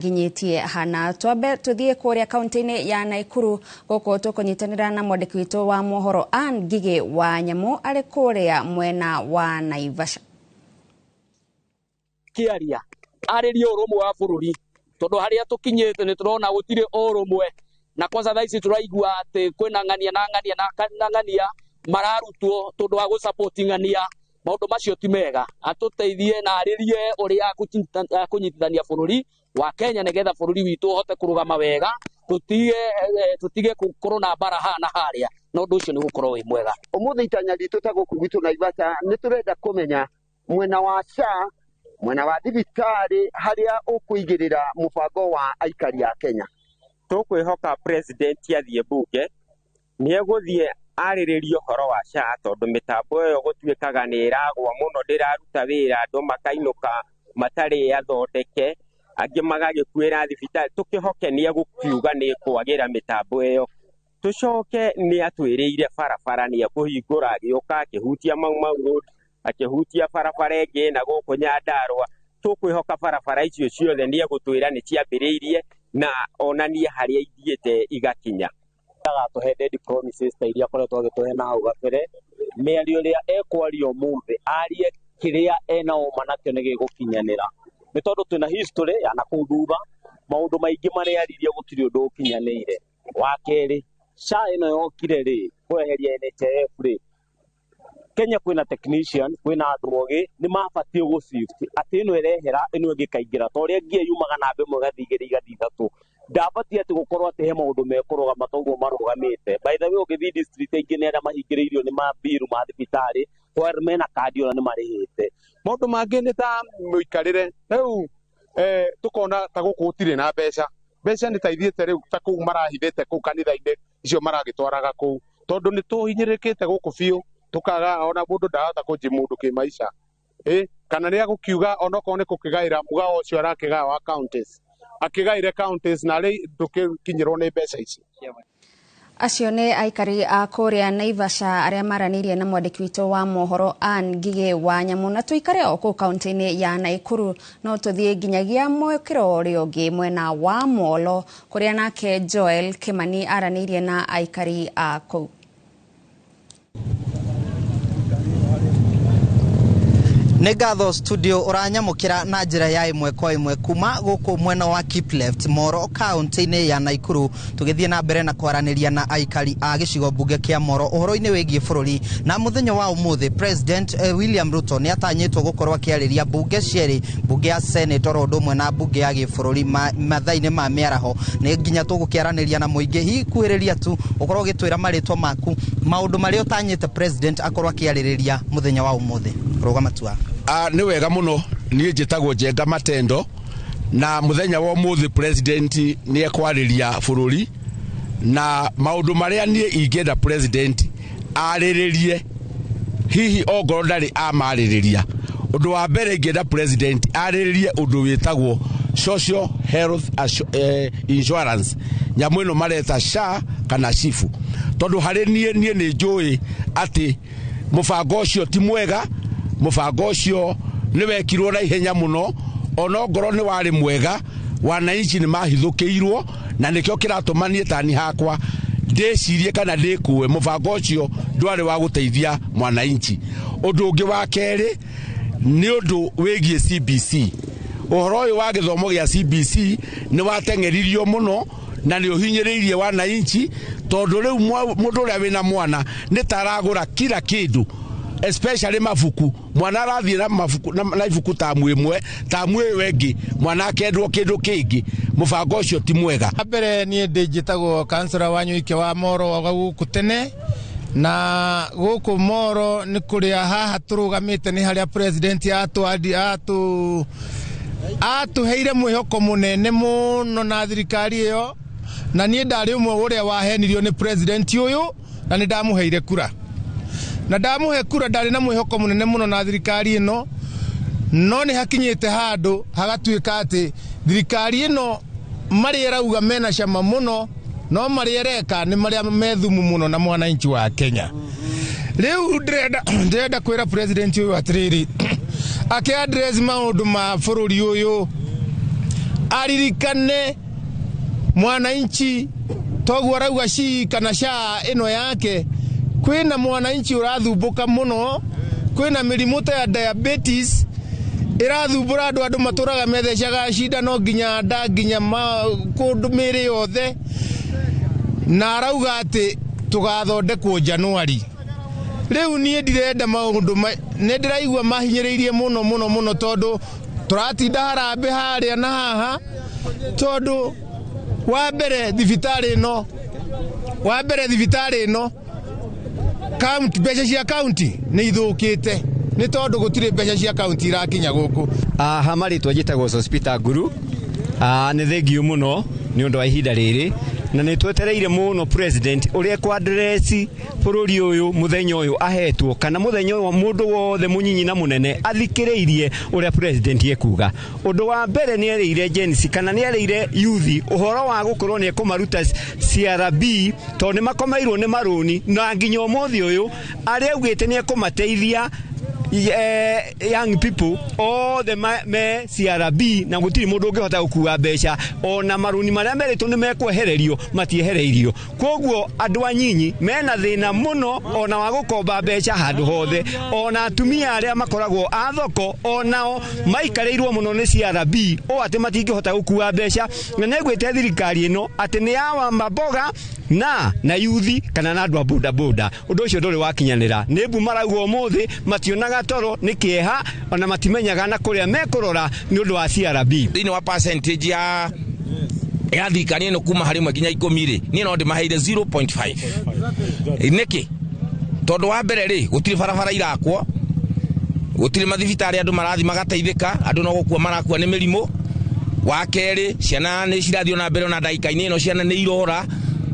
Nginyĩtie hana twambe tuthiĩ kũrĩa kaunti-inĩ ya Naikuru gũkũ tũkũnyitanĩra na mwandĩki witũ wa mohoro Ann Ngigĩ wa Nyamũ arĩ kũrĩa mwena wa Naivasha. Kĩaria arĩrie ũrũmwe wa bũrũri tondũ harĩa tũkinyĩte nĩ tũrona gũtirĩ ũrũmwe, na kwanza thaa ici tũraigua atĩ kwĩna ng'ania na ng'ania na ng'ania mararutwo tondũ wa gũ-support ng'ania. Maũndũ macio ti mega, atũteithie na arĩrie ũrĩa akũnyitithania bũrũri wa Kenya nĩgetha bũrũri witũ ũhote kũrũgama wega, tũtige gũkorwo na mbara haha na harĩa, na ũndũ ũcio nĩ gũkorwo wĩ mwega. Ũmũthĩ itanya ritũ ta gũkũ gwitũ Naivasha nĩ tũrenda kũmenya mwena wa SHA, mwena wa thibitarĩ, harĩa ũkũigĩrĩra mũbango wa aikari a Kenya. Tũkwĩhoka president athiĩ bunge nĩ egũthiĩ arĩrĩrie ũhoro wa SHA, tondũ mĩtambo ĩyo gũtuĩkaga nĩ ĩragwa mũno, ndĩraruta wĩra, andũ makainũka matarĩ athondeke, angĩ magagĩkuĩra thibitarĩ. Tũkĩhoke nĩ egũkiuga nĩ ĩkwagĩra mĩtambo ĩyo. Tũcoke nĩ atwĩrĩire barabara nĩ ekũhingũra, agĩũka akĩhutia Mau Mau Road, akĩhutia barabara ĩngĩ na gũkũ Nyandarũa. Tũkwĩhoka barabara icio ciothe nĩ egũtwĩra nĩ ciambĩrĩirie na onanie harĩa ithiĩte igakinya. Agatũhe dead promises ta iria akoretwo agĩtũhe na hau gabere. Mĩario ĩrĩa ekwaria ũmũthĩ arie kĩrĩa ena ũma nakĩo nĩ gĩgũkinyanĩra, nĩ tondũ twĩna history ya nakũu thutha, maũndũ maingĩ marĩa aririe gũtirĩ ũndũ ũkinyanĩire. Wa kerĩ, SHA ĩno yokire rĩ kweheria NHIF rĩ, Kenya kwĩna technician, kwĩna andũ ogĩ, nĩ mabatiĩ gũ shift atĩ ĩno ĩrehera ĩno ĩngĩ ĩkaingĩra, ta ũrĩa ngia yumaga namba ĩmwe ĩgathiĩ igĩrĩ igathiĩ ithatũ. Ndabatiĩ atĩ gũkorwo atĩ he maũndũ mekũrũgama ta ũguo marũgamĩte. By the way, ũngĩthiĩ district aingĩ nĩ arĩa mahingĩrĩirio nĩ mabiru ma thibitarĩ, while mena kandi ona nĩ marĩhĩte. Maũndũ mangĩ nĩ ta mũikarĩre rĩu, tũkona ta gũkũ gũtirĩ na mbeca. Mbeca nĩ ta ithiĩte rĩu ta kũu marahithĩte kũu kanitha-inĩ icio maragĩtwaraga kũu, tondũ nĩ tũhinyĩrĩrĩkĩte gũkũ biũ, tũkaga ona mũndũ ndahota kũnji mũndũ kĩmaica. Kana nĩ agũkiuga onokorwo nĩ gũkĩgaĩra mũgao ũcio arakĩgaya wa counties, akĩgaĩre counties na rĩ ndũkĩkinyĩrwo nĩ mbeca ici. Acio nĩ aikari a kũrĩa Naivasha arĩa maranĩirie na mwandĩki witũ wa mohoro Ann Ngigĩ wa Nyamũ. Na tũikare o kũu kaunti-inĩ ya Naikuru, no tũthiĩ nginyagia mwĩkĩro ũrĩa ũngĩ mwena wa Molo kũrĩa nake Joel Kimani aranĩirie na aikari a kũu. Nĩ ngatho studio ũranyamũkĩra na njĩra ya ĩmwe kwa ĩmwe kuma gũkũ mwena wa Kipleft Moro kaunti-inĩ ya Naikuru, tũgĩthiĩ na mbere na kwaranĩria na aikari a gĩcigo mbunge kĩa Moro ũhoro-inĩ wĩgiĩ bũrũri. Na mũthenya wa ũmũthĩ President William Ruto nĩ atanyĩtwo gũkorwo akĩarĩria mbunge cierĩ, mbunge ya Senate oro ũndũ ũmwe na mbunge ya gĩbũrũri mathaa-inĩ ma mĩaraho. Nĩ nginya tũgũkĩaranĩria na mũingĩ, hihi kuhĩrĩria tu ũkorwo ũgĩtwĩra marĩtwa maku, maũndũ marĩa ũtanyĩte President akorwo akĩarĩrĩria mũthenya wa ũmũthĩ. Rũgama tu. Nĩ wega mũno, niĩ njĩtagwo Njenga Matendo, na mũthenya wa ũmũthĩ president nĩ ekwarĩria bũrũri, na maũndũ marĩa niĩ ingĩenda president arĩrĩrie hihi ongorwo ndarĩ amarĩrĩria. Ũndũ wa mbere ingĩenda president arĩrĩrie ũndũ wĩtagwo social health insurance, nyamũ ĩno mareta SHA kana SHIF, tondũ harĩ niĩ nĩ njũĩ atĩ mũbango ũcio ti mwega. Mũbango ũcio nĩ wekirwo na ihenya mũno, ona ongorwo nĩ warĩ mwega, wananchi nĩ mahithũkĩirwo, na nĩkĩo kĩratũma niĩ tani hakwa ndĩcirie kana ndĩkue mũbango ũcio ndwarĩ wa gũteithia mwananchi. Ũndũ ũngĩ wa kerĩ nĩ ũndũ wĩgiĩ CBC. Ũhoro ũyũ wa gĩthomo gĩa CBC nĩ wateng'eririo mũno na nĩ ũhinyĩrĩirie wananchi, tondũ rĩu mũndũ ũrĩa wĩna mwana nĩ ta aragũra kila kĩndũ, especially mabuku. Mwana arathiĩ na mabuku na ibuku tamu ĩmwe, tamu ĩyo ĩngĩ mwana akendwo kĩndũ kĩngĩ. Mũbango ũcio ti mwega. Mbere niĩ ndĩ njĩtagwo kansora wa Nyuike wa Moro wa gũkũ tene, na gũkũ Moro nĩ kũrĩa haha tũrũgamĩte nĩ harĩa president atũheire mwĩhoko mũnene mũno na thirikari ĩyo, na niĩ ndarĩ ũmwe ũrĩa wahenirio nĩ president ũyũ, na nĩ ndamũheire kura. Na ndamũhe kura ndarĩ na mwĩhoko mũnene mũno na thirikari ĩno, no nĩ hakinyĩte handũ hagatuĩka atĩ thirikari ĩno marĩa ĩrauga mena cama mũno, no marĩa ĩreka nĩ marĩa me thumu mũno na mwananchi wa Kenya. Rĩu ndĩrenda kwĩra president ũyũ atĩrĩrĩ, akĩ address maũndũ ma bũrũri ũyũ, Aririkane mwananchi toguo arauga ci kana SHA ĩno yake, kwĩna mwananchi ũrathumbuka mũno, kwĩna mĩrimũ ta ya diabetes ĩrathumbũra andũ, andũ matũraga methecaga cindano nginya nda nginya kũndũ mĩĩrĩ yothe, na arauga atĩ tũgathondekwo Januari. Rĩu niĩ ndirenda maũndũ, nĩ ndĩraigua mahinyĩrĩirie mũno mũno mũno, tondũ tũratinda harambĩ harĩa na haha, tondũ wa mbere thibitarĩ ĩno, wa mbere thibitarĩ ĩno county, mbeca cia county nĩ ithũkĩte nĩ tondũ gũtirĩ mbeca cia county irakinya gũkũ. Ha marĩtwa njĩtagwo Sospita Nguru. Nĩ thengiũ mũno nĩ ũndũ wa ihinda rĩrĩ, na nĩ twetereire mũno president ũrĩa ekũ-address bũrũri ũyũ mũthenya ũyũ ahetwo, kana mũthenya ũyũ mũndũ wothe mũnyinyi na mũnene athikĩrĩirie ũrĩa president ekuga. Ũndũ wa mbere nĩ erĩire Gen Z kana nĩ erĩire youth ũhoro wa gũkorwo nĩ ekũmaruta CRB, tondũ nĩ makomeirwo nĩ marũni, na nginya ũmũthĩ ũyũ arĩa augĩte nĩ ekũmateithia young people othe me CRB, na gũtirĩ mũndũ ũngĩhota gũkua mbeca, ona marũni marĩa merĩtwo nĩ mekwehererio matiehereirio. Koguo andũ anyinyi mena thĩna mũno ona wa gũkomba mbeca handũ hothe, ona atumia arĩa makoragwo a thoko onao maikarĩirwo mũno nĩ CRB o atĩ matingĩhota gũkua mbeca. Na nĩngwĩte thirikari ĩno atĩ nĩ ya wamamboga na yuthi kana na andũ a boda boda. Ũndũ ũcio ndũrĩ wakinyanĩra. Nĩ mbu marauga ũmũthĩ mationaga toro nĩ kĩeha, ona matimenyaga na kũrĩa mekũrora nĩ ũndũ wa CRB. Thĩinĩ wa percentage ya thirikari ĩno kuma harĩ 1 nginya 10 rĩ, niĩ no ndĩmaheire 0.5. Nĩkĩ? Tondũ wa mbere rĩ, gũtirĩ barabara irakwo, gũtirĩ mathibitarĩ andũ marathiĩ magateithĩka, andũ no gũkua marakua nĩ mĩrimũ. Wa kerĩ, ciana nĩ cirathiĩ na mbere ona ndagĩka-inĩ ĩno ciana nĩ irora,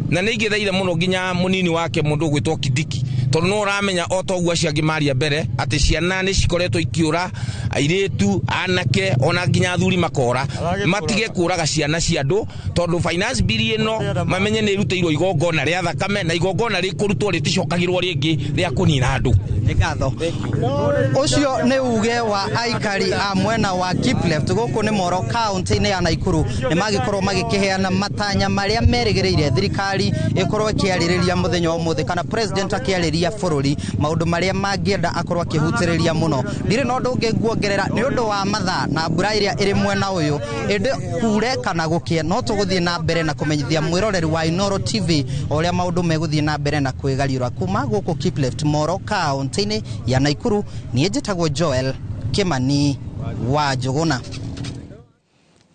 na nĩ ingĩthaitha mũno nginya mũnini wake mũndũ ũgwĩtwo Kindiki, tondũ no ũramenya o ta ũguo acio angĩ maria mbere atĩ ciana nĩ cikoretwo ikĩũra, airĩtu, anake, ona nginya athuri makora. Matige kũraga ciana cia andũ, tondũ finance bill ĩno mamenye nĩ ĩrutĩirwo igongona rĩa thakame, na igongona rĩkũrutwo rĩticokagĩrwo rĩngĩ rĩa kũnina andũ. Nĩ ngatho. Ũcio nĩ uge wa aikari a mwena wa Kipleft gũkũ nĩ Moro kaunti-inĩ ya Naikuru, nĩ magĩkorwo magĩkĩheana matanya marĩa merĩgĩrĩire thirikari ĩkorwo ĩkĩarĩrĩria mũthenya wa ũmũthĩ, kana president akĩarĩria bũrũri maũndũ marĩa mangĩenda akorwo akĩhutĩrĩria mũno. Ndirĩ na ũndũ ũngĩ nguongerera nĩ ũndũ wa mathaa na mbura ĩrĩa ĩrĩ mwena ũyũ, ĩndĩ kure kana gũkĩe no tũgũthiĩ na mbere na kũmenyithia mwĩroreri wa Inooro TV ũrĩa maũndũ megũthiĩ na mbere na kwĩgariũra kuma gũkũ Kipleft Moro kaunti-inĩ ya Naikuru. Niĩ njĩtagwo Joel Kimani wa Njũgũna.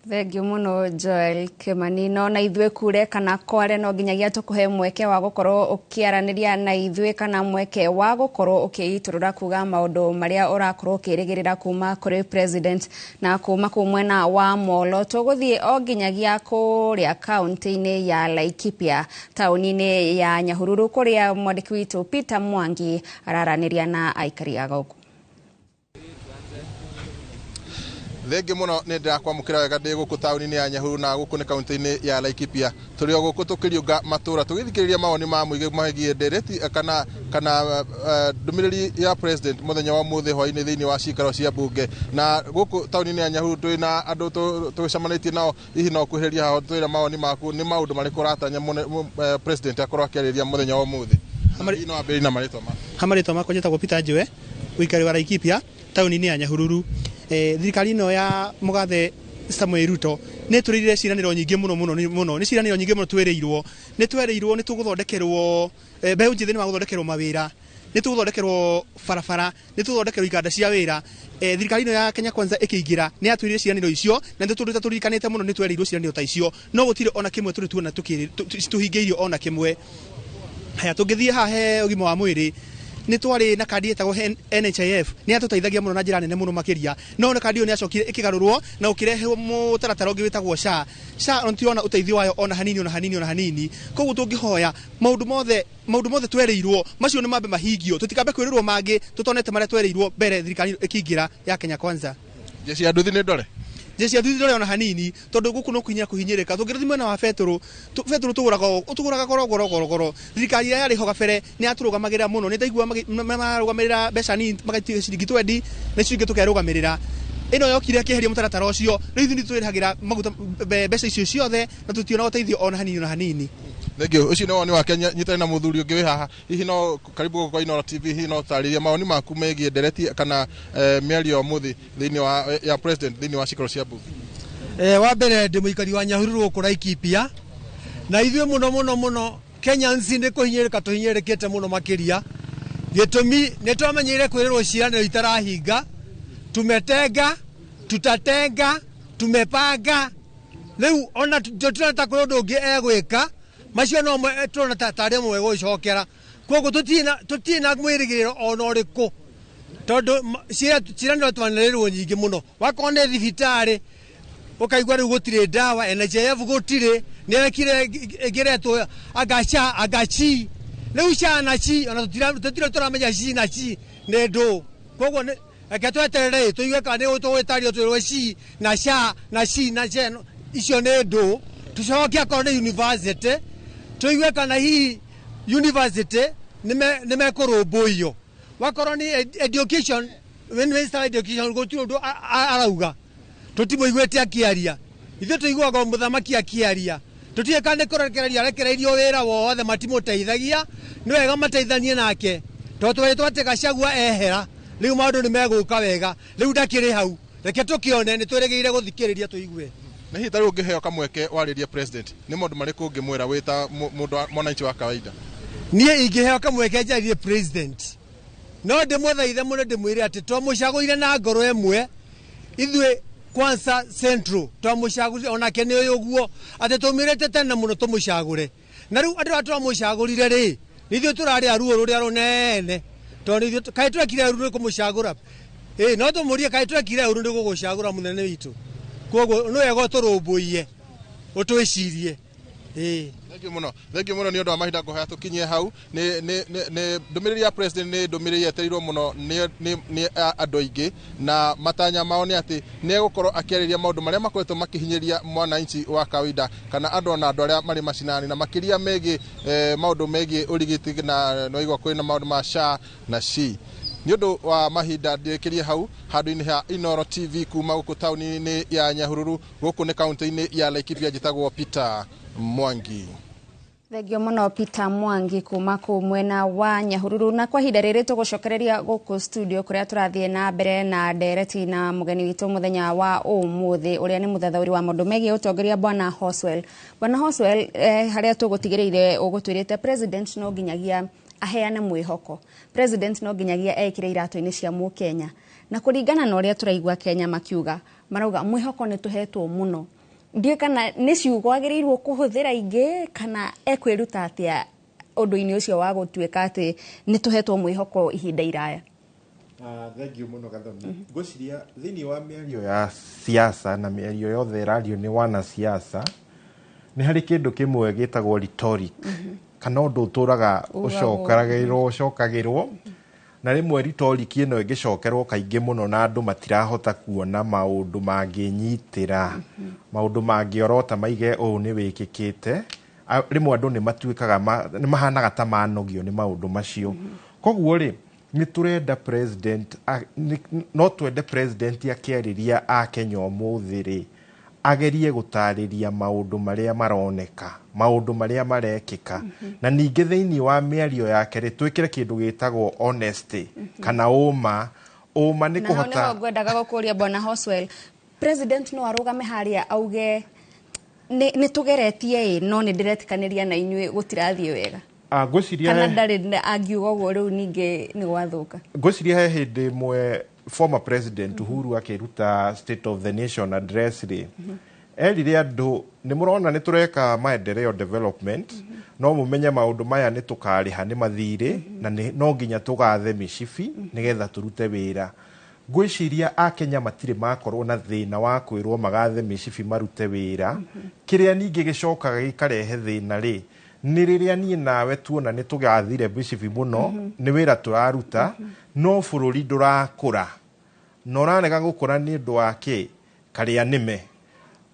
Thengiũ mũno Joel Kimani. No na ithuĩ kure kana kware no nginyagia tũkũhe mweke wa gũkorwo ũkĩaranĩria na ithuĩ, kana mweke wa gũkorwo ũkĩitũrũra kuga maũndũ marĩa ũrakorwo ũkĩrĩgĩrĩra kuma kũrĩ president na kuma kũu mwena wa Molo. Tũgũthiĩ o nginyagia kũrĩa kaunti-inĩ ya Laikipia, taũni-inĩ ya Nyahururu, kũrĩa mwandĩki witũ Peter Mwangi araranĩria na aikari a gũkũ. Thengi muno nĩ ndĩrakwamũkĩra wega ndĩ gũkũ taũni-inĩ ya Nyahururu na gũkũ nĩ kaunti-inĩ ya Laikipia. Tũrĩ o gũkũ tũkĩriũnga matũra tũgĩthikĩrĩria mawoni ma mũingĩ megiĩ ndereti kana ndũmĩrĩri ya president mũthenya wa ũmũthĩ hwaĩ-inĩ thĩinĩ wa cikaro cia mbunge. Na gũkũ taũni-inĩ ya Nyahururu twĩ na andũ tũgĩcemanĩtie nao, hihi no kwĩhĩrĩria haha twĩra mawoni maku nĩ maũndũ marĩkũ ũratanya president akorwo akĩarĩria mũthenya wa ũmũthĩ. Hihi no wambĩrĩrie na marĩtwa maku. Ha marĩtwa makwa njĩtagwo Peter Njue, ũikari wa Laikipia taũni-inĩ ya Nyahururu. Thirikari ĩno ya mũgathe Samuel Ruto nĩ tũrĩire ciĩranĩro nyingĩ mũno mũno mũno, nĩ ciĩranĩro nyingĩ mũno twĩrĩirwo, nĩ twerĩirwo nĩ tũgũthondekerwo mbeũ njĩthĩ nĩ magũthondekerwo mawĩra, nĩ tũgũthondekerwo barabara, nĩ tũgũthondekerwo iganda cia wĩra. Thirikari ĩno ya Kenya Kwanza ĩkĩingĩra nĩ yatwĩrire ciĩranĩro icio, na nĩ tũtũrĩte tũririkanĩte mũno nĩ twerĩirwo ciĩranĩro ta icio, no gũtirĩ ona kĩmwe tũrĩ tuona tũhingĩirio ona kĩmwe. Haya, tũngĩthiĩ haha he ũgima wa mwĩrĩ, nĩ twarĩ na kandi ĩtagwo NHIF, nĩ yatũteithagia mũno na njĩra nene mũno makĩria, no kandi ĩyo nĩ yacokire ĩkĩgarũrwo na ũkĩrehwo mũtaratara ũngĩ wĩtagwo SHA. SHA ona tũtirona ũteithio wayo ona hanini ona hanini ona hanini. Koguo tũngĩhoya maũndũ mothe twerĩirwo macio nĩ mambe mahingio, tũtikambe kwĩrĩrwo mangĩ tũtonete marĩa twerĩirwo mbere thirikari ĩkĩingĩra ya Kenya Kwanza. Jeshi ya nduthi nĩ ndore? Jeshi ya nduthi ndore ona hanini, tondũ gũkũ no kũhinyĩra kũhinyĩrĩka. Tũngĩrathiĩ mwena wa betũrũ, betũrũ tũgũraga goro goro goro goro. Thirikari ĩrĩa yarĩ ho kabere nĩ yatũrũgamagĩrĩra mũno, nĩ ndaigua mararũgamĩrĩra mbeca nini, magaitia ciringi 20 na icio ingĩ tũkerũgamĩrĩra. Ĩno yokire ĩkĩeheria mũtaratara ũcio, rĩu ithuĩ nĩ twĩrĩhagĩra maguta mbeca icio ciothe na tũtiona ũteithio ona hanini ona hanini. Thank you. Ũcio nĩ woni wake. Nyitane na mũthuri ũngĩ wĩ haha. Hihi no karibu gũkũ kwa Inooro TV, hihi no ũtarĩrie mawoni maku megiĩ ndereti kana mĩario ya ũmũthĩ thĩinĩ wa ya president thĩinĩ wa cikaro cia bunge? Wa mbere ndĩ mũikari wa Nyahururu gũkũ Laikipia, na ithuĩ mũno mũno mũno Kenyans nĩ kũhinyĩrĩka tũhinyĩrĩkĩte mũno makĩria. Gĩtũmi nĩ twamenyeire kwĩrĩrwo ciĩranĩro itarahinga, tumetenga, tutatenga, tumepanga. Rĩu ona tũtirona ta kũrĩ ũndũ ũngĩ egwĩka, macio no tũrona ta tarĩ mwe gũcokera. Koguo tũtirĩ na mwĩrĩgĩrĩro ona ũrĩkũ, tondũ ciĩranĩro twanĩrĩrwo nyingĩ mũno. Wakorwo nĩ thibitarĩ ũkaigua rĩu gũtirĩ ndawa, NHIF gũtirĩ, nĩrekire ĩngĩretwo anga SHA anga CHI, rĩu SHA na CHI ona tũtirĩ tũramenya CHI na CHI nĩ ndũ. Koguo reke tweterere tũigue kana nĩ tũgwĩtario twĩrwo CHI na SHA na CHI na CHE icio nĩ ndũ. Tũcoke akorwo nĩ university tũigue kana hihi university nĩ mekũrũmbũiyo. Wakorwo nĩ education, minister wa education gũtirĩ ũndũ arauga, tũtimũiguĩte akĩaria. Ithuĩ tũiguaga o mũthamaki akĩaria, tũtiũĩ kana nĩ kũrekereria arekereirio wĩra wothe, matimũteithagia. Nĩ wega mateithanie nake, tondũ twarĩ twate Gachagua ehera, rĩu maũndũ nĩ megũka wega. Rĩu ndakĩrĩ hau, reke tũkĩone, nĩ twĩrĩgĩrĩire gũthikĩrĩria tũigue. Na hihi ta rĩu ũngĩheo kamweke warĩrie president, nĩ maũndũ marĩkũ ũngĩmwĩra wĩ ta mũndũ mwananchi wa kawaida? Niĩ ingĩheo kamweke njarĩrie president, no ndĩmũthaithe mũno, ndĩmwĩre atĩ twamũcagũrire na ngoro ĩmwe ithuĩ kwanza Central twamũcagũrire, onake nĩ ũyũ ũguo atĩ tũmĩrĩte tene mũno tũmũcagũre, na rĩu andũ arĩa twamũcagũrire rĩ, nĩ ithuĩ tũrarĩa ruo rũrĩa rũnene, tondũ ithuĩ kaĩ twekire ũru nĩ kũmũcagũra? Ĩ no tũmũrie kaĩ twekire ũru nĩ gũgũcagũra mũnene witũ? Koguo nĩ wega ũtũrũmbũiye, ũtwĩcirie. Ĩ Thank you mũno, thank you mũno nĩ ũndũ wa mahinda. Ngũhoya tũkinyie hau. Nĩ ndũmĩrĩri ya president nĩ ndũmĩrĩri yetereirwo mũno nĩ andũ aingĩ, na matanya mao nĩ atĩ nĩ egũkorwo akĩarĩria maũndũ marĩa makoretwo makĩhinyĩria mwananchi wa kawaida kana andũ ona andũ arĩa marĩ macinani, na makĩria megiĩ maũndũ megiĩ ũrigiti, na noigua kwĩna maũndũ ma SHA na SHI. Nĩ ũndũ wa mahinda ndĩkĩrie hau handũ-inĩ ha Inooro TV kuma gũkũ taũni-inĩ ya Nyahururu, gũkũ nĩ kaunti-inĩ ya Laikipia. Njĩtagwo Peter Mwangi. Thengio mũno Peter Mwangi kuma kũu mwena wa Nyahururu. Na kwa ihinda rĩrĩ tũgũcokereria gũkũ studio kũrĩa tũrathiĩ na mbere na ndereti na mũgeni witũ mũthenya wa ũmũthĩ, ũrĩa nĩ mũthathaũri wa maũndũ megiĩ ũtongoria, Bwana Hoswell. Bwana Hoswell, harĩa tũgũtigĩrĩire ũgũtwĩrĩte president no nginyagia aheane mwĩhoko, president no nginyagia ekĩre iratũ-inĩ cia mũkenya, na kũringana na ũrĩa tũraigua Kenya makiuga, marauga mwĩhoko nĩ tũhetwo mũno. Ndiũĩ kana nĩ ciugo agĩrĩirwo kũhũthĩra ingĩ kana ekwĩruta atĩa ũndũ-inĩ ũcio wa gũtuĩka atĩ nĩ tũhetwo mwĩhoko ihinda iraya. Thank you mũno Gathoni. Ngwĩciria thĩinĩ wa mĩario ya siasa na mĩario yothe ĩrario nĩ wanasiasa, nĩ harĩ kĩndũ kĩmwe gĩtagwo rhetoric, kana ũndũ ũtũraga ũcokeragĩrwo ũcokagĩrwo, na rĩmwe rhetoric ĩno ĩngĩcokerwo kaingĩ mũno na andũ matirahota kuona maũndũ mangĩnyitĩra, maũndũ mangĩorota maige ũũ nĩ wĩkĩkĩte, rĩmwe andũ nĩ matuĩkaga nĩ mahanaga ta manogio nĩ maũndũ macio. Koguo rĩ, nĩ tũrenda president no twende president akĩarĩria akenya ũmũthĩ rĩ, agerie gũtarĩria maũndũ marĩa maroneka, maũndũ marĩa marekĩka, na ningĩ thĩinĩ wa mĩario yake rĩ, twĩkĩre kĩndũ gĩtagwo honesty kana ũma. Ũma nĩ na hau kũhota nĩho ngwendaga gũkũria, Bwana Hoswell, president no arũgame harĩa auge nĩ tũgeretie ĩ, no nĩ ndĩretĩkanĩria na inyuĩ gũtirathiĩ wega? Ngwĩciria kana ndarĩ angiuga ũguo rĩu ningĩ nĩ gwathũka? Ngwĩciria he hĩndĩ ĩmwe former president Uhuru akĩruta State of the Nation Address rĩ, erire andũ, nĩ mũrona nĩ tũreka maendeleo, development, no mũmenye maũndũ maya nĩ tũkarĩha nĩ mathirĩ, na no nginya tũgathe mĩcibi nĩgetha tũrute wĩra. Ngwĩciria akenya matirĩ makorwo na thĩna wa kwĩrwo magathe mĩcibi marute wĩra. Kĩrĩa ningĩ gĩcokaga gĩkarehe thĩna rĩ, nĩ rĩrĩa niĩ nawe tuona nĩ tũgathire mĩcibi mũno, nĩ wĩra tũraruta, no bũrũri ndũrakũra, na ũrarega gũkũra nĩ ũndũ wa kĩ karĩa nĩme.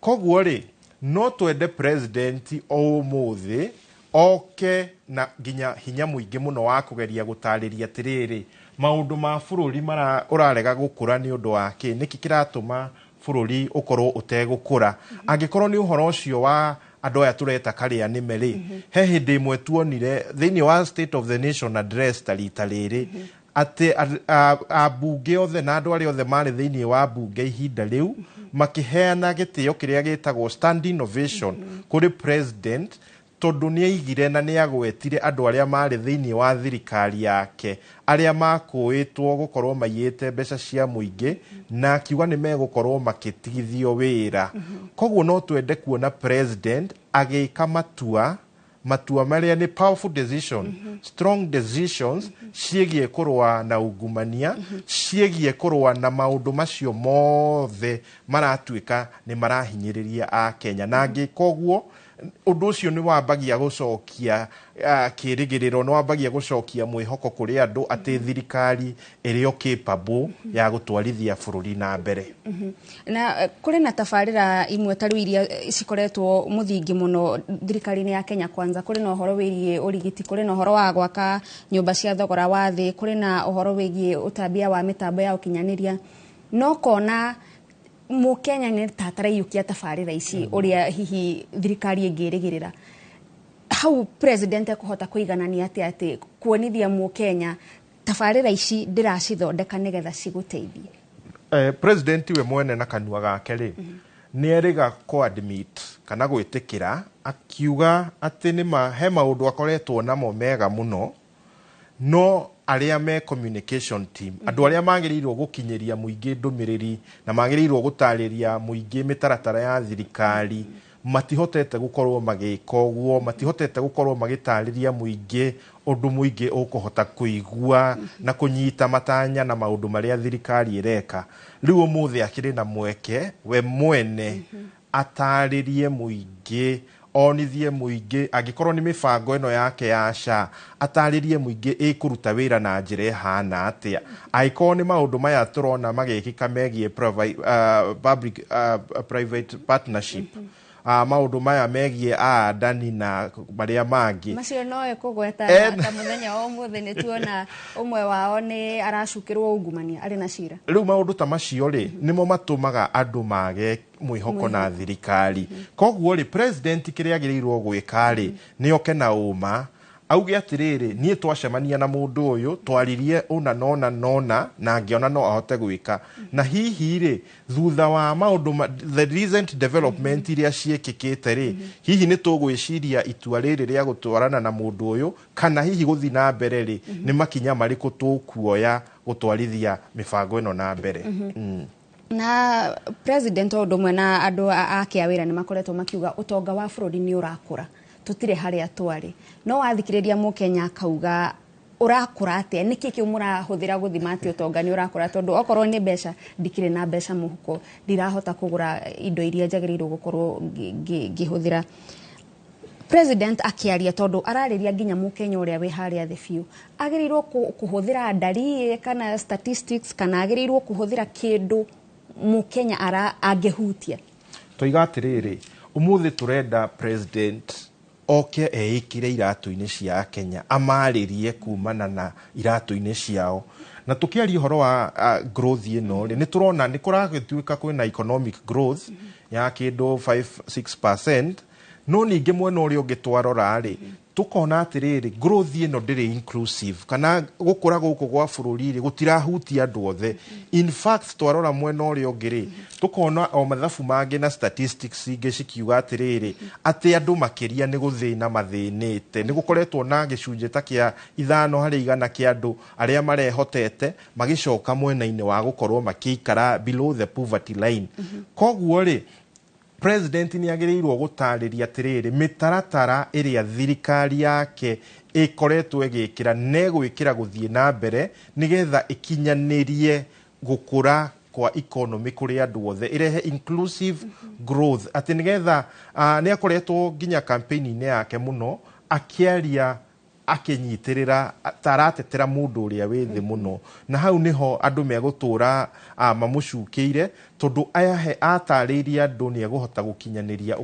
Koguo rĩ, no twende president o ũmũthĩ oke na nginya hinya mũingĩ mũno wa kũgeria gũtarĩria atĩrĩrĩ, Maũndũ ma bũrũri mara ũrarega gũkũra nĩ ũndũ wa kĩ? Nĩkĩ kĩratũma bũrũri ũkorwo ũtegũkũra? Angĩkorwo nĩ ũhoro ũcio wa andũ aya tũreta karĩa nĩme rĩ, he hĩndĩ ĩmwe tuonire thĩinĩ wa State of the Nation Address ta rita rĩrĩ atĩ ambunge othe na andũ arĩa othe marĩ thĩinĩ wa mbunge ihinda rĩu makĩheana gĩtĩo kĩrĩa gĩtagwo standing ovation kũrĩ president, tondũ nĩ aigire na nĩ agwetire andũ arĩa marĩ thĩinĩ wa thirikari yake arĩa makũĩtwo gũkorwo maiyĩte mbeca cia mũingĩ, na akiuga nĩ megũkorwo makĩtigithio wĩra. Koguo no twende kuona president agĩka matua marĩa nĩ powerful decision, strong decisions ciĩgiĩ kũrũa na ungumania, ciĩgiĩ kũrũa na maũndũ macio mothe maratuĩka nĩ marahinyĩrĩria Akenya. Na angĩka ũguo, ũndũ ũcio nĩ wambagia gũcokia kĩrĩgĩrĩro, nĩ wambagia gũcokia mwĩhoko kũrĩ andũ atĩ thirikari ĩrĩ o capable ya gũtwarithia bũrũri na mbere. Na kũrĩ na tabarĩra imwe ta rĩu iria cikoretwo mũthingi mũno thirikari-inĩ ya Kenya Kwanza. Kũrĩ na ũhoro wĩgiĩ ũrigiti, kũrĩ na ũhoro wa gwaka nyũmba cia thogora wa thĩ, kũrĩ na ũhoro wĩgiĩ ũtambia wa mĩtambo ya ũkinyanĩria, no kona Mũkenya nĩ ta ataraiyũkia tabarĩra ici ũrĩa hihi thirikari ĩngĩrĩgĩrĩra. Hau president ekũhota kũiganania atĩa atĩ kuonithia Mũkenya tabarĩra ici ndĩracithondeka nĩgetha cigũteithie? President we mwene na kanua gake rĩ, nĩ erĩga kũ admit kana gwĩtĩkĩra, akiuga atĩ nĩma he maũndũ akoretwo namo mega mũno, no arĩa me communication team, andũ arĩa magĩrĩirwo gũkinyĩria mũingĩ ndũmĩrĩri na magĩrĩirwo gũtarĩria mũingĩ mĩtaratara ya thirikari, matihotete gũkorwo magĩka ũguo, matihotete gũkorwo magĩtarĩria mũingĩ ũndũ mũingĩ ũkũhota kũigua na kũnyita matanya na maũndũ marĩa thirikari ĩreka. Rĩu ũmũthĩ akĩrĩ na mweke we mwene atarĩrie mũingĩ, onithie mũingĩ, angĩkorwo nĩ mĩbango ĩno yake ya SHA, atarĩrie mũingĩ ĩkũruta wĩra na njĩra ĩhana atĩa. Angĩkorwo nĩ maũndũ maya tũrona magĩkĩka megiĩ public private partnership, maũndũ maya megiĩ aandani na marĩa mangĩ. Macio no ekũgweta ta mũthenya wa ũmũthĩ nĩ tuona ũmwe wao nĩ aracukĩrwo ungumania, arĩ na cira. Rĩu maũndũ ta macio rĩ, nĩmo matũmaga andũ mage mwĩhoko na thirikari. Koguo rĩ, president kĩrĩa agĩrĩirwo gwĩka rĩ, nĩ oke na ũma auge atĩrĩrĩ, niĩ twacemania na mũndũ ũyũ, twaririe ũna nona nona na ngĩona no ahote gwĩka. Na hihi rĩ, thutha wa maũndũ the recent development iria ciĩkĩkĩte rĩ, hihi nĩ tũgwĩciria itua rĩrĩ rĩa gũtwarana na mũndũ ũyũ, kana hihi gũthiĩ na mbere rĩ, nĩ makinya marĩkũ tũkuoya gũtwarithia mĩbango ĩno na mbere? Na president o ũndũ ũmwe na andũ ake a wĩra nĩ makoretwo makiuga ũtonga wa bũrũri nĩ ũrakũra, tũtirĩ harĩa twarĩ. No wathikĩrĩria Mũkenya akauga, ũrakũra atĩa? Nĩkĩ kĩu mũrahũthĩra gũthima atĩ ũtonga nĩ ũrakũra? Tondũ okorwo nĩ mbeca, ndikĩrĩ na mbeca mũhuko, ndirahota kũgũra indo iria njagĩrĩirwo gũkorwo ngĩhũthĩra. President akĩaria, tondũ ararĩria nginya Mũkenya ũrĩa wĩ harĩa thĩ biũ, agĩrĩirwo kũhũthĩra ndari kana statistics, kana agĩrĩirwo kũhũthĩra kĩndũ Mũkenya ara angĩhutia? Toiga atĩrĩrĩ, ũmũthĩ tũrenda president oke eĩkĩre iratũ-inĩ cia Akenya, amarĩrie kumana na iratũ-inĩ ciao. Na tũkĩaria ũhoro wa growth ĩno rĩ, nĩ tũrona nĩ kũragĩtuĩka kwĩna economic growth ya kĩndũ 5-6%, no ningĩ mwena ũrĩa ũngĩ twarora rĩ, tũkona atĩrĩrĩ, growth ĩno ndĩrĩ inclusive, kana gũkũra gũkũ gwa bũrũri rĩ, gũtirahutia andũ othe. In fact, twarora mwena ũrĩa ũngĩ rĩ, tũkona o mathabu mangĩ na statistics ingĩ cikiuga atĩrĩrĩ, atĩ andũ makĩria nĩ gũthĩna mathĩnĩte. Nĩ gũkoretwo na gĩcunjĩ ta kĩa 5% kĩa andũ arĩa marehotete magĩcoka mwena-inĩ wa gũkorwo makĩikara below the poverty line. Koguo rĩ, president nĩ agĩrĩirwo gũtarĩria atĩrĩrĩ, mĩtaratara ĩrĩa thirikari yake ĩkoretwo ĩgĩkĩra na ĩgwĩkĩra gũthiĩ na mbere nĩgetha ĩkinyanĩrie gũkũra kwa economy kũrĩ andũ othe, ĩrehe inclusive growth, atĩ nĩgetha nĩ akoretwo nginya campaign-inĩ yake mũno akĩaria akĩnyitĩrĩra ta aratetera mũndũ ũrĩa wĩ thĩ mũno, na hau nĩho andũ megũtũra mamũcukĩire, Tondũ aya he atarĩirie andũ nĩ egũhota gũkinyanĩria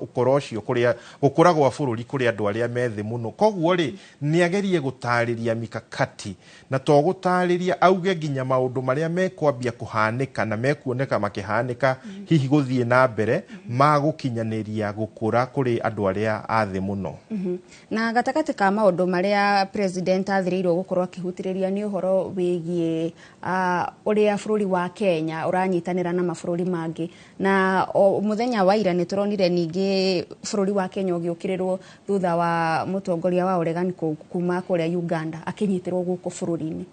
ũkora ũcio kũrĩa gũkũra gwa bũrũri kũrĩ andũ arĩa me thĩ mũno. Koguo rĩ, nĩ agerie gũtarĩria mikakati, na to gũtarĩria, auge nginya maũndũ marĩa mekwambia kũhanĩka na mekuoneka makĩhanĩka hihi gũthiĩ na mbere ma gũkinyanĩria gũkũra kũrĩ andũ arĩa a thĩ mũno. Na gatagatĩ ka maũndũ marĩa president athĩrĩirwo gũkorwo akĩhutĩrĩria nĩ ũhoro wĩgiĩ ũrĩa bũrũri wa Kenya ũranyitanĩra na mabũrũri mangĩ. Na o mũthenya wa ira nĩ tũronire ningĩ bũrũri wa Kenya ũgĩũkĩrĩrwo thutha wa mũtongoria wa ũregani kuma kũrĩa Uganda akĩnyitĩrwo gũkũ bũrũri-inĩ,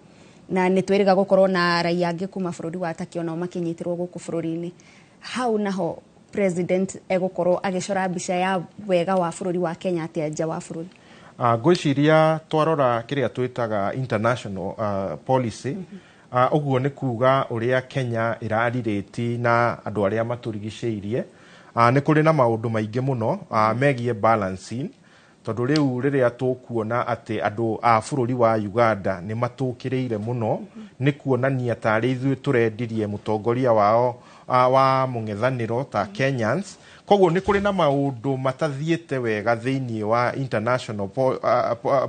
na nĩ twĩrĩga gũkorwo na raia angĩ kuma bũrũri wa Turkey onao makĩnyitĩrwo gũkũ bũrũri-inĩ. Hau naho president egũkorwo agĩcora mbica ya wega wa bũrũri wa Kenya atĩa nja wa bũrũri? Ngwĩciria twarora kĩrĩa twĩtaga international policy, ũguo nĩ kuga ũrĩa Kenya ĩrarirĩti na andũ arĩa matũrigicĩirie, nĩ kũrĩ na maũndũ maingĩ mũno megiĩ balancing, tondũ rĩu rĩrĩa tũkuona atĩ andũ a bũrũri wa Uganda nĩ matũkĩrĩire mũno, nĩ kuonania tarĩ ithuĩ tũrendirie mũtongoria wao wa mũng'ethanĩro ta Kenyans. Koguo nĩ kũrĩ na maũndũ matathiĩte wega thĩinĩ wa international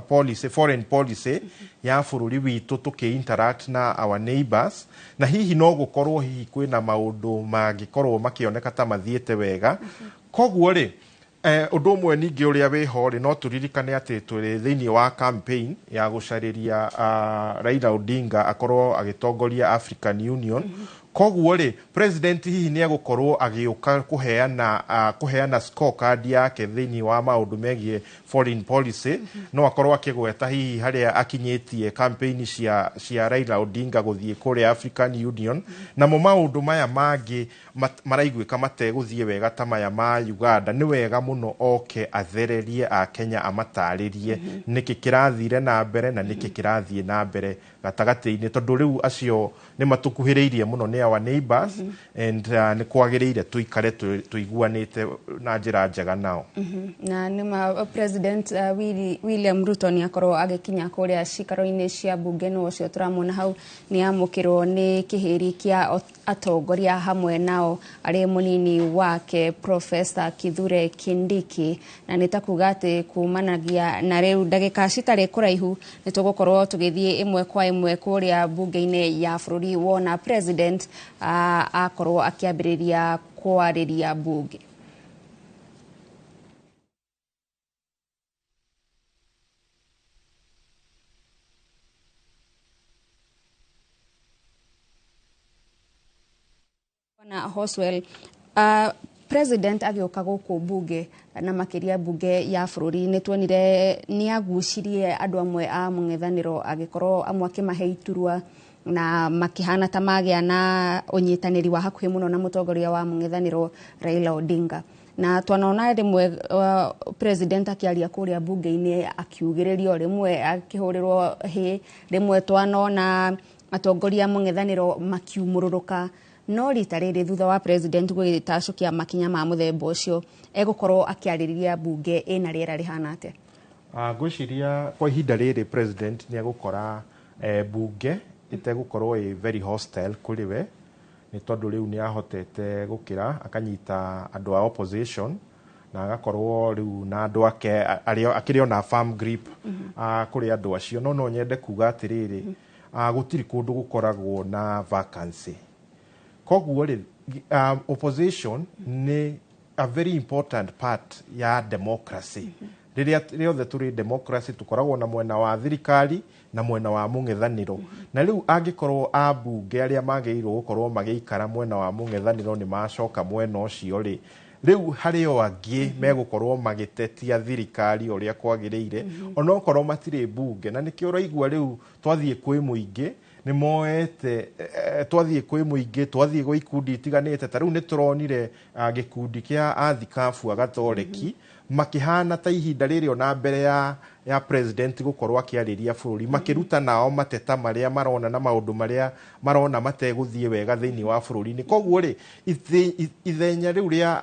policy, foreign policy ya bũrũri witũ tũkĩ interact na our neighbors, na hihi no gũkorwo hihi kwĩna maũndũ mangĩkorwo makĩoneka ta mathiĩte wega. Koguo rĩ, ũndũ ũmwe ningĩ ũrĩa wĩho rĩ, no tũririkane atĩ tũrĩ thĩinĩ wa campaign ya gũcarĩria Raila Odinga akorwo agĩtongoria African Union. Koguo rĩ, president hihi nĩ egũkorwo agĩũka kũheana scorecard yake thĩinĩ wa maũndũ megiĩ foreign policy. No akorwo akĩgweta hihi harĩa akinyĩtie campaign cia Raila Odinga gũthiĩ kũrĩa African Union, namo maũndũ maya mangĩ maraiguĩka mategũthiĩ wega ta maya ma Uganda. Nĩ wega mũno oke athererie Akenya, amatarĩrie nĩkĩ kĩrathire na mbere na nĩkĩ kĩrathiĩ na mbere gatagatĩ-inĩ, tondũ rĩu acio nĩ matũkuhĩrĩirie mũno, nĩ our neighbors, and nĩ kwagĩrĩire tũikare tũiguanĩte na njĩra njega nao. Na nĩma president William Ruto nĩ akorwo agĩkinya kũrĩa cikaro-inĩ cia bunge. Nĩ ũcio tũramwona hau nĩ amũkĩrwo nĩ kĩhĩri kĩa atongoria, hamwe nao arĩ mũnini wake Professor Kithure Kindiki. Na nĩ ta kuga atĩ kumanagia na rĩu ndagĩka citarĩ kũraihu nĩ tũgũkorwo tũgĩthiĩ ĩmwe kwa ĩmwe kũrĩa bunge-inĩ ya bũrũri wona president akorwo akĩambĩrĩria kwarĩria bunge. Na Hoswell, president agĩũka gũkũ bunge na makĩria bunge ya bũrũri, nĩ tuonire nĩ agucirie andũ amwe a mũng'ethanĩro, agĩkorwo amwe akĩmahe iturwa na makĩhana ta magĩa na ũnyitanĩri wa hakuhĩ mũno na mũtongoria wa mũng'ethanĩro Raila Odinga. Na twanona rĩmwe president akĩaria kũrĩa bunge-inĩ akiugĩrĩrio, rĩmwe akĩhũrĩrwo hĩ, rĩmwe twanona atongoria a mũng'ethanĩro makiumũrũrũka. No rita rĩrĩ, thutha wa president gwĩtacũkia makinya ma mũthemba ũcio, egũkorwo akĩarĩria bunge ĩna rĩera rĩhana atĩa? Ngwĩciria kwa ihinda rĩrĩ president nĩ egũkora bunge ĩtegũkorwo ĩ very hostile kũrĩ we, nĩ tondũ rĩu nĩ ahotete gũkĩra akanyita andũ a opposition na agakorwo rĩu na andũ ake akĩrĩ ona firm grip kũrĩ andũ acio. No nyende kuga atĩrĩrĩ, gũtirĩ kũndũ gũkoragwo na vacancy. Koguo rĩ, opposition nĩ a very important part ya democracy. Rĩrĩa rĩothe tũrĩ democracy, tũkoragwo na mwena wa thirikari na mwena wa mũng'ethanĩro. Na rĩu angĩkorwo ambunge arĩa magĩrĩirwo gũkorwo magĩikara mwena wa mũng'ethanĩro nĩ macoka mwena ũcio rĩ, rĩu harĩ o angĩ megũkorwo magĩtetia thirikari ũrĩa kwagĩrĩire, onokorwo matirĩ mbunge. Na nĩkĩo ũraigua rĩu twathiĩ kwĩ mũingĩ nĩ moete, twathiĩ kwĩ mũingĩ, twathiĩ gwĩ ikundi itiganĩte, ta rĩu nĩ tũronire gĩkundi kĩa athikabu a gatoreki. Makĩhana ta ihinda rĩrĩ ona mbere ya president gũkorwo akĩarĩria bũrũri, makĩruta nao mateta marĩa marona na maũndũ marĩa marona mategũthiĩ wega thĩinĩ wa bũrũri-inĩ. Koguo rĩ, ithenya rĩu rĩa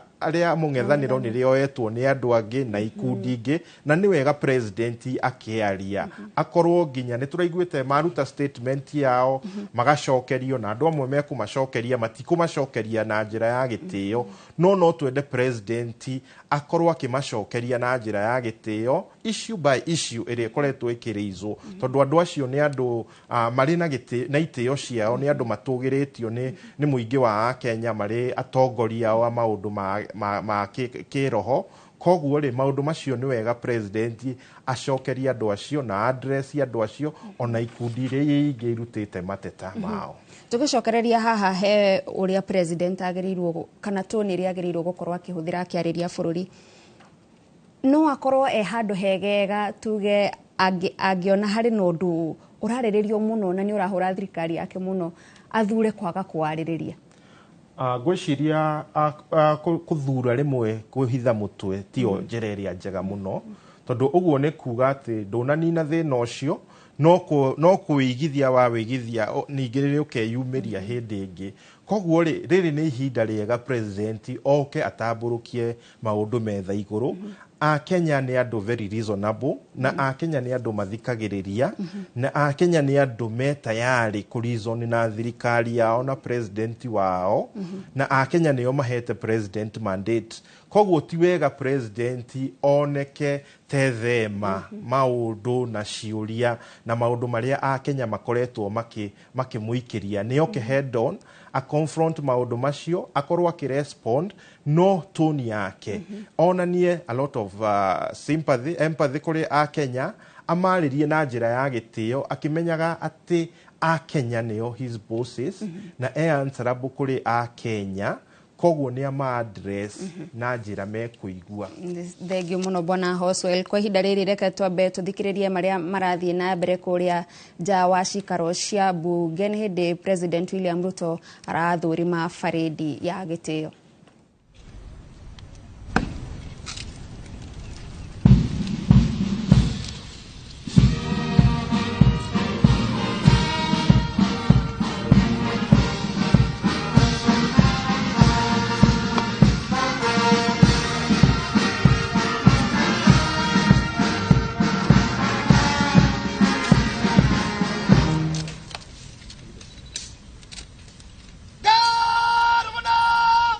mũng'ethanĩro nĩ rĩoetwo nĩ andũ angĩ na ikundi ingĩ, na nĩ wega president akĩaria akorwo nginya nĩ tũraiguĩte maruta statement yao magacokerio, na andũ amwe mekũmacokeria matikũmacokeria na njĩra ya gĩtĩo, no twende president akorwo akĩmacokeria na njĩra ya gĩtĩo issue by issue ĩrĩa ĩkoretwo ĩkĩrĩizwo, tondũ andũ acio nĩ andũ marĩ na gĩtĩ na itĩo ciao, nĩ andũ matũgĩrĩtio nĩ mũingĩ wa Akenya marĩ atongoria ao a maũndũ ma kĩroho. Koguo rĩ, maũndũ macio nĩ wega president acokerie andũ acio na address andũ acio ona ikundi iria ingĩ irutĩte mateta mao. Tũgĩcokereria haha he ũrĩa president agĩrĩirwo kana tone ĩrĩa agĩrĩirwo gũkorwo akĩhũthĩra akĩarĩria bũrũri, no akorwo e handũ hegega tuge angĩona harĩ na ũndũ ũrarĩrĩrio mũno na nĩ ũrahũra thirikari yake mũno, athure kwaga kũwarĩrĩria. Ngwĩciria kũthura rĩmwe kwĩhitha mũtwe tiyo njĩra ĩrĩa njega mũno, tondũ ũguo nĩ kuga atĩ ndũnanina thĩna ũcio, no kũwĩigithia wawĩigithia, ningĩ nĩ ũkeyumĩria hĩndĩ ĩngĩ. Koguo rĩ, rĩrĩ nĩ ihinda rĩega president oke atambũrũkie maũndũ metha igũrũ. Akenya nĩ andũ very reasonable, na Akenya nĩ andũ mathikagĩrĩria, na Akenya nĩ andũ me tayari kũ-reason na thirikari yao na president wao, na Akenya nĩo mahete president mandate. Koguo ti wega president oneke tethema maũndũ na ciũria na maũndũ marĩa Akenya makoretwo makĩmũikĩria. Nĩ oke head on a confront maũndũ macio, akorwo akĩrespond no tone yake onanie a lot of sympathy, empathy kũrĩ Akenya, amarĩrie na njĩra ya gĩtĩo akĩmenyaga atĩ Akenya nĩo his bosses na e answerable kũrĩ Akenya. Koguo nĩ ama address na njĩra mekũigua. Thengio mũno bwana Hoswell. Kwa ihinda rĩrĩ reke twambe tũthikĩrĩrie marĩa marathiĩ na mbere kũrĩa nja wa cikaro cia mbunge nĩ hĩndĩ President William Ruto arathũrima barĩndi ya gĩtĩo. Governor!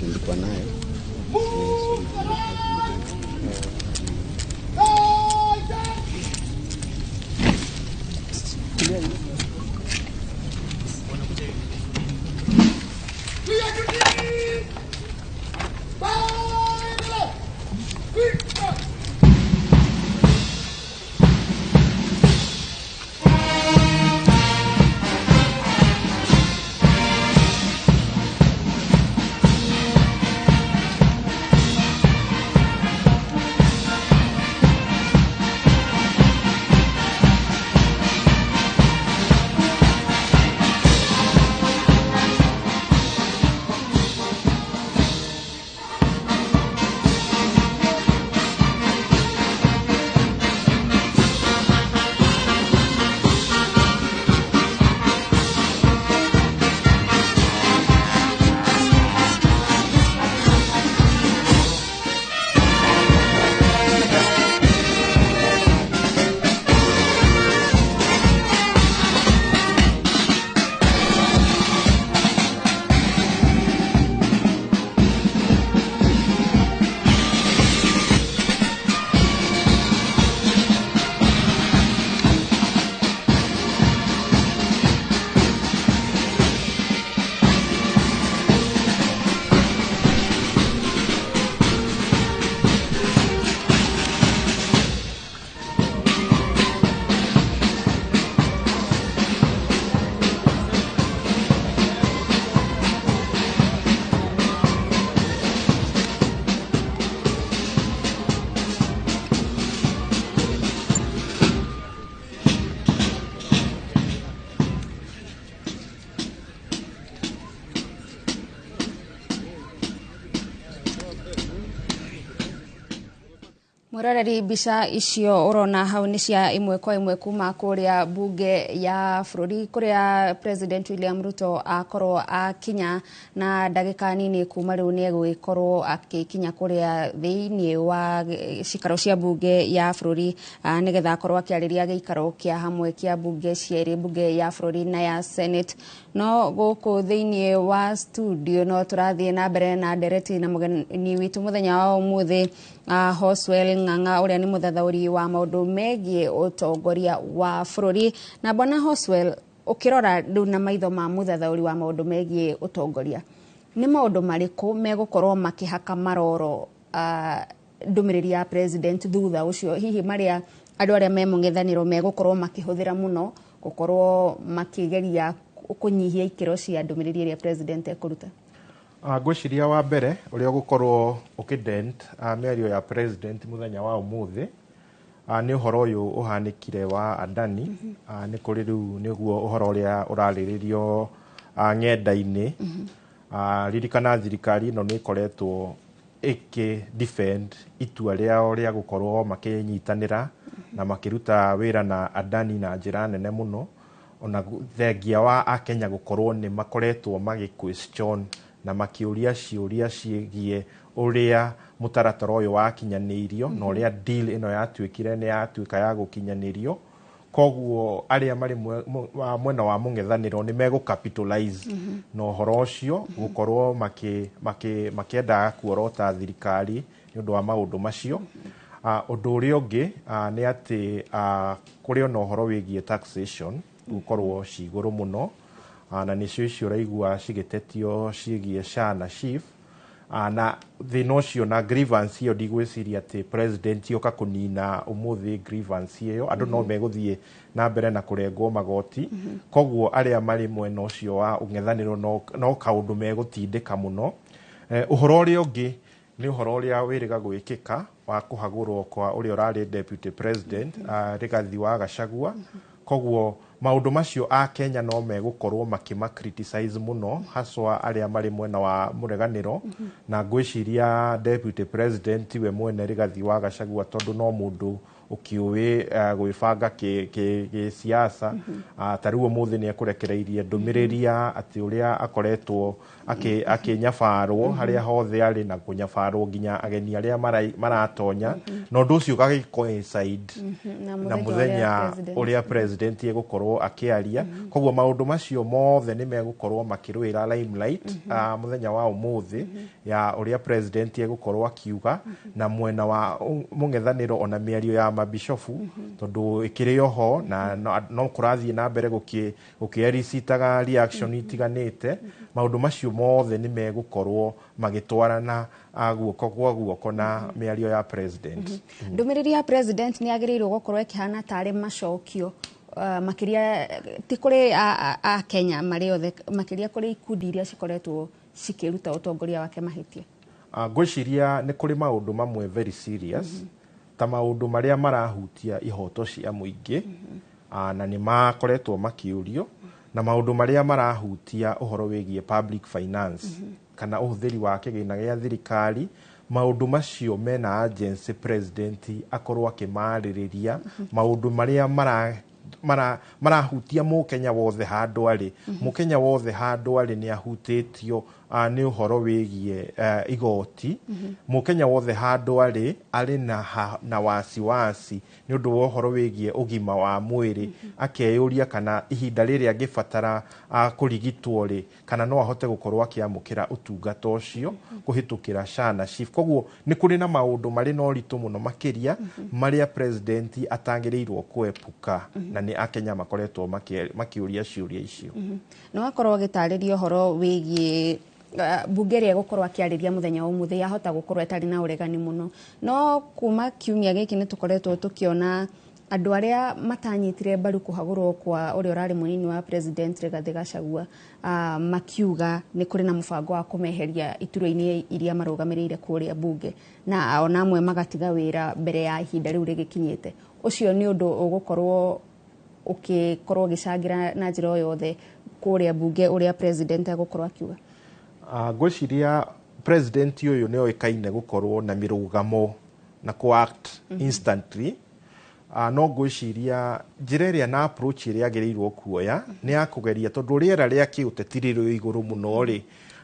Nilikuwa nayo. Mwiroreri mbica icio urona hau nĩ cia ĩmwe kwa ĩmwe kuma kũrĩa bunge ya bũrũri kũrĩa President William Ruto akorwo akinya na ndagĩka nini kuma rĩu nĩ egũgĩkorwo agĩkinya kũrĩa thĩinĩ wa cikaro cia bunge ya bũrũri nĩgetha akorwo akĩarĩria gĩikaro kĩa hamwe kĩa bunge cierĩ, bunge ya bũrũri na ya Senate. No gũkũ thĩinĩ wa studio no tũrathiĩ na mbere na ndereti na mũgeni witũ mũthenya wa ũmũthĩ, Hoswell Ng'ang'a ũrĩa nĩ mũthathaũri wa maũndũ megiĩ ũtongoria wa bũrũri. Na bwana Hoswell, ũkĩrora rĩu na maitho ma mũthathaũri wa maũndũ megiĩ ũtongoria, nĩ maũndũ marĩkũ megũkorwo makĩhaka maroro ndũmĩrĩri ya president thutha ũcio, hihi marĩa andũ arĩa me mũng'ethanĩro megũkorwo makĩhũthĩra mũno gũkorwo makĩgeria kũnyihia ikĩro cia ndũmĩrĩri ĩrĩa president ekũruta? Ngwĩciria wa mbere ũrĩa ũgũkorwo ũkĩdent mĩario ya president mũthenya wa ũmũthĩ nĩ ũhoro ũyũ ũhanĩkire wa Adani. Nĩ kũrĩ rĩu nĩguo ũhoro ũrĩa ũrarĩrĩrio ng'enda-inĩ. Ririkana thirikari ĩno nĩ ĩkoretwo ĩkĩ defend itua rĩao rĩa gũkorwo makĩnyitanĩra na makĩruta wĩra na Adani na njĩra nene mũno, ona thengia wa akenya gũkorwo nĩ makoretwo magĩ question na makĩũria ciũria ciĩgiĩ ũrĩa mũtaratara ũyũ wakinyanĩirio na ũrĩa deal ĩno yatuĩkire nĩ yatuĩka ya gũkinyanĩrio. Koguo arĩa marĩ mwena wa mũng'ethanĩro nĩ megũ capitalize na ũhoro ũcio gũkorwo makĩenda kuorota thirikari nĩ ũndũ wa maũndũ macio. Ũndũ ũrĩa ũngĩ nĩ atĩ kũrĩ ona ũhoro wĩgiĩ taxation gũkorwo ci igũrũ mũno, na nĩcio icio ũraigua cigĩtetio ciĩgiĩ SHA na SHIF. Na thĩna ũcio na grievance ĩyo ndigwĩciria atĩ president oka kũnina ũmũthĩ grievance ĩyo, andũ no megũthiĩ na mbere na kũrengwo magoti. Koguo arĩa marĩ mwena ũcio wa ũng'ethanĩro no kaũndũ megũtindĩka mũno. Ũhoro ũrĩa ũngĩ nĩ ũhoro ũrĩa wĩrĩga gwĩkĩka wa kũhagũrwo kwa ũrĩa ũrarĩ deputy president Rigathi wa Gachagua. Koguo maũndũ macio a Kenya no megũkorwo makĩma criticize mũno, haswa arĩa marĩ mwena wa mũreganĩro. Na ngwĩciria deputy president we mwene Rigathi wa Gachagua, tondũ no mũndũ ũkĩũĩ gwĩbanga gĩsiasa, ta rĩu ũmũthĩ nĩ ekũrekereirie ndũmĩrĩri ya atĩ ũrĩa akoretwo akĩnyabarwo harĩa hothe arĩ na kũnyabarwo nginya ageni arĩa maratonya Na ũndũ ũcio ũgagĩ coincide na na mũthenya mũthenya ũrĩa president. Ũrĩa president egũkorwo akĩaria. Koguo maũndũ macio mothe nĩ megũkorwo makĩrũĩra limelight mũthenya wa ũmũthĩ ya ũrĩa president egũkorwo akiuga, na mwena wa mũng'ethanĩro ona mĩario ya mabishofu, tondũ ĩkĩrĩ oho na no kũrathiĩ na mbere gũkĩelicitaga reaction itiganĩte. Maũndũ macio mothe nĩ megũkorwo magĩtwarana guoko kwa guoko na mĩario ya president. Ndũmĩrĩri ya president nĩ yagĩrĩirwo gũkorwo ĩkĩhana tarĩ macokio, makĩria ti kũrĩ a Kenya marĩ othe, makĩria kũrĩ ikundi iria cikoretwo cikĩruta ũtongoria wake mahĩtia? Ngwĩciria nĩ kũrĩ maũndũ mamwe very serious, ta maũndũ marĩa marahutia ihoto cia mũingĩ, na nĩ makoretwo makĩũrio, na maũndũ marĩa marahutia ũhoro wĩgiĩ public finance kana ũhũthĩri wa kĩgĩna gĩa thirikari. Maũndũ macio mena urgency president akorwo akĩmarĩrĩria, maũndũ marĩa marahutia mũkenya wothe handũ arĩ. Mũkenya wothe handũ arĩ nĩ ahutĩtio nĩ ũhoro wĩgiĩ igoti. Mũkenya wothe handũ arĩ arĩ na wasiwasi nĩ ũndũ wa ũhoro wĩgiĩ ũgima wa mwĩrĩ, akeyũria kana ihinda rĩrĩa angĩbatara kũrigitwo rĩ, kana no ahote gũkorwo akĩamũkĩra ũtungata ũcio kũhĩtũkĩra SHA na SHIF. Koguo nĩ kũrĩ na maũndũ marĩ na ũritũ mũno makĩria marĩa president atagĩrĩirwo kũepuka, na nĩ akenya makoretwo makĩũria ciũria icio. Nĩ wakorwo ũgĩtarĩria ũhoro wĩgiĩ bunge ĩrĩa egũkorwo akĩarĩria mũthenya wa ũmũthĩ, yahota gũkorwo ĩtarĩ na ũregani mũno, no kuma kiumia gĩkĩ nĩ tũkoretwo tũkĩona andũ arĩa matanyitire mbaru kũhagũrwo kwa ũrĩa ũrarĩ mũnini wa president Rigathĩ Gachagua, makiuga nĩ kũrĩ na mũbango wa kũmeheria iturwa-inĩ iria marũgamĩrĩire kũrĩa bunge, na ona amwe magatiga wĩra mbere ya ihinda rĩu rĩgĩkinyĩte. Ũcio nĩ ũndũ ũgũkorwo ũgĩkorwo ũgĩcangĩra na njĩra o yothe kũrĩa bunge ũrĩa president egũkorwo akiuga? Ngwĩciria president ũyũ nĩ oĩkaine gũkorwo na mĩrũgamo na kũ act instantly. No ngwĩciria njĩra ĩrĩa na approach ĩrĩa agĩrĩirwo kuoya nĩ ya kũgeria, tondũ rĩera rĩa kĩũteti rĩrĩ igũrũ mũno rĩ,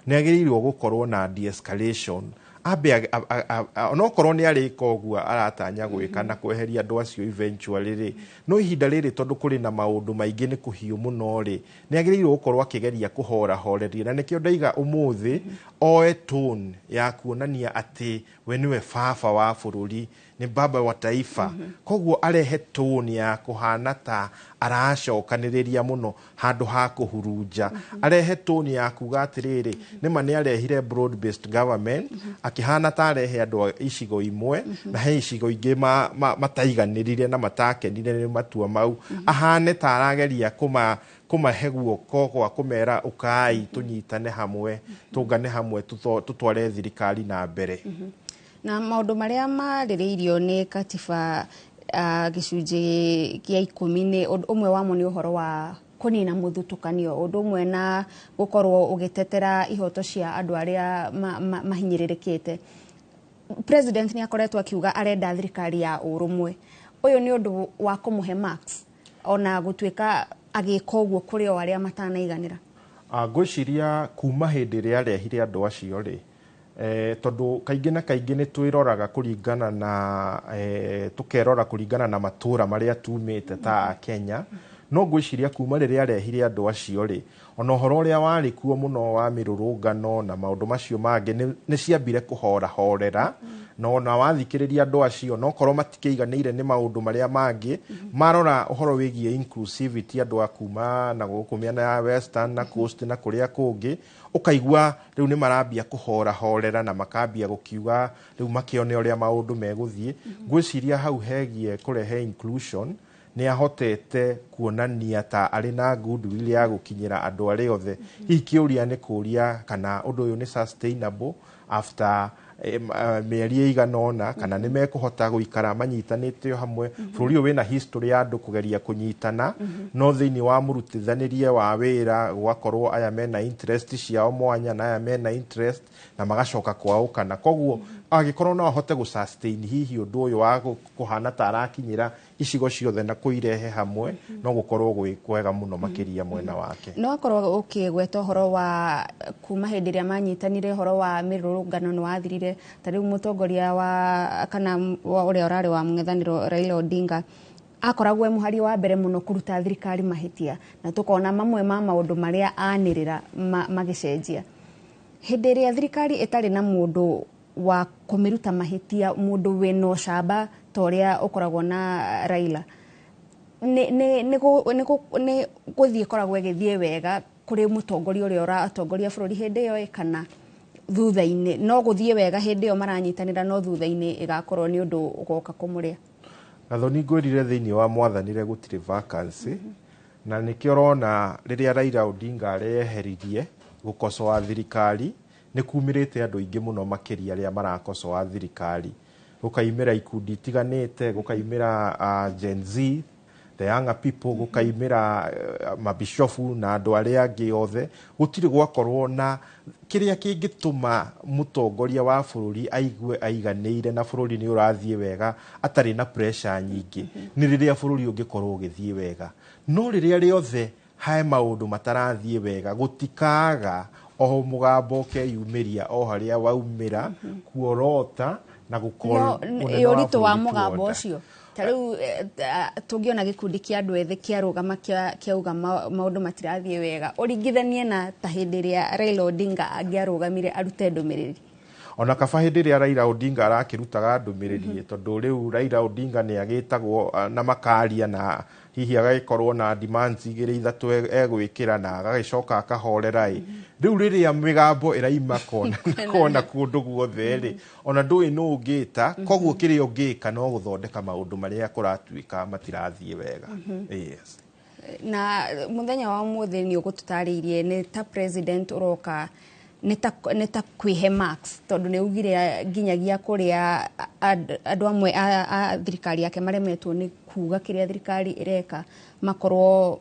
nĩ agĩrĩirwo gũkorwo na de-escalation, ambe onokorwo nĩ arĩka ũguo aratanya gwĩka na kweheria andũ acio eventually rĩ, no ihinda rĩrĩ tondũ kũrĩ na maũndũ maingĩ nĩ kũhiũ mũno rĩ, nĩ agĩrĩirwo gũkorwo akĩgeria kũhorahoreria. Na nĩkĩo ndaiga ũmũthĩ oe tone ya kuonania atĩ we nĩwe baba wa bũrũri, nĩ baba wa taifa. Koguo arehe tone ya kũhana ta aracokanĩrĩria mũno handũ ha kũhurunja. Arehe tone ya kuga atĩrĩrĩ, nĩma nĩ arehire broad based government, akĩhana ta arehe andũ a icigo imwe, na he icigo ingĩ mataiganĩrire na matakenire nĩ matua mau. Ahane ta arageria kũmahe guoko gwa kũmera ũkai tũnyitane hamwe, tũngane hamwe, tũtware thirikari na mbere. Na maũndũ marĩa marĩrĩirio nĩ katiba, gĩcunjĩ kĩa 10, nĩ ũmwe wamo nĩ ũhoro wa kũnina mũthutũkanio, ũndũ ũmwe na gũkorwo ũgĩtetera ihoto cia andũ arĩa mahinyĩrĩrĩkĩte. President nĩ akoretwo akiuga arenda thirikari ya ũrũmwe. Ũyũ nĩ ũndũ wa kũmũhe marks ona gũtuĩka agĩka ũguo kũrĩ o arĩa matanaiganĩra? Ngwĩciria kuma hĩndĩ ĩrĩa arehire andũ acio rĩ, tondũ kaingĩ na kaingĩ nĩ twĩroraga kũringana na tũkerora kũringana na matũra marĩa tumĩte ta Akenya, no ngwĩciria kuma rĩrĩa arehire andũ acio rĩ, ona ũhoro ũrĩa warĩ kuo mũno wa mĩrũrũngano na maũndũ macio mangĩ nĩ ciambire kũhorahorera. Na ona wathikĩrĩria andũ acio, no korwo matikĩiganĩire nĩ maũndũ marĩa mangĩ, marora ũhoro wĩgiĩ inclusivity, andũ a kuma na gũkũ mĩena ya Western na Coast na kũrĩa kũngĩ, ũkaigua rĩu nĩ marambia kũhorahorera na makambia gũkiuga rĩu makĩone ũrĩa maũndũ megũthiĩ. Ngwĩciria hau hegiĩ kũrehe inclusion nĩ ahotete kuonania ta arĩ na goodwill ya gũkinyĩra andũ arĩa othe. Hihi kĩũria nĩ kũria kana ũndũ ũyũ nĩ sustainable after mĩeri ĩigana ũna, kana nĩ mekũhota gũikara manyitanĩte o hamwe. Bũrũri ũyũ wĩna history ya andũ kũgeria kũnyitana, no thĩinĩ wa mũrutithanĩrie wa wĩra gũgakorwo aya mena interest ciao mwanya na aya mena interest na magacoka kwaũkana. Koguo angĩkorwo no ahote gũ sustain hihi ũndũ ũyũ wa kũhana ta arakinyĩra icigo ciothe na kũirehe hamwe, no gũkorwo gwĩ kwega mũno makĩria mwena wake. No akorwo ũkĩgweta ũhoro wa kuma hĩndĩ ĩrĩa manyitanire, ũhoro wa mĩrũrũngano nĩ wathirire. mbere. Ta rĩu mũtongoria wa kana wa ũrĩa ũrarĩ wa mũng'ethanĩro Raila Odinga akoragwo e mũhari wa mbere mũno kũruta thirikari mahĩtia, na tũkona mamwe ma maũndũ marĩa anĩrĩra magĩcenjia. Hĩndĩ ĩrĩa thirikari ĩtarĩ na mũndũ wa kũmĩruta mahĩtia, mũndũ wĩna ũcamba ta ũrĩa ũkoragwo na Raila, nĩ gũthiĩ ĩkoragwo ĩgĩthiĩ wega kũrĩ mũtongoria ũrĩa ũratongoria bũrũri hĩndĩ ĩyo, kana thutha-inĩ no gũthiĩ wega hĩndĩ ĩyo maranyitanĩra, no thutha-inĩ ĩgakorwo nĩ ũndũ ũgoka kũmũrĩa? Gathoni, ngwĩrire thĩinĩ wa mwathanĩre gũtirĩ vacancy, na nĩkĩo ũrona rĩrĩa Raila Odinga areyeheririe gũkocoa thirikari, nĩ kumĩrĩte andũ aingĩ mũno makĩria arĩa marakocoa thirikari, gũkaimĩra ikundi itiganĩte, gũkaimĩra Gen Z, the younger people, gũkaimĩra mabishofu na andũ arĩa angĩ othe. Gũtirĩ gwakorwo na kĩrĩa kĩngĩtũma mũtongoria wa bũrũri aigue aiganĩire na bũrũri nĩ ũrathiĩ wega atarĩ na pressure nyingĩ nĩ rĩrĩa bũrũri ũngĩkorwo ũgĩthiĩ wega. No rĩrĩa rĩothe he maũndũ matarathiĩ wega, gũtikaga o mũgambo ũkeyumĩria o harĩa waumĩra kuorota na gũkorwo no mũnene wa ũritũ wa bũrũri mũgambo tuona. Ũcio ta rĩu tũngĩona gĩkundi kĩa andũ ethĩ kĩarũgama kĩauga maũndũ matirathiĩ wega, ũringithanie na ta hĩndĩ ĩrĩa Raila Odinga angĩarũgamire arute ndũmĩrĩri. Ona kaba hĩndĩ ĩrĩa Raila Odinga arakĩrutaga ndũmĩrĩri, tondũ rĩu Raila Odinga nĩ agĩtagwo na makaria, na hihi agagĩkorwo na demands igĩrĩ ithatũ egwĩkĩra na agagĩcoka akahorera. Ĩ rĩu rĩrĩa mĩgambo ĩraima kona na kona kũndũ guothe rĩ, ona ndũĩ nũ ũngĩta. Koguo kĩrĩa ũngĩka no gũthondeka maũndũ marĩa kũratuĩka matirathiĩ wega. Yes. Na mũthenya wa ũmũthĩ nĩ ũgũtũtarĩirie nĩ ta president ũroka nĩ ta kwĩhe marks, tondũ nĩ ugire nginyagia kũrĩa andũ amwe a thirikari yake maremetwo nĩ kuga kĩrĩa thirikari ĩreka, makorwo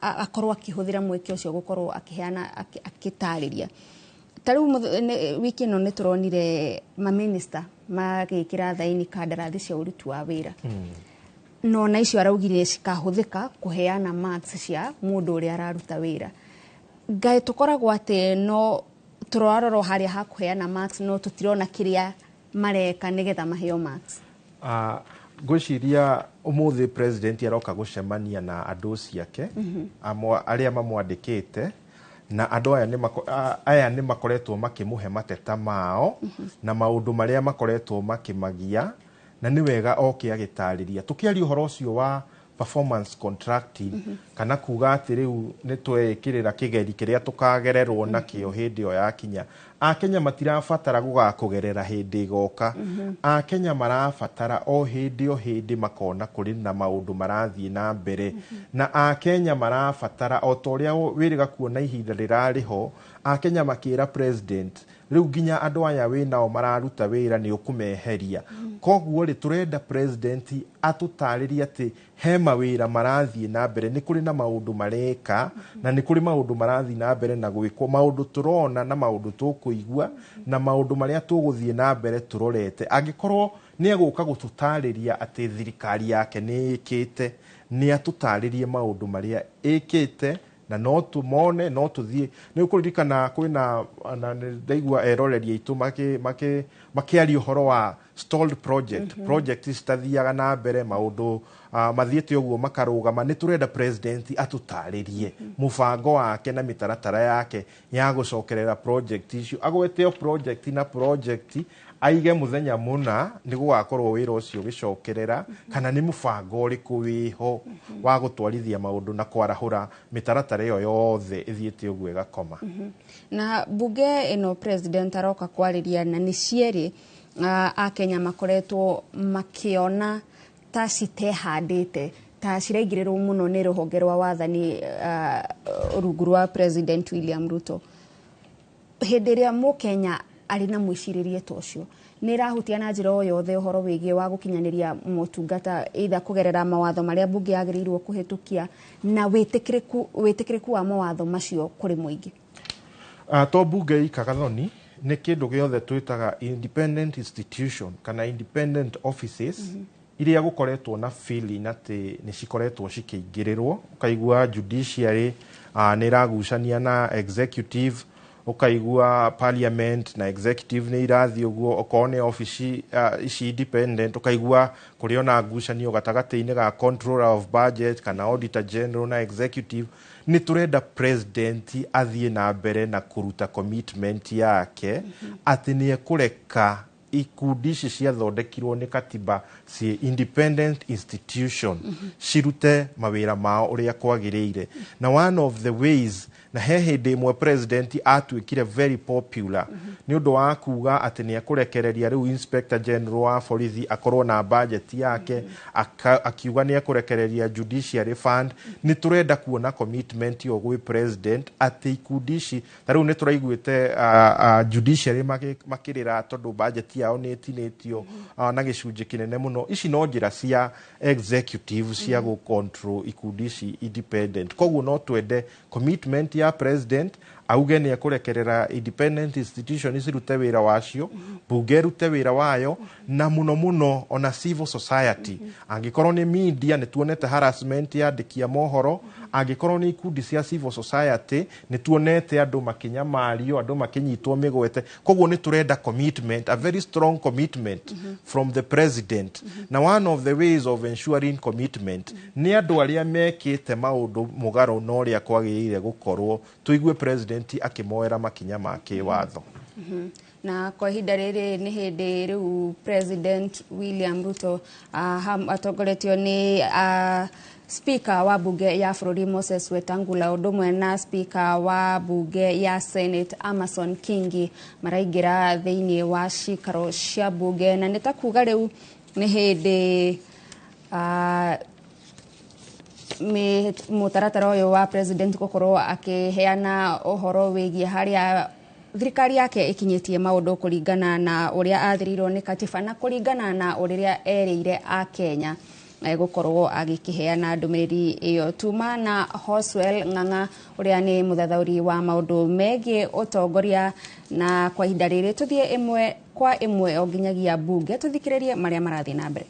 akorwo akĩhũthĩra mweke ũcio gũkorwo akĩheana akĩtarĩria. Ta rĩu wiki ĩno nĩ tũronire maminista magĩkĩra thaini kandarathi cia ũruti wa wĩra, no na icio araugire cikahũthĩka kũheana marks cia mũndũ ũrĩa araruta wĩra. Ngai, tũkoragwo atĩ no tũrarorwo harĩa ha kũheana marks, no tũtirona kĩrĩa mareka nĩgetha maheo marks. Ngwĩciria ũmũthĩ president aroka gũcemania na andũ ciake arĩa mamwandĩkĩte, na andũ aya aya nĩ makoretwo makĩmũhe mateta mao na maũndũ marĩa makoretwo makĩmagia, na nĩ wega oke agĩtarĩria. Tũkĩaria ũhoro ũcio wa performance contracting, kana kuga atĩ rĩu nĩ tweĩkĩrĩra kĩgeri kĩrĩa tũkagererwo nakĩo hĩndĩ ĩyo yakinya. Akenya matirabatara gũgakũgerera hĩndĩ ĩgoka. Akenya marabatara o hĩndĩ o hĩndĩ makona kũrĩ na maũndũ marathiĩ na mbere, na Akenya marabatara o ta ũrĩa wĩrĩga kuona ihinda rĩrarĩ ho Akenya makĩra president, rĩu nginya andũ aya wĩ nao mararuta wĩra nĩ ũkũmeheria. Koguo rĩ, tũrenda president atũtarĩrie atĩ he mawĩra marathiĩ na mbere, nĩ kũrĩ na maũndũ mareka, na nĩ kũrĩ maũndũ marathiĩ na mbere na gwĩkwo, maũndũ tũrona na maũndũ tũkũigua na maũndũ marĩa tũgũthiĩ na mbere tũrorete. Angĩkorwo nĩ egũka gũtũtarĩria atĩ thirikari yake nĩ ĩkĩte, nĩ atũtarĩrie maũndũ marĩa ĩkĩte na no tũmone, no tũthiĩ. Nĩ ũkũririkana kwĩna na nĩ ndaigua eroreri aitũ makĩaria ũhoro wa stalled project, project citathiaga na mbere, maũndũ mathiĩte ũguo makarũgama. Nĩ tũrenda president atũtarĩrie mũbango wake na mĩtaratara yake ya gũcokerera project icio, agwete o project na project, aige mũthenya mũna nĩ gũgakorwo wĩra ũcio ũgĩcokerera, kana nĩ mũbango ũrĩkũ wĩho wa gũtwarithia maũndũ na kwarahũra mĩtaratara ĩyo yothe ĩthiĩte ũguo ĩgakoma. Na bunge ĩno president aroka kwarĩria na nĩ cierĩ Akenya makoretwo makĩona ta citehandĩte, ta ciraingĩrĩrwo mũno nĩ rũhonge rwa wathani rungu rwa President William Ruto. Hĩndĩ ĩrĩa mũkenya arĩ na mwĩcirĩrie ta ũcio, nĩ ĩrahutia na njĩra o yothe ũhoro wĩgiĩ wa gũkinyanĩria motungata, either kũgerera mawatho marĩa mbunge yagĩrĩirwo kũhĩtũkia na wĩtĩkĩrĩku wa mawatho macio kũrĩ mũingĩ? To bunge ika, Gathoni, nĩ kĩndũ gĩothe twĩtaga independent institution kana independent offices iria gũkoretwo na feeling atĩ nĩ cikoretwo cikĩingĩrĩrwo. Ũkaigua judiciary nĩ ĩragucania na executive. Ũkaigua parliament na executive nĩ irathiĩ ũguo, okorwo nĩ obici ici independent, ũkaigua kũrĩ ona ngucanio gatagatĩ-inĩ ga controller of budget kana auditor general na executive. Nĩ tũrenda president athiĩ na mbere na kũruta commitment yake atĩ nĩ ekũreka ikundi ici ciathondekirwo nĩ katiba ciĩ independent institution cirute mawĩra mao ũrĩa kwagĩrĩire. Na one of the ways, na he hĩndĩ ĩmwe president atuĩkire very popular nĩ ũndũ wa kuga atĩ nĩ ekũrekereria rĩu inspector general wa borithi akorwo na budget yake, akiuga nĩ ekũrekereria judiciary fund. Nĩ tũrenda kuona commitment ĩyo gwĩ president atĩ ikundi ici, ta rĩu nĩ tũraiguĩte judiciary makĩrĩra tondũ budget yao nĩ ĩtinĩtio na gĩcunjĩ kĩnene mũno. Ici no njĩra cia executive cia gũ control ikundi ici independent. Koguo no twende commitment ya president, auge nĩ ekũrekerera independent institution cirute wĩra wacio, bunge ĩrute wĩra wayo, na mũno mũno ona civil society. Angĩkorwo nĩ media, nĩ tuonete harassment ya andĩki a mohoro. Angĩkorwo nĩ ikundi cia civil society, nĩ tuonete andũ makĩnyamario, andũ makĩnyitwo mĩgwete. Koguo nĩ tũrenda commitment, a very strong commitment from the president. Na one of the ways of ensuring commitment nĩ andũ arĩa mekĩte maũndũ mũgarũ na ũrĩa kwagĩrĩire gũkorwo, tũigue president akĩmoera makinya ma kĩwatho. Na kwa ihinda rĩrĩ nĩ hĩndĩ rĩu President William Ruto atongoretio nĩ Speaker wa bunge ya bũrũri Moses Wetangula, ũndũ ũmwe na Speaker wa bunge ya Senate Amason Kingi, maraingĩra thĩinĩ wa cikaro cia bunge, na nĩ ta kuga rĩu nĩ hĩndĩ mũtaratara ũyũ wa president gũkorwo akĩheana ũhoro wĩgiĩ harĩa thirikari yake ĩkinyĩtie maũndũ kũringana na ũrĩa athĩrĩirwo nĩ katiba na kũringana na ũrĩa erĩire a Kenya gũkorwo agĩkĩheana ndũmĩrĩri ĩyo. Tuma na Hoswell Ng'ang'a ũrĩa nĩ mũthathaũri wa maũndũ megiĩ ũtongoria, na kwa ihinda rĩrĩ tũthiĩ ĩmwe kwa ĩmwe o nginyagia bunge tũthikĩrĩrie marĩa marathiĩ na mbere.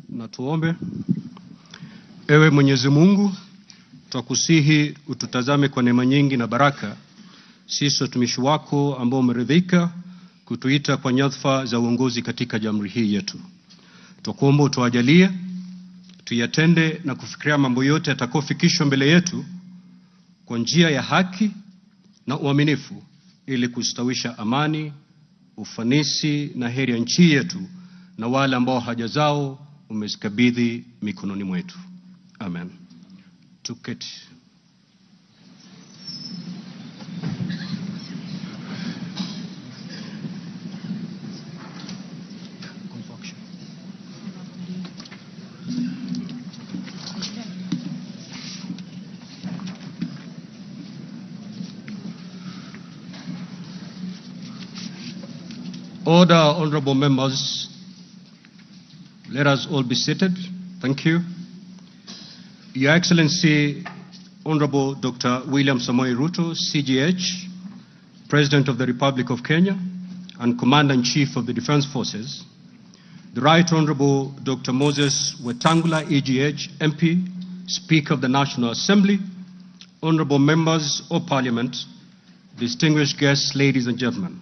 Na tuombe. Ewe Mwenyezi Mungu, twakusihi ututazame kwa neema nyingi na baraka, sisi watumishi wako ambao umeridhika kutuita kwa nyadhifa za uongozi katika jamhuri hii yetu. Twakuomba utuajalie tuyatende na kufikiria mambo yote yatakayofikishwa mbele yetu kwa njia ya haki na uaminifu, ili kustawisha amani, ufanisi na heri ya nchi yetu na wale ambao haja zao umezikabidhi mikononi mwetu. Amen. Tuketi. Order, honorable members. Let us all be seated. Thank you. Your Excellency, Honorable Dr. William Samoei Ruto, CGH, President of the Republic of Kenya and Commander-in-Chief of the Defense Forces, the Right Honorable Dr. Moses Wetangula, EGH, MP, Speaker of the National Assembly, Honorable Members of Parliament, distinguished guests, ladies and gentlemen.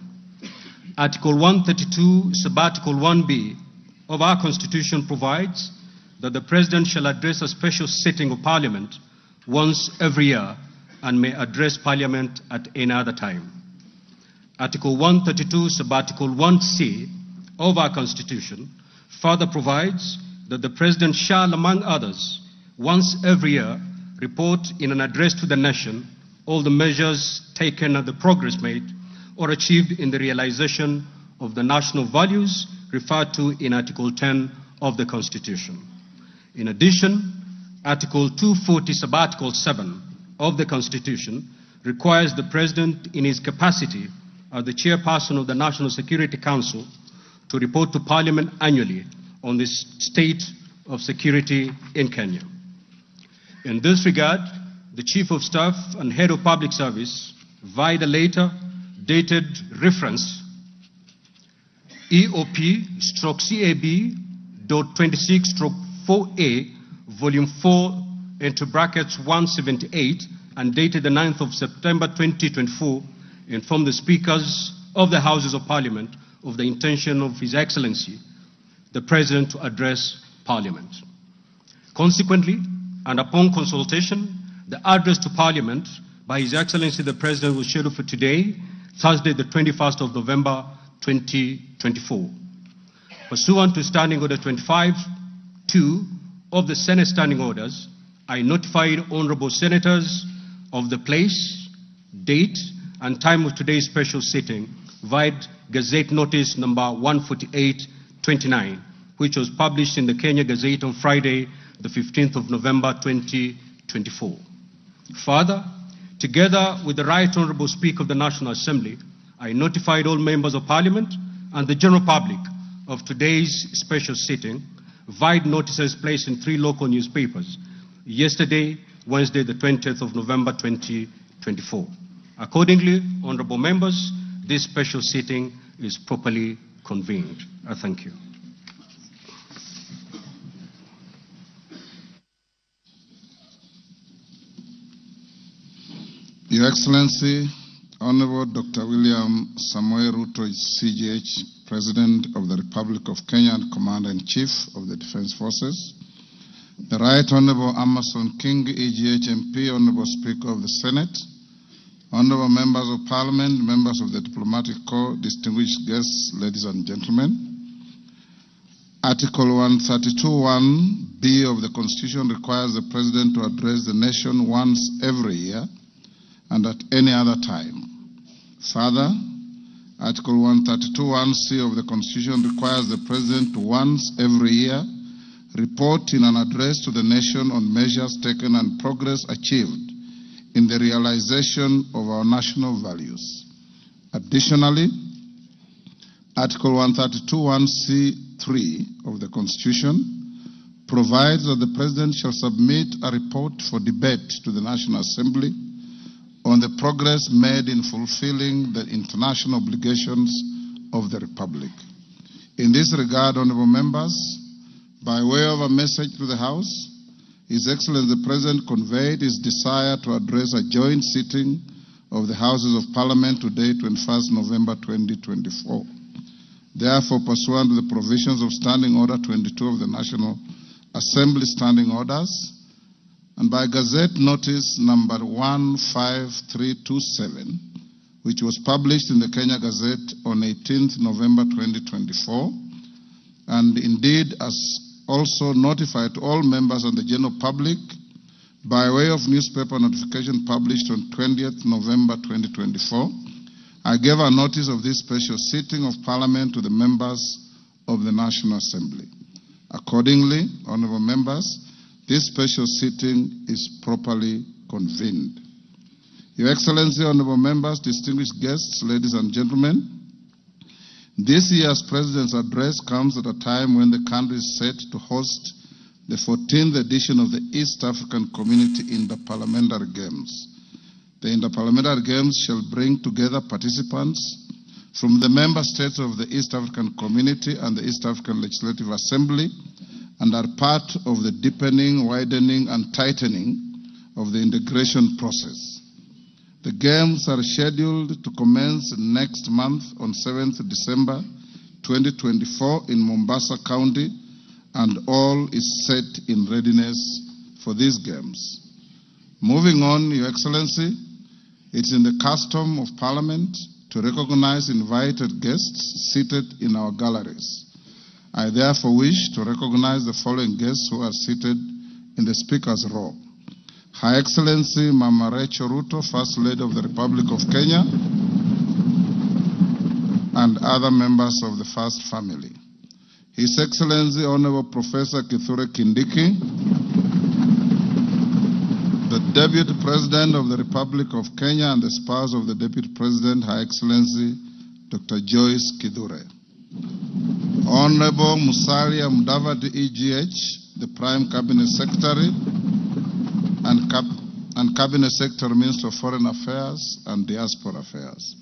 Article 132, Subarticle 1B of our Constitution provides that the President shall address a special sitting of Parliament once every year and may address Parliament at any other time. Article 132, Subarticle 1C of our Constitution further provides that the President shall, among others, once every year, report in an address to the nation all the measures taken and the progress made or achieved in the realization of the national values referred to in Article 10 of the Constitution. In addition, Article 240, Subarticle 7 of the Constitution requires the President, in his capacity as the Chairperson of the National Security Council, to report to Parliament annually on the state of security in Kenya. In this regard, the Chief of Staff and Head of Public Service, via the later dated reference EOP/CAB.26/4A, Volume 4, into brackets 178, and dated the 9th of September 2024, informed the Speakers of the Houses of Parliament of the intention of His Excellency, the President, to address Parliament. Consequently, and upon consultation, the address to Parliament by His Excellency the President was scheduled for today, Thursday, the 21st of November, 2024. Pursuant to Standing Order 25(2) of the Senate Standing Orders, I notified honorable senators of the place, date, and time of today's special sitting via Gazette Notice number 14829, which was published in the Kenya Gazette on Friday, the 15th of November, 2024. Further, together with the Right Honorable Speaker of the National Assembly, I notified all members of Parliament and the general public of today's special sitting via notices placed in 3 local newspapers yesterday, Wednesday, the 20th of November, 2024. Accordingly, honorable members, this special sitting is properly convened. I thank you. Your Excellency, Honorable Dr. William Samoei Ruto, CGH, President of the Republic of Kenya and Commander-in-Chief of the Defense Forces, the Right Honorable Amason King, EGH MP, Honorable Speaker of the Senate, Honorable Members of Parliament, members of the Diplomatic Corps, distinguished guests, ladies and gentlemen. Article 132(1)(b) of the Constitution requires the President to address the nation once every year and at any other time. Further, Article 132(1)(c) of the Constitution requires the President to once every year report in an address to the nation on measures taken and progress achieved in the realization of our national values. Additionally, Article 132(1)(c)(3) of the Constitution provides that the President shall submit a report for debate to the National Assembly on the progress made in fulfilling the international obligations of the Republic. In this regard, honorable members, by way of a message to the House, His Excellency the President conveyed his desire to address a joint sitting of the Houses of Parliament today, 21st November 2024. Therefore, pursuant to the provisions of Standing Order 22 of the National Assembly Standing Orders, and by Gazette Notice number 15327, which was published in the Kenya Gazette on 18th November 2024, and indeed as also notified to all members and the general public by way of newspaper notification published on 20th November 2024, I gave a notice of this special sitting of Parliament to the members of the National Assembly. Accordingly, honorable members, this special sitting is properly convened. Your Excellency, honorable members, distinguished guests, ladies and gentlemen, This year's President's address comes at a time when the country is set to host the 14th edition of the East African Community Interparliamentary Games. The Interparliamentary Games shall bring together participants from the member states of the East African Community and the East African Legislative Assembly, and are part of the deepening, widening, and tightening of the integration process. The Games are scheduled to commence next month on 7th December 2024 in Mombasa County, and all is set in readiness for these Games. Moving on, Your Excellency, it's in the custom of Parliament to recognize invited guests seated in our galleries. I therefore wish to recognize the following guests who are seated in the Speaker's row. Her Excellency Mama Rachel Ruto, First Lady of the Republic of Kenya, and other members of the First Family. His Excellency Honorable Professor Kithure Kindiki, the Deputy President of the Republic of Kenya and the spouse of the Deputy President, Her Excellency Dr. Joyce Kithure. Honorable Musalia Mudavadi, EGH, the Prime Cabinet Secretary and Cabinet Secretary, Minister of Foreign Affairs and Diaspora Affairs.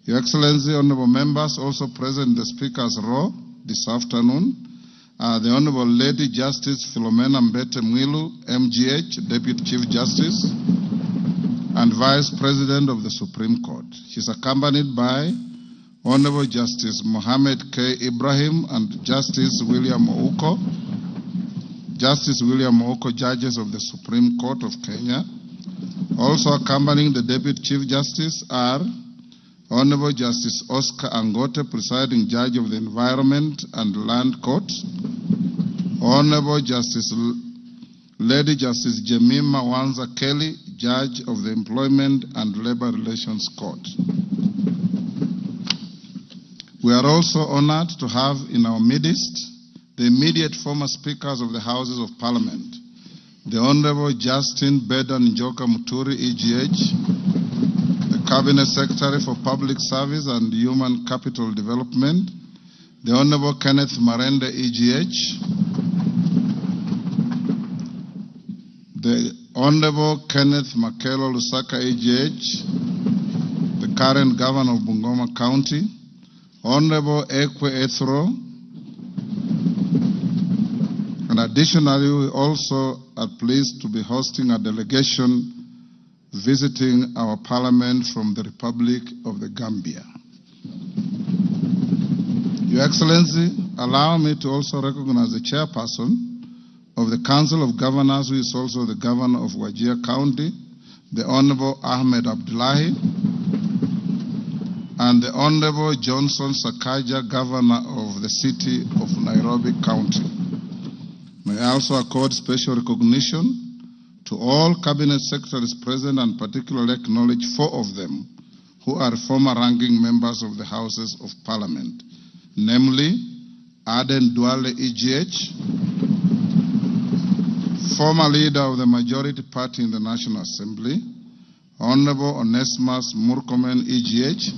Your Excellency, Honorable Members, also present in the Speaker's row this afternoon are the Honorable Lady Justice Philomena Mbete Mwilu, MGH, Deputy Chief Justice and Vice President of the Supreme Court. She's accompanied by Honorable Justice Mohammed K. Ibrahim and Justice William Ouko, judges of the Supreme Court of Kenya. Also accompanying the Deputy Chief Justice are Honorable Justice Oscar Angote, Presiding Judge of the Environment and Land Court, Honorable Justice Lady Justice Jemima Wanza Kelly, Judge of the Employment and Labor Relations Court. We are also honored to have in our midst the immediate former Speakers of the Houses of Parliament, the Honorable Justin Bedan Njoka Muturi, EGH, the Cabinet Secretary for Public Service and Human Capital Development, the Honorable Kenneth Marende, EGH, the Honorable Kenneth Makelo Lusaka, EGH, the current Governor of Bungoma County, Honorable Ekwe Ethro, and additionally, we also are pleased to be hosting a delegation visiting our parliament from the Republic of the Gambia. Your Excellency, allow me to also recognize the chairperson of the Council of Governors, who is also the Governor of Wajir County, the Honorable Ahmed Abdullahi, and the Honorable Johnson Sakaja, Governor of the City of Nairobi County. May I also accord special recognition to all Cabinet Secretaries present, and particularly acknowledge 4 of them who are former ranking members of the Houses of Parliament, namely Aden Duale, EGH, former leader of the majority party in the National Assembly, Honorable Onesmus Murkomen, EGH,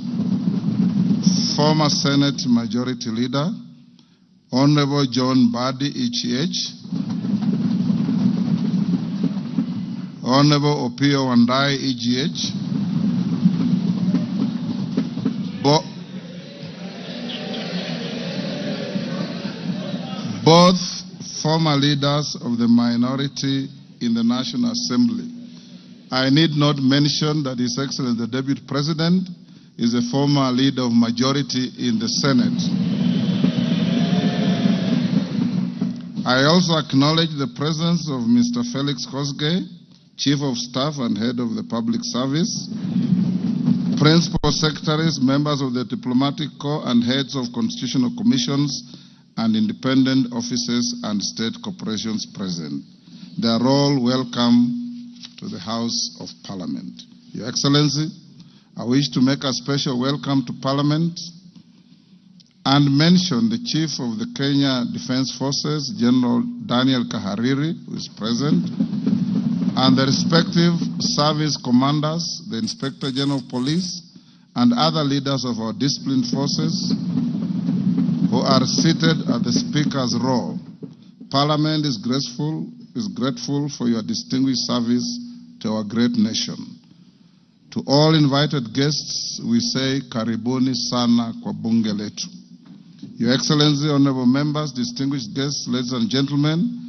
former Senate Majority Leader, Honorable John Badi, EGH, Honorable Opiyo Wandayi, EGH, both former leaders of the minority in the National Assembly. I need not mention that His Excellency the Deputy President is a former leader of majority in the Senate. I also acknowledge the presence of Mr. Felix Kosgei, Chief of Staff and Head of the Public Service, Principal Secretaries, members of the Diplomatic Corps and heads of constitutional commissions and independent offices and state corporations present. They are all welcome to the House of Parliament. Your Excellency, I wish to make a special welcome to Parliament and mention the Chief of the Kenya Defense Forces, General Daniel Kahariri, who is present, and the respective service commanders, the Inspector General of Police, and other leaders of our disciplined forces, who are seated at the Speaker's row. Parliament is grateful for your distinguished service to our great nation. To all invited guests, we say karibuni sana kwa bunge letu. Your Excellency, honorable members, distinguished guests, ladies and gentlemen,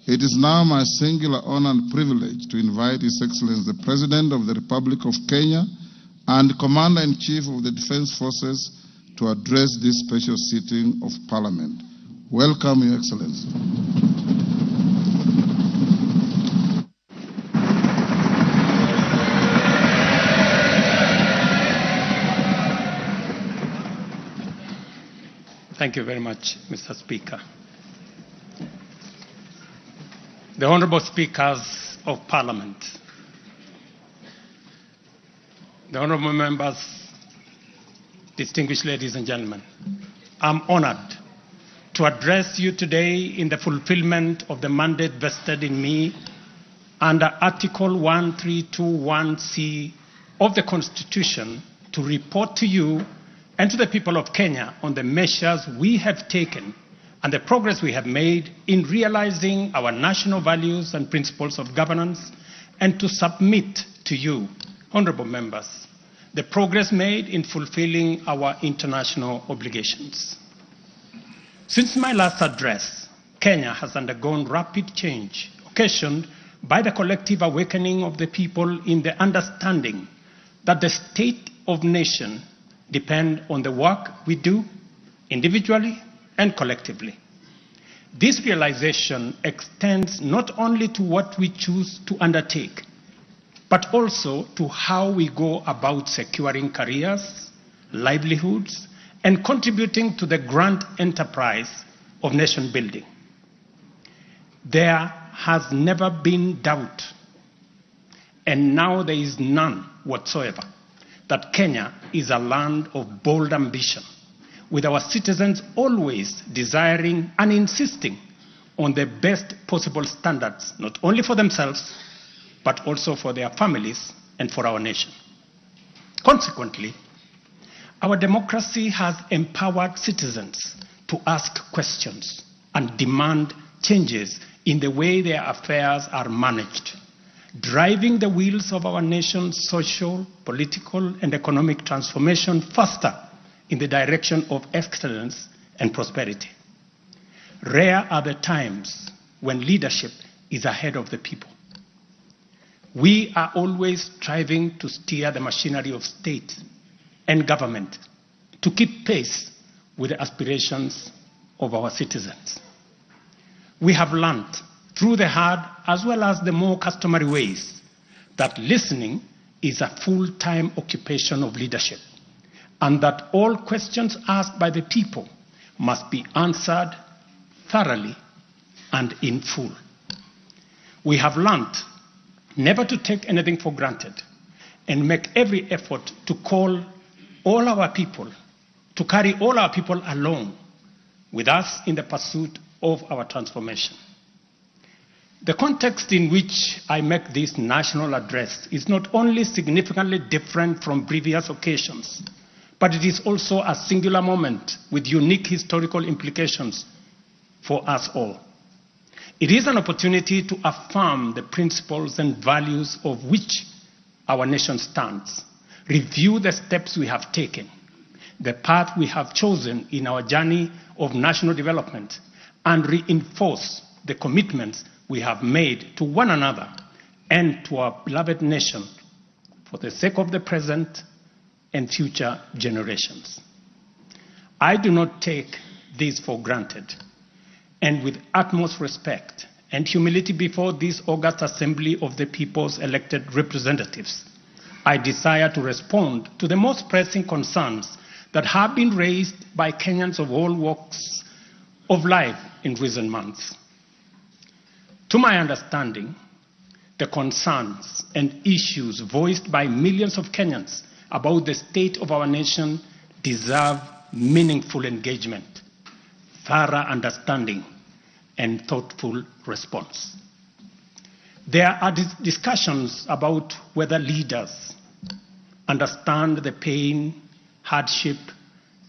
it is now my singular honor and privilege to invite His Excellency the President of the Republic of Kenya and Commander-in-Chief of the Defense Forces to address this special sitting of Parliament. Welcome, Your Excellency. Thank you very much, Mr. Speaker. The Honorable Speakers of Parliament, the Honorable Members, distinguished ladies and gentlemen, I'm honored to address you today in the fulfillment of the mandate vested in me under Article 1321C of the Constitution to report to you and to the people of Kenya on the measures we have taken and the progress we have made in realizing our national values and principles of governance, and to submit to you, honorable members, the progress made in fulfilling our international obligations. Since my last address, Kenya has undergone rapid change occasioned by the collective awakening of the people in the understanding that the state of nation depend on the work we do individually and collectively. This realization extends not only to what we choose to undertake, but also to how we go about securing careers, livelihoods, and contributing to the grand enterprise of nation building. There has never been doubt, and now there is none whatsoever, that Kenya is a land of bold ambition, with our citizens always desiring and insisting on the best possible standards, not only for themselves, but also for their families and for our nation. Consequently, our democracy has empowered citizens to ask questions and demand changes in the way their affairs are managed, driving the wheels of our nation's social, political, and economic transformation faster in the direction of excellence and prosperity. Rare are the times when leadership is ahead of the people. We are always striving to steer the machinery of state and government to keep pace with the aspirations of our citizens. We have learned through the hard as well as the more customary ways that listening is a full-time occupation of leadership, and that all questions asked by the people must be answered thoroughly and in full. We have learned never to take anything for granted and make every effort to call all our people, to carry all our people along with us in the pursuit of our transformation. The context in which I make this national address is not only significantly different from previous occasions, but it is also a singular moment with unique historical implications for us all. It is an opportunity to affirm the principles and values of which our nation stands, review the steps we have taken, the path we have chosen in our journey of national development, and reinforce the commitments we have made to one another and to our beloved nation for the sake of the present and future generations. I do not take this for granted, and with utmost respect and humility before this august assembly of the people's elected representatives, I desire to respond to the most pressing concerns that have been raised by Kenyans of all walks of life in recent months. To my understanding, the concerns and issues voiced by millions of Kenyans about the state of our nation deserve meaningful engagement, thorough understanding, and thoughtful response. There are discussions about whether leaders understand the pain, hardship,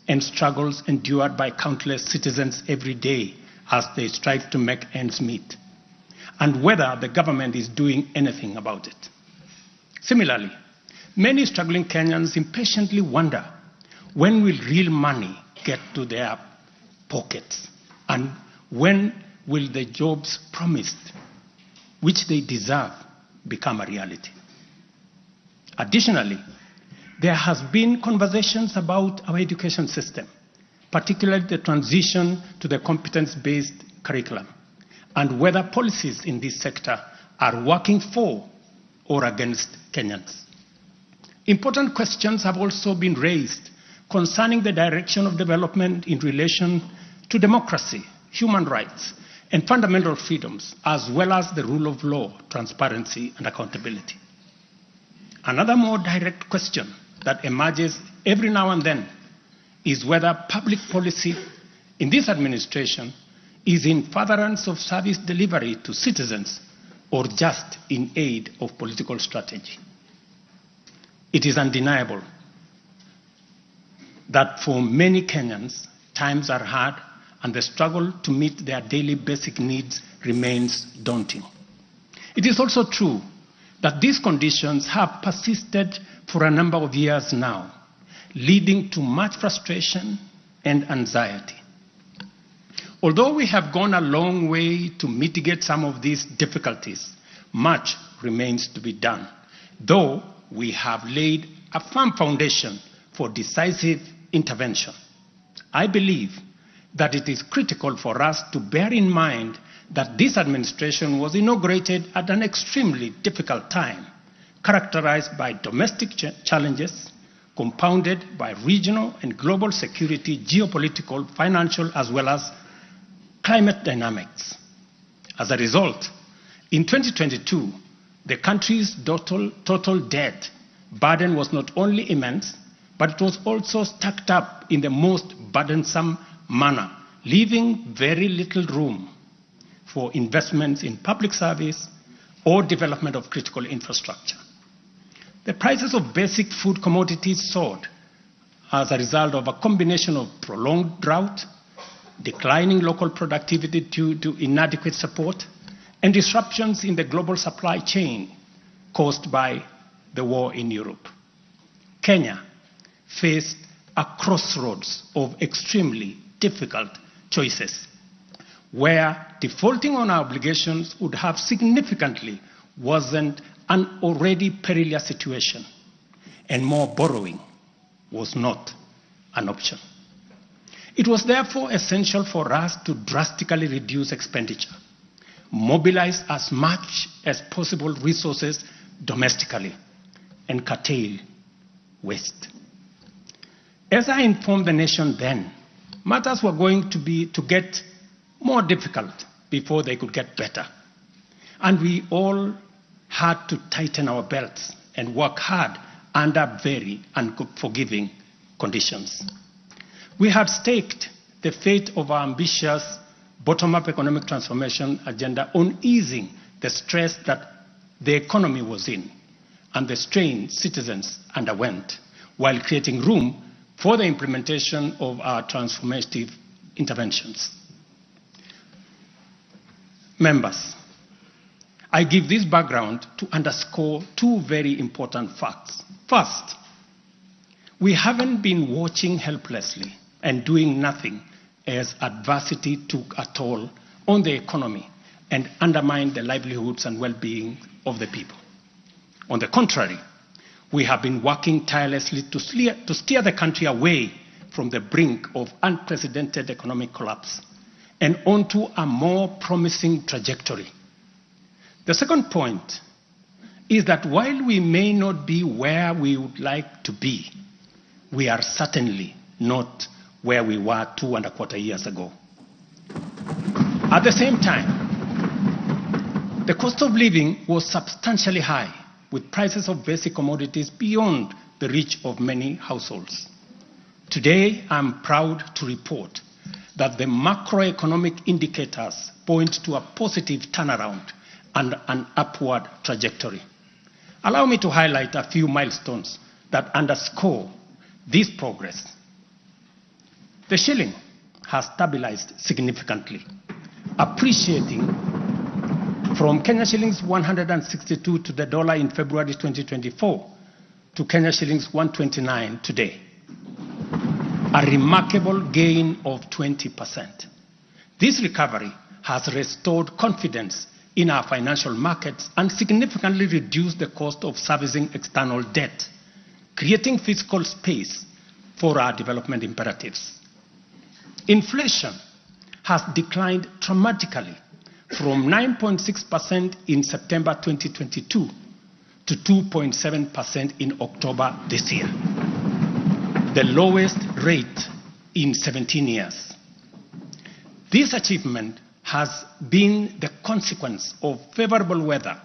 and struggles endured by countless citizens every day as they strive to make ends meet, and whether the government is doing anything about it. Similarly, many struggling Kenyans impatiently wonder, when will real money get to their pockets, and when will the jobs promised, which they deserve, become a reality? Additionally, there has been conversations about our education system, particularly the transition to the competence-based curriculum, and whether policies in this sector are working for or against Kenyans. Important questions have also been raised concerning the direction of development in relation to democracy, human rights, and fundamental freedoms, as well as the rule of law, transparency, and accountability. Another more direct question that emerges every now and then is whether public policy in this administration is in furtherance of service delivery to citizens or just in aid of political strategy. It is undeniable that for many Kenyans, times are hard and the struggle to meet their daily basic needs remains daunting. It is also true that these conditions have persisted for a number of years now, leading to much frustration and anxiety. Although we have gone a long way to mitigate some of these difficulties, much remains to be done, though we have laid a firm foundation for decisive intervention. I believe that it is critical for us to bear in mind that this administration was inaugurated at an extremely difficult time, characterized by domestic challenges, compounded by regional and global security, geopolitical, financial, as well as climate dynamics. As a result, in 2022, the country's total debt burden was not only immense, but it was also stacked up in the most burdensome manner, leaving very little room for investments in public service or development of critical infrastructure. The prices of basic food commodities soared as a result of a combination of prolonged drought, declining local productivity due to inadequate support, and disruptions in the global supply chain caused by the war in Europe. Kenya faced a crossroads of extremely difficult choices, where defaulting on our obligations would have significantly worsened an already perilous situation, and more borrowing was not an option. It was therefore essential for us to drastically reduce expenditure, mobilize as much as possible resources domestically, and curtail waste. As I informed the nation then, matters were going to get more difficult before they could get better. And we all had to tighten our belts and work hard under very unforgiving conditions. We had staked the fate of our ambitious bottom-up economic transformation agenda on easing the stress that the economy was in and the strain citizens underwent, while creating room for the implementation of our transformative interventions. Members, I give this background to underscore two very important facts. First, we haven't been watching helplessly and doing nothing as adversity took a toll on the economy and undermined the livelihoods and well-being of the people. On the contrary, we have been working tirelessly to steer the country away from the brink of unprecedented economic collapse and onto a more promising trajectory. The second point is that while we may not be where we would like to be, we are certainly not where we were 2.25 years ago. At the same time, the cost of living was substantially high, with prices of basic commodities beyond the reach of many households. Today, I'm proud to report that the macroeconomic indicators point to a positive turnaround and an upward trajectory. Allow me to highlight a few milestones that underscore this progress. The shilling has stabilized significantly, appreciating from Kenya shillings 162 to the dollar in February 2024 to Kenya shillings 129 today, a remarkable gain of 20%. This recovery has restored confidence in our financial markets and significantly reduced the cost of servicing external debt, creating fiscal space for our development imperatives. Inflation has declined dramatically from 9.6% in September 2022 to 2.7% in October this year, the lowest rate in 17 years. This achievement has been the consequence of favorable weather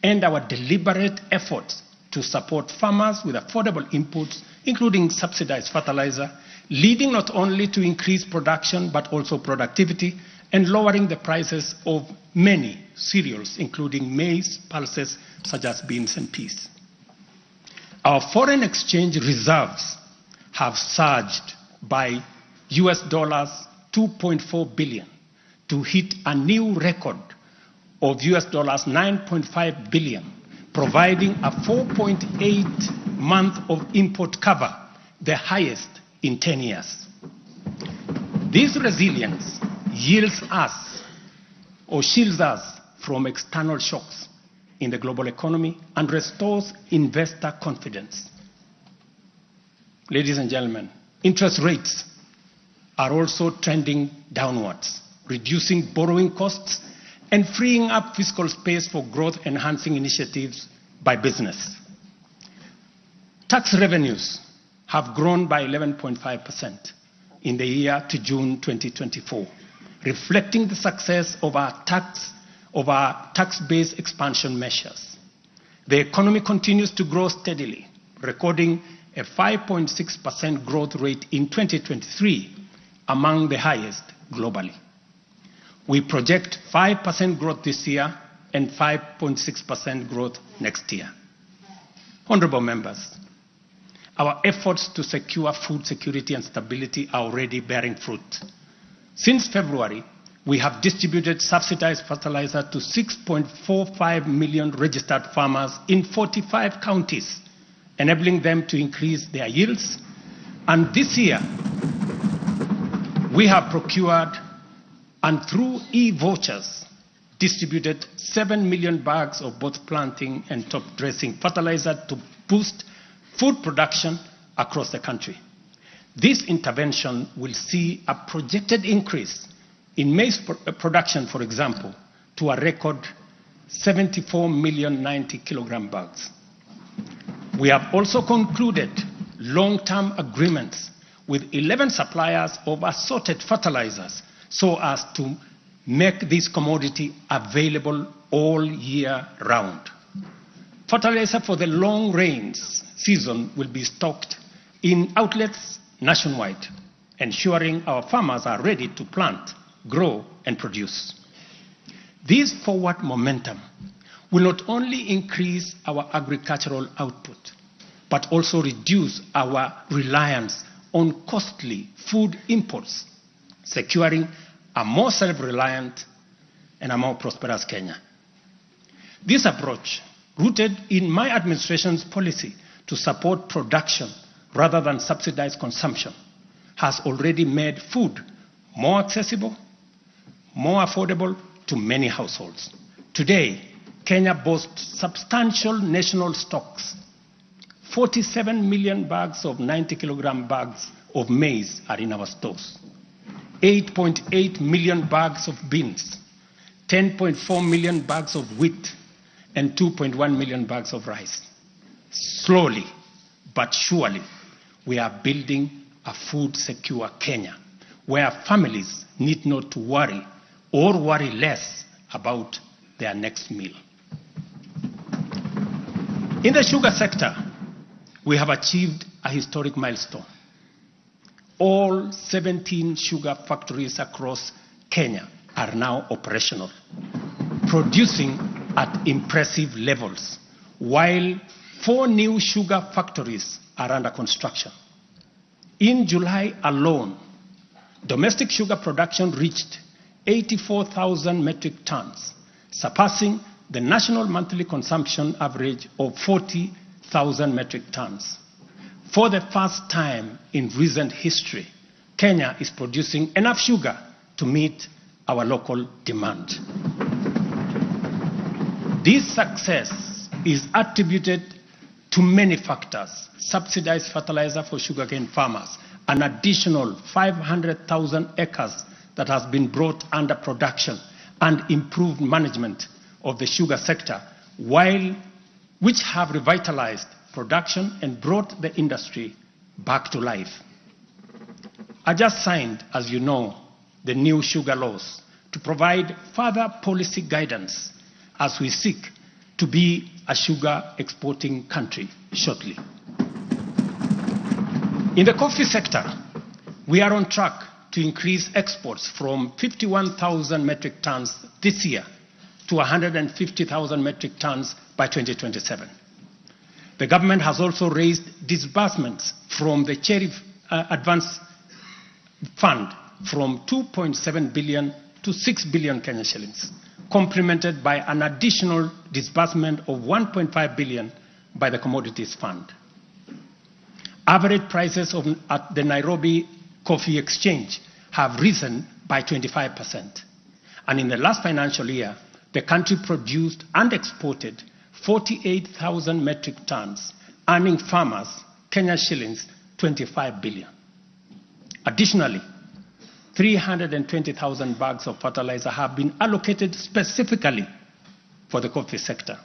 and our deliberate efforts to support farmers with affordable inputs, including subsidized fertilizer, leading not only to increased production but also productivity and lowering the prices of many cereals, including maize, pulses such as beans and peas. Our foreign exchange reserves have surged by US dollars 2.4 billion to hit a new record of US dollars 9.5 billion, providing a 4.8 month of import cover, the highest in 10 years. This resilience yields us or shields us from external shocks in the global economy and restores investor confidence. Ladies and gentlemen, interest rates are also trending downwards, reducing borrowing costs and freeing up fiscal space for growth-enhancing initiatives by business. Tax revenues have grown by 11.5% in the year to June 2024, reflecting the success of our tax-based expansion measures. The economy continues to grow steadily, recording a 5.6% growth rate in 2023, among the highest globally. We project 5% growth this year and 5.6% growth next year. Honorable members, our efforts to secure food security and stability are already bearing fruit. Since February, we have distributed subsidized fertilizer to 6.45 million registered farmers in 45 counties, enabling them to increase their yields. And this year, we have procured and through e-vouchers distributed 7 million bags of both planting and top dressing fertilizer to boost food production across the country. This intervention will see a projected increase in maize production, for example, to a record 74 million 90 kilogram bags. We have also concluded long-term agreements with 11 suppliers of assorted fertilizers so as to make this commodity available all year round. Fertilizer for the long rains season will be stocked in outlets nationwide, ensuring our farmers are ready to plant, grow, and produce. This forward momentum will not only increase our agricultural output, but also reduce our reliance on costly food imports, securing a more self-reliant and a more prosperous Kenya. This approach, rooted in my administration's policy to support production rather than subsidize consumption, has already made food more accessible, more affordable to many households. Today, Kenya boasts substantial national stocks. 47 million bags of 90-kilogram bags of maize are in our stores. 8.8 million bags of beans, 10.4 million bags of wheat, and 2.1 million bags of rice. Slowly but surely, we are building a food-secure Kenya, where families need not to worry or worry less about their next meal. In the sugar sector, we have achieved a historic milestone. All 17 sugar factories across Kenya are now operational, producing at impressive levels, while 4 new sugar factories are under construction. In July alone, Domestic sugar production reached 84,000 metric tons, surpassing the national monthly consumption average of 40,000 metric tons. For the first time in recent history, Kenya is producing enough sugar to meet our local demand. This success is attributed to many factors: subsidized fertilizer for sugarcane farmers, an additional 500,000 acres that has been brought under production, and improved management of the sugar sector, which have revitalized production and brought the industry back to life. I just signed, as you know, the new sugar laws to provide further policy guidance as we seek to be a sugar exporting country shortly. In the coffee sector, we are on track to increase exports from 51,000 metric tons this year to 150,000 metric tons by 2027. The government has also raised disbursements from the Cherry Advance Fund from 2.7 billion to 6 billion Kenya shillings, complemented by an additional disbursement of 1.5 billion by the Commodities Fund. Average prices at the Nairobi Coffee Exchange have risen by 25%. And in the last financial year, the country produced and exported 48,000 metric tons, earning farmers Kenya shillings 25 billion. Additionally, 320,000 bags of fertilizer have been allocated specifically for the coffee sector.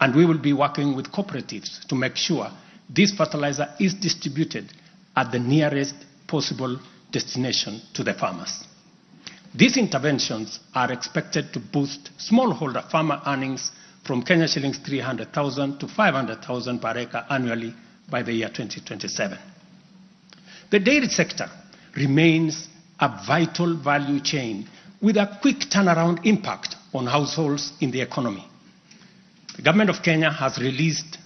And we will be working with cooperatives to make sure this fertilizer is distributed at the nearest possible destination to the farmers. These interventions are expected to boost smallholder farmer earnings from Kenya shillings 300,000 to 500,000 per acre annually by the year 2027. The dairy sector remains a vital value chain with a quick turnaround impact on households in the economy. The government of Kenya has released,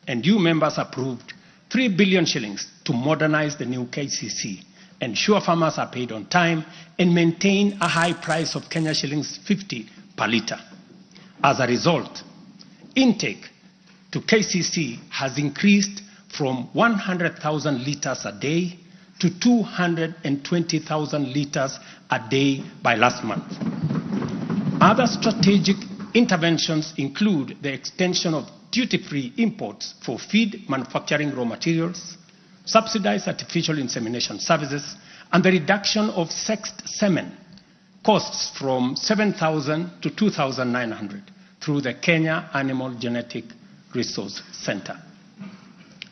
and you members approved, 3 billion shillings to modernize the new KCC, ensure farmers are paid on time, and maintain a high price of Kenya shillings 50 per litre. As a result, intake to KCC has increased from 100,000 litres a day to 220,000 litres a day by last month. Other strategic interventions include the extension of duty-free imports for feed manufacturing raw materials, subsidized artificial insemination services, and the reduction of sexed semen costs from 7,000 to 2,900 through the Kenya Animal Genetic Resource Center.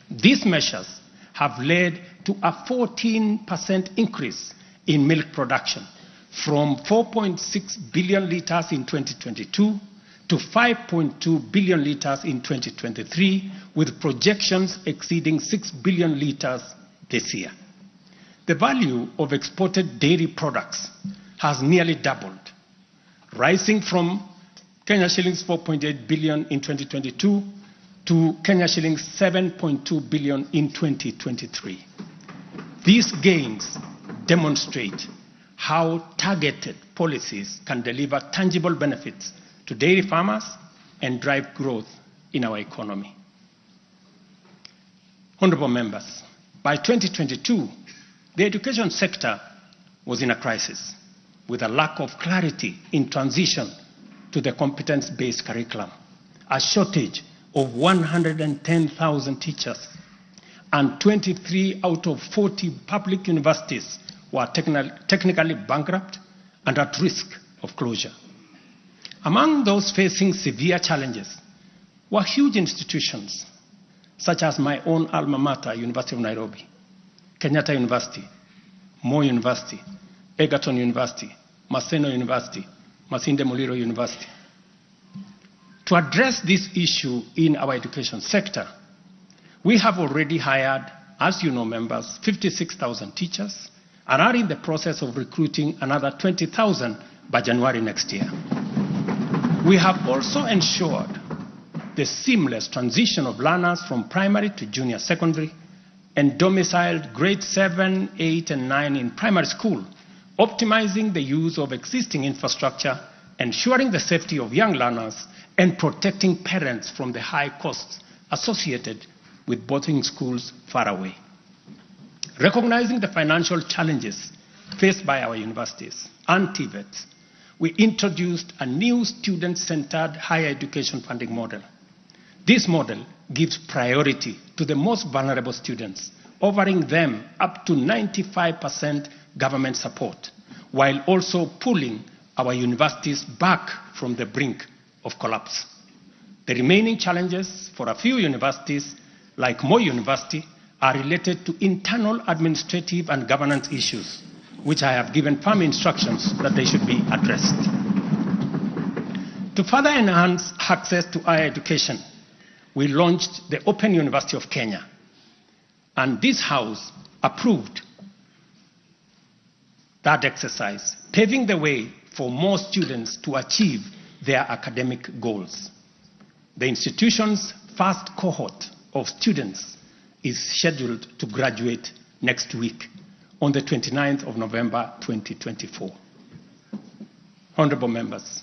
These measures have led to a 14% increase in milk production from 4.6 billion liters in 2022 to 5.2 billion liters in 2023, with projections exceeding 6 billion liters this year. The value of exported dairy products has nearly doubled, rising from Kenya shillings 4.8 billion in 2022 to Kenya shillings 7.2 billion in 2023. These gains demonstrate how targeted policies can deliver tangible benefits to dairy farmers and drive growth in our economy. Honorable members, by 2022, the education sector was in a crisis with a lack of clarity in transition to the competence-based curriculum, a shortage of 110,000 teachers, and 23 out of 40 public universities were technically bankrupt and at risk of closure. Among those facing severe challenges were huge institutions such as my own alma mater, University of Nairobi, Kenyatta University, Moi University, Egerton University, Maseno University, Masinde Muliro University. To address this issue in our education sector, we have already hired, as you know, members, 56,000 teachers and are in the process of recruiting another 20,000 by January next year. We have also ensured the seamless transition of learners from primary to junior secondary and domiciled grade 7, 8, and 9 in primary school optimizing the use of existing infrastructure, ensuring the safety of young learners, and protecting parents from the high costs associated with boarding schools far away. Recognizing the financial challenges faced by our universities and TVETs, we introduced a new student-centered higher education funding model. This model gives priority to the most vulnerable students, offering them up to 95% government support, while also pulling our universities back from the brink of collapse. The remaining challenges for a few universities, like Moi University, are related to internal administrative and governance issues, which I have given firm instructions that they should be addressed. To further enhance access to higher education, we launched the Open University of Kenya, and this House approved that exercise, paving the way for more students to achieve their academic goals. The institution's first cohort of students is scheduled to graduate next week, on the 29th of November 2024. Honorable members,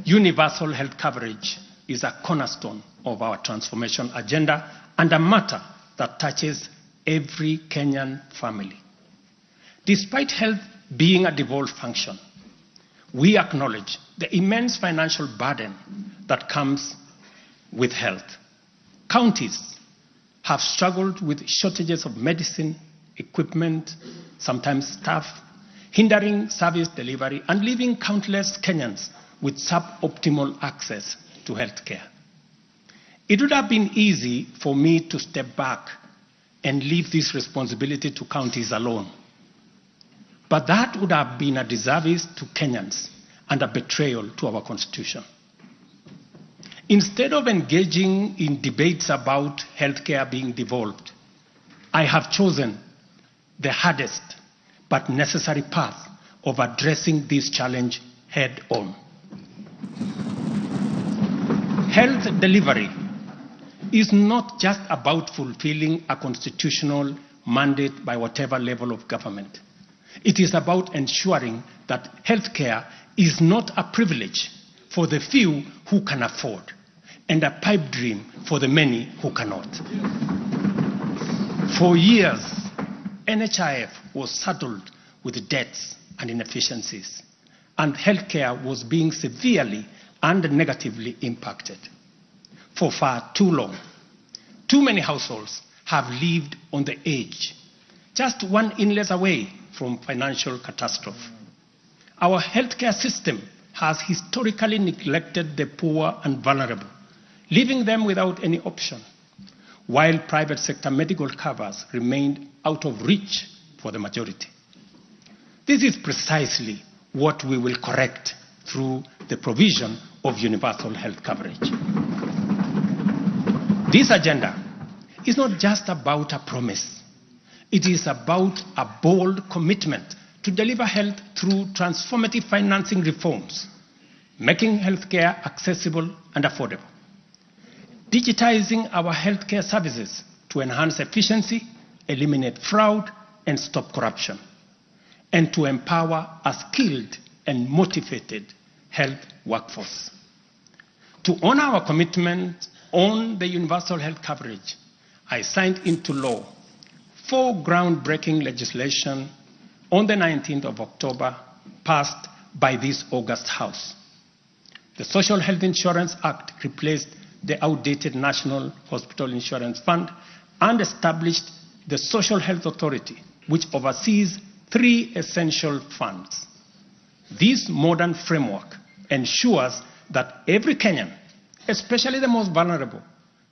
universal health coverage is a cornerstone of our transformation agenda and a matter that touches every Kenyan family. Despite health being a devolved function, we acknowledge the immense financial burden that comes with health. Counties have struggled with shortages of medicine, equipment, sometimes staff, hindering service delivery and leaving countless Kenyans with suboptimal access to healthcare. It would have been easy for me to step back and leave this responsibility to counties alone. But that would have been a disservice to Kenyans and a betrayal to our constitution. Instead of engaging in debates about healthcare being devolved, I have chosen the hardest but necessary path of addressing this challenge head on. Health delivery is not just about fulfilling a constitutional mandate by whatever level of government. It is about ensuring that healthcare is not a privilege for the few who can afford and a pipe dream for the many who cannot. For years, NHIF was saddled with debts and inefficiencies, and healthcare was being severely and negatively impacted. For far too long, too many households have lived on the edge, just one illness away from financial catastrophe. Our healthcare system has historically neglected the poor and vulnerable, leaving them without any option, while private sector medical covers remained out of reach for the majority. This is precisely what we will correct through the provision of universal health coverage. This agenda is not just about a promise. It is about a bold commitment to deliver health through transformative financing reforms, making healthcare accessible and affordable, digitizing our healthcare services to enhance efficiency, eliminate fraud, and stop corruption, and to empower a skilled and motivated health workforce. To honor our commitment on the universal health coverage, I signed into law 4 groundbreaking legislation on the 19th of October, passed by this August House. The Social Health Insurance Act replaced the outdated National Hospital Insurance Fund and established the Social Health Authority, which oversees 3 essential funds. This modern framework ensures that every Kenyan, especially the most vulnerable,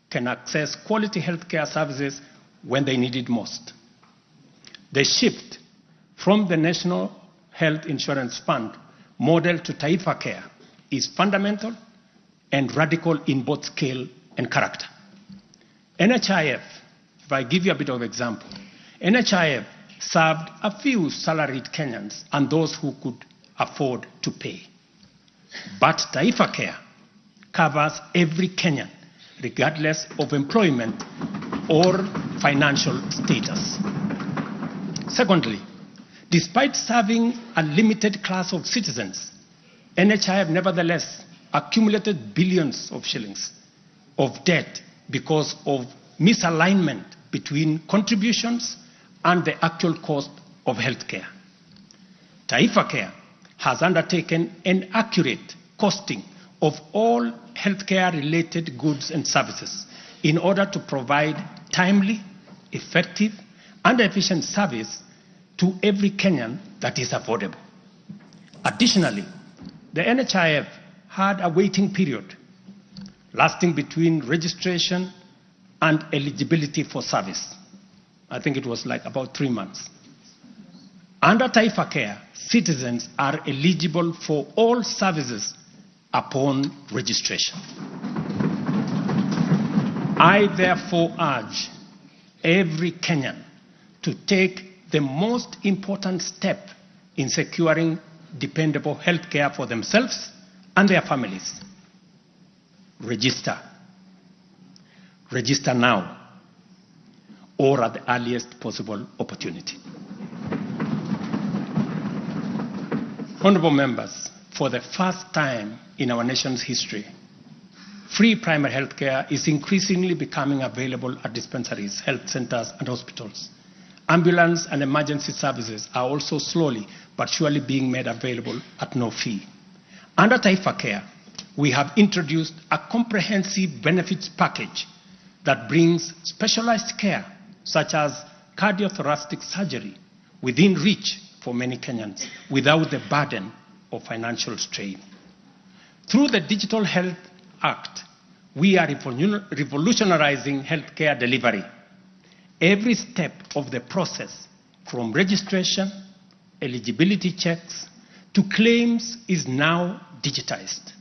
can access quality healthcare services when they need it most. The shift from the National Health Insurance Fund model to Taifa Care is fundamental and radical in both scale and character. NHIF, if I give you a bit of example, NHIF served a few salaried Kenyans and those who could afford to pay. But Taifa Care covers every Kenyan, regardless of employment or financial status. Secondly, Despite serving a limited class of citizens, NHIF nevertheless accumulated billions of shillings of debt because of misalignment between contributions and the actual cost of healthcare. TaifaCare has undertaken an accurate costing of all healthcare-related goods and services in order to provide timely, effective, and efficient service to every Kenyan that is affordable. Additionally, the NHIF had a waiting period lasting between registration and eligibility for service. I think it was like about 3 months. Under TaifaCare, citizens are eligible for all services upon registration. I therefore urge every Kenyan to take the most important step in securing dependable health care for themselves and their families. Register. Register now or at the earliest possible opportunity. Honorable members, for the first time in our nation's history, free primary health care is increasingly becoming available at dispensaries, health centers, and hospitals. Ambulance and emergency services are also slowly but surely being made available at no fee. Under TaifaCare, we have introduced a comprehensive benefits package that brings specialized care, such as cardiothoracic surgery, within reach for many Kenyans without the burden of financial strain. Through the Digital Health Act, we are revolutionizing healthcare delivery. Every step of the process, from registration, eligibility checks, to claims, is now digitized.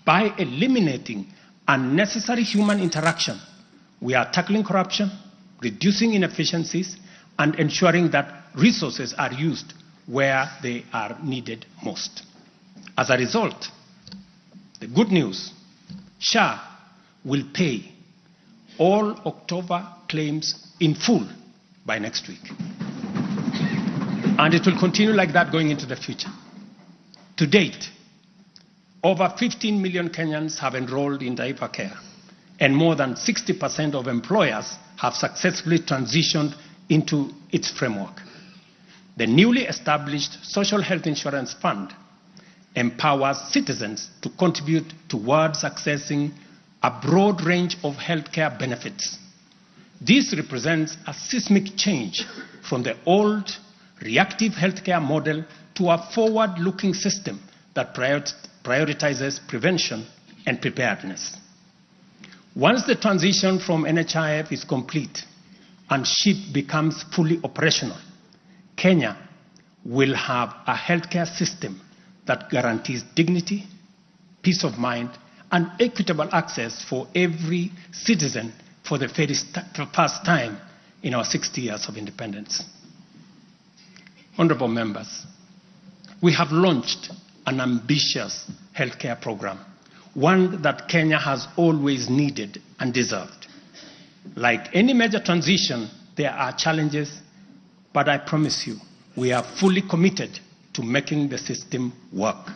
By eliminating unnecessary human interaction, we are tackling corruption, reducing inefficiencies, and ensuring that resources are used where they are needed most. As a result, the good news, SHA will pay all October claims in full by next week. And it will continue like that going into the future. To date, over 15 million Kenyans have enrolled in TaifaCare, and more than 60% of employers have successfully transitioned into its framework. The newly established Social Health Insurance Fund empowers citizens to contribute towards accessing a broad range of healthcare benefits. This represents a seismic change from the old reactive healthcare model to a forward-looking system that prioritizes prevention and preparedness. Once the transition from NHIF is complete and SHIF becomes fully operational, Kenya will have a healthcare system that guarantees dignity, peace of mind, and equitable access for every citizen for the very first time in our 60 years of independence. Honorable members, we have launched an ambitious healthcare program, one that Kenya has always needed and deserved. Like any major transition, there are challenges, but I promise you, we are fully committed to making the system work.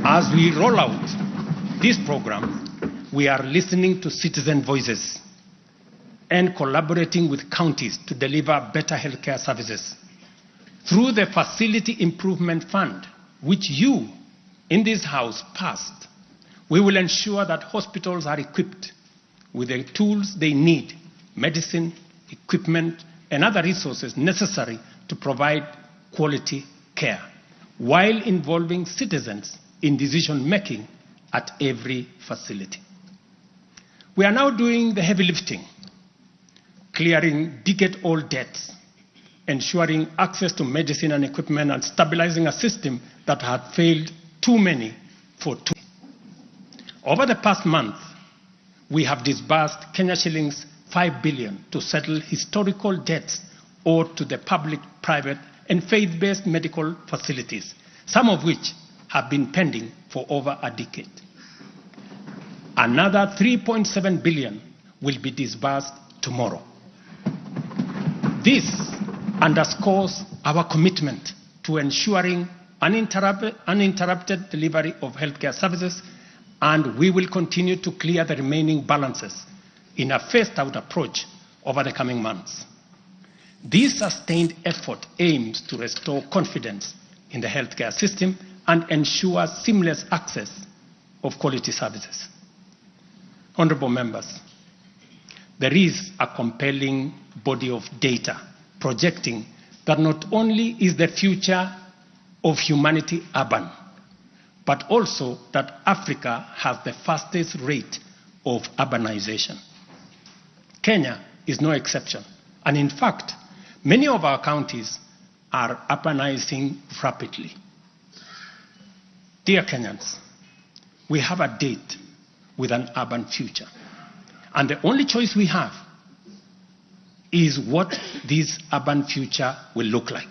As we roll out this program, we are listening to citizen voices and collaborating with counties to deliver better healthcare services. Through the Facility Improvement Fund, which you in this house passed, we will ensure that hospitals are equipped with the tools they need, medicine, equipment, and other resources necessary to provide quality care, while involving citizens in decision-making at every facility. We are now doing the heavy lifting, clearing decade-old debts, ensuring access to medicine and equipment, and stabilizing a system that had failed too many for too. Over the past month, we have disbursed Kenya shillings 5 billion to settle historical debts owed to the public, private, and faith-based medical facilities, some of which have been pending for over a decade. Another 3.7 billion will be disbursed tomorrow. This underscores our commitment to ensuring uninterrupted delivery of healthcare services, and we will continue to clear the remaining balances in a phased-out approach over the coming months. This sustained effort aims to restore confidence in the healthcare system and ensure seamless access of quality services. Honorable members, there is a compelling body of data projecting that not only is the future of humanity urban, but also that Africa has the fastest rate of urbanization. Kenya is no exception. And in fact, many of our counties are urbanizing rapidly. Dear Kenyans, we have a date with an urban future. And the only choice we have is what this urban future will look like.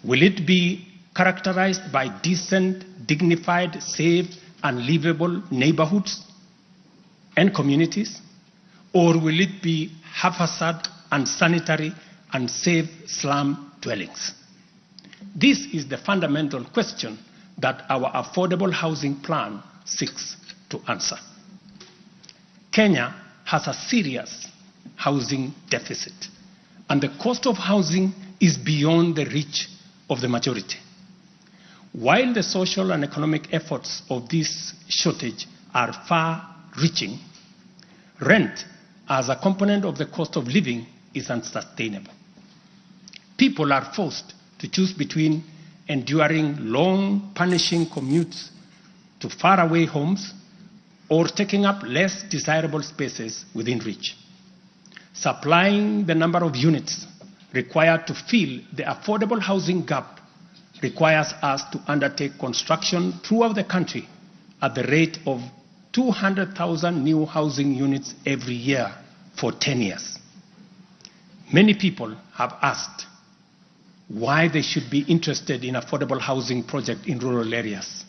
Will it be characterized by decent, dignified, safe, and livable neighborhoods and communities? Or will it be haphazard, unsanitary, and safe slum dwellings? This is the fundamental question that our affordable housing plan seeks to answer. Kenya has a serious housing deficit, and the cost of housing is beyond the reach of the majority. While the social and economic efforts of this shortage are far-reaching, rent as a component of the cost of living is unsustainable. People are forced to choose between enduring long, punishing commutes to faraway homes or taking up less desirable spaces within reach. Supplying the number of units required to fill the affordable housing gap requires us to undertake construction throughout the country at the rate of 200,000 new housing units every year for 10 years. Many people have asked why they should be interested in affordable housing projects in rural areas.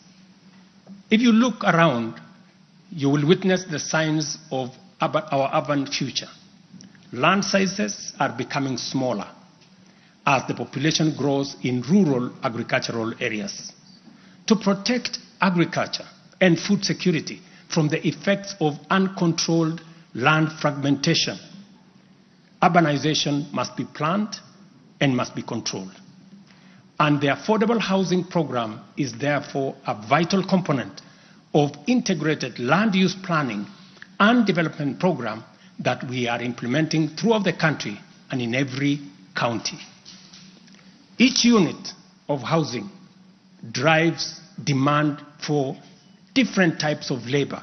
If you look around, you will witness the signs of our urban future. Land sizes are becoming smaller as the population grows in rural agricultural areas. To protect agriculture and food security from the effects of uncontrolled land fragmentation, urbanization must be planned and must be controlled. And the affordable housing program is therefore a vital component of integrated land use planning and development program that we are implementing throughout the country and in every county. Each unit of housing drives demand for different types of labor,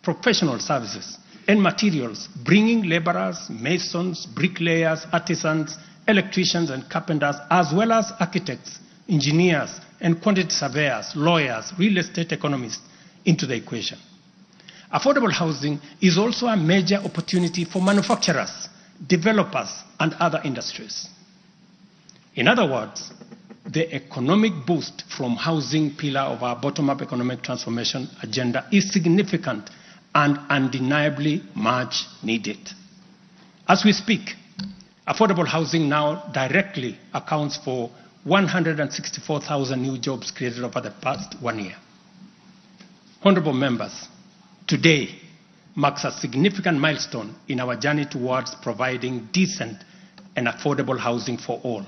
professional services, and materials, bringing laborers, masons, bricklayers, artisans, electricians and carpenters, as well as architects, engineers, and quantity surveyors, lawyers, real estate economists into the equation. Affordable housing is also a major opportunity for manufacturers, developers, and other industries. In other words, the economic boost from housing pillar of our bottom-up economic transformation agenda is significant and undeniably much needed. As we speak, affordable housing now directly accounts for 164,000 new jobs created over the past 1 year. Honorable members, today marks a significant milestone in our journey towards providing decent and affordable housing for all.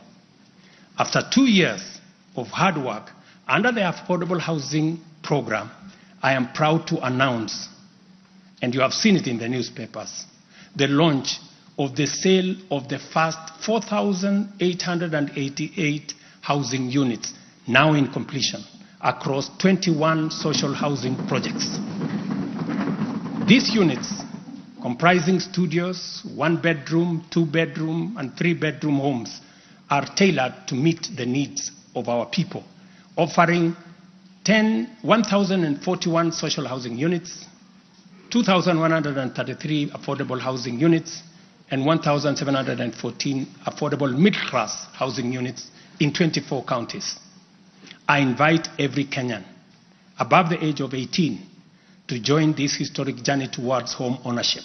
After 2 years of hard work under the Affordable Housing Program, I am proud to announce, and you have seen it in the newspapers, the launch of the sale of the first 4,888 housing units now in completion across 21 social housing projects. These units, comprising studios, 1-bedroom, 2-bedroom, and 3-bedroom homes, are tailored to meet the needs of our people, offering 1,041 social housing units, 2,133 affordable housing units, and 1,714 affordable middle-class housing units in 24 counties. I invite every Kenyan above the age of 18 to join this historic journey towards home ownership.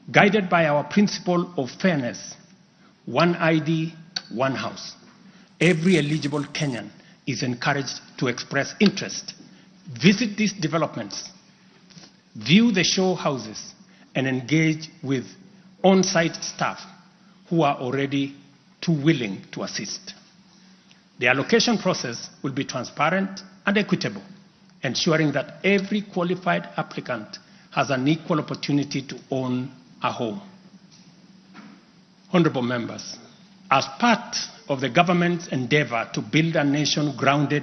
Guided by our principle of fairness, One ID, one house. Every eligible Kenyan is encouraged to express interest, visit these developments, view the show houses, and engage with on-site staff who are already too willing to assist. The allocation process will be transparent and equitable, ensuring that every qualified applicant has an equal opportunity to own a home. Honorable members, as part of the government's endeavor to build a nation grounded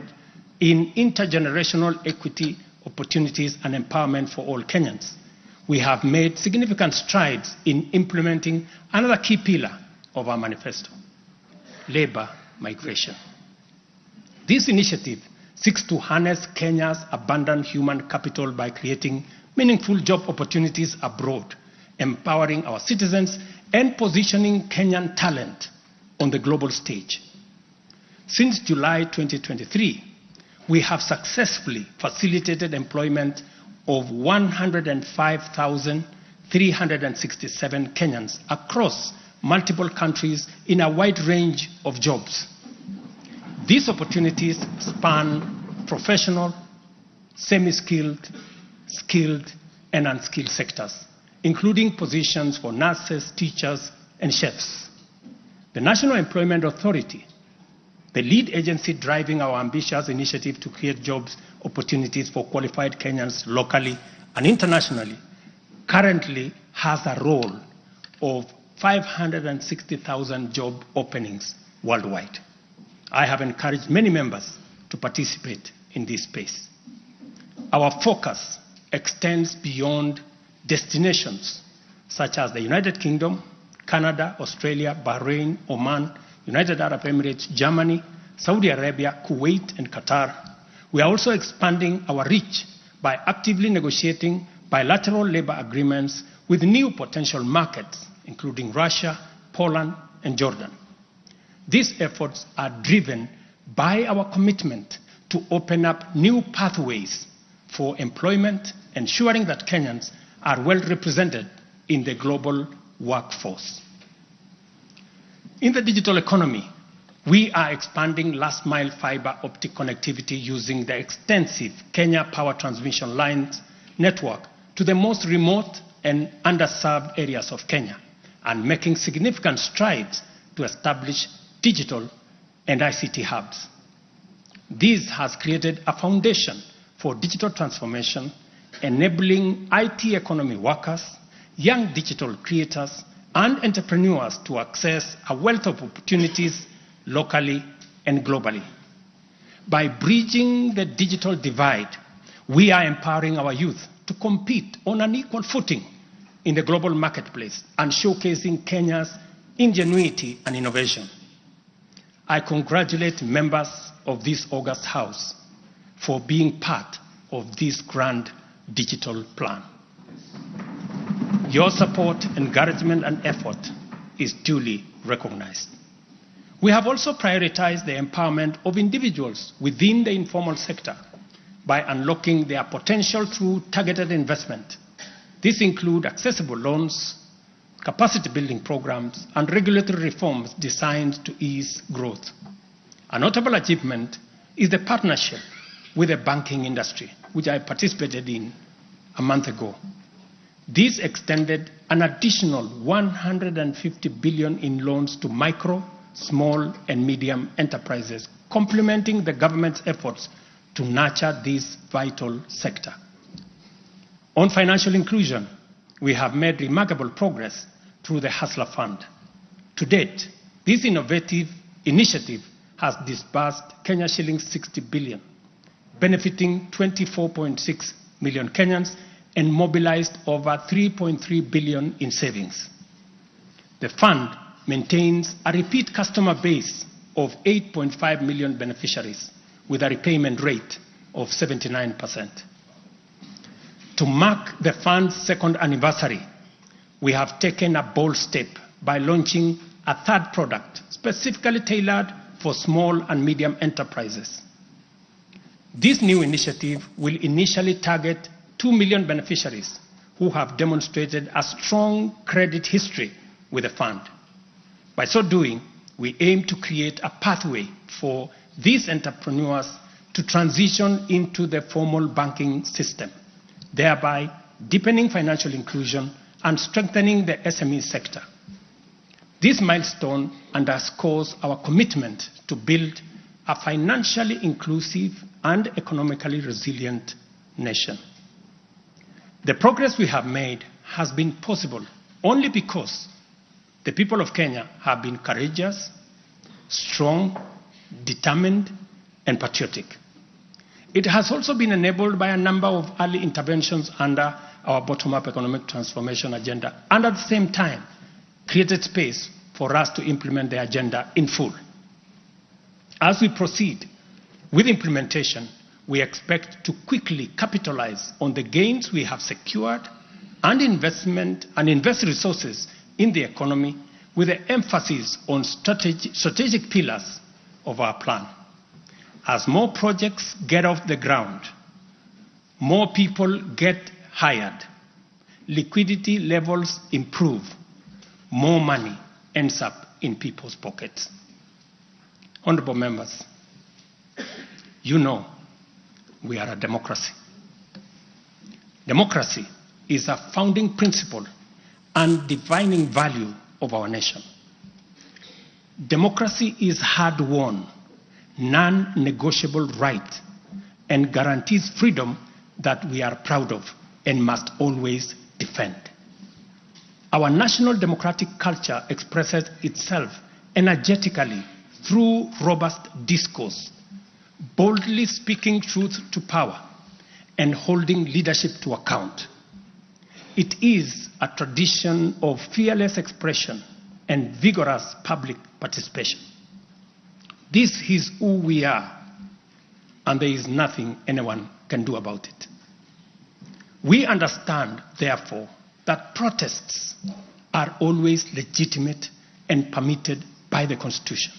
in intergenerational equity, opportunities, and empowerment for all Kenyans, we have made significant strides in implementing another key pillar of our manifesto, labor migration. This initiative seeks to harness Kenya's abundant human capital by creating meaningful job opportunities abroad, empowering our citizens and positioning Kenyan talent on the global stage. Since July 2023, we have successfully facilitated employment of 105,367 Kenyans across multiple countries in a wide range of jobs. These opportunities span professional, semi-skilled, skilled, and unskilled sectors, including positions for nurses, teachers, and chefs. The National Employment Authority, the lead agency driving our ambitious initiative to create jobs opportunities for qualified Kenyans locally and internationally, currently has a role of 560,000 job openings worldwide. I have encouraged many members to participate in this space. Our focus extends beyond destinations such as the United Kingdom, Canada, Australia, Bahrain, Oman, United Arab Emirates, Germany, Saudi Arabia, Kuwait, and Qatar. We are also expanding our reach by actively negotiating bilateral labor agreements with new potential markets, including Russia, Poland, and Jordan. These efforts are driven by our commitment to open up new pathways for employment, ensuring that Kenyans are well represented in the global workforce. In the digital economy, we are expanding last-mile fiber optic connectivity using the extensive Kenya Power Transmission Lines network to the most remote and underserved areas of Kenya, and making significant strides to establish digital and ICT hubs. This has created a foundation for digital transformation, enabling IT economy workers, young digital creators, and entrepreneurs to access a wealth of opportunities locally and globally. By bridging the digital divide, we are empowering our youth to compete on an equal footing in the global marketplace and showcasing Kenya's ingenuity and innovation. I congratulate members of this august house for being part of this grand digital plan. Your support, encouragement, and effort is duly recognized. We have also prioritized the empowerment of individuals within the informal sector by unlocking their potential through targeted investment. This includes accessible loans, capacity building programs, and regulatory reforms designed to ease growth. A notable achievement is the partnership with the banking industry, which I participated in a month ago. This extended an additional 150 billion in loans to micro, small, and medium enterprises, complementing the government's efforts to nurture this vital sector. On financial inclusion, we have made remarkable progress through the Hustler Fund. To date, this innovative initiative has disbursed Kenya shillings 60 billion, benefiting 24.6 million Kenyans and mobilized over 3.3 billion in savings. The fund maintains a repeat customer base of 8.5 million beneficiaries with a repayment rate of 79%. To mark the fund's second anniversary, we have taken a bold step by launching a third product specifically tailored for small and medium enterprises. This new initiative will initially target 2 million beneficiaries who have demonstrated a strong credit history with the fund. By so doing, we aim to create a pathway for these entrepreneurs to transition into the formal banking system, thereby deepening financial inclusion and strengthening the SME sector. This milestone underscores our commitment to build a financially inclusive and economically resilient nation. The progress we have made has been possible only because the people of Kenya have been courageous, strong, determined, and patriotic. It has also been enabled by a number of early interventions under our bottom-up economic transformation agenda, and at the same time, created space for us to implement the agenda in full. As we proceed with implementation, we expect to quickly capitalize on the gains we have secured and invest resources in the economy with an emphasis on strategic pillars of our plan. As more projects get off the ground, more people get hired, liquidity levels improve, more money ends up in people's pockets. Honorable members, you know we are a democracy. Democracy is a founding principle and defining value of our nation. Democracy is hard-won, non-negotiable right and guarantees freedom that we are proud of and must always defend. Our national democratic culture expresses itself energetically through robust discourse, boldly speaking truth to power and holding leadership to account. It is a tradition of fearless expression and vigorous public participation. This is who we are, and there is nothing anyone can do about it. We understand, therefore, that protests are always legitimate and permitted by the Constitution.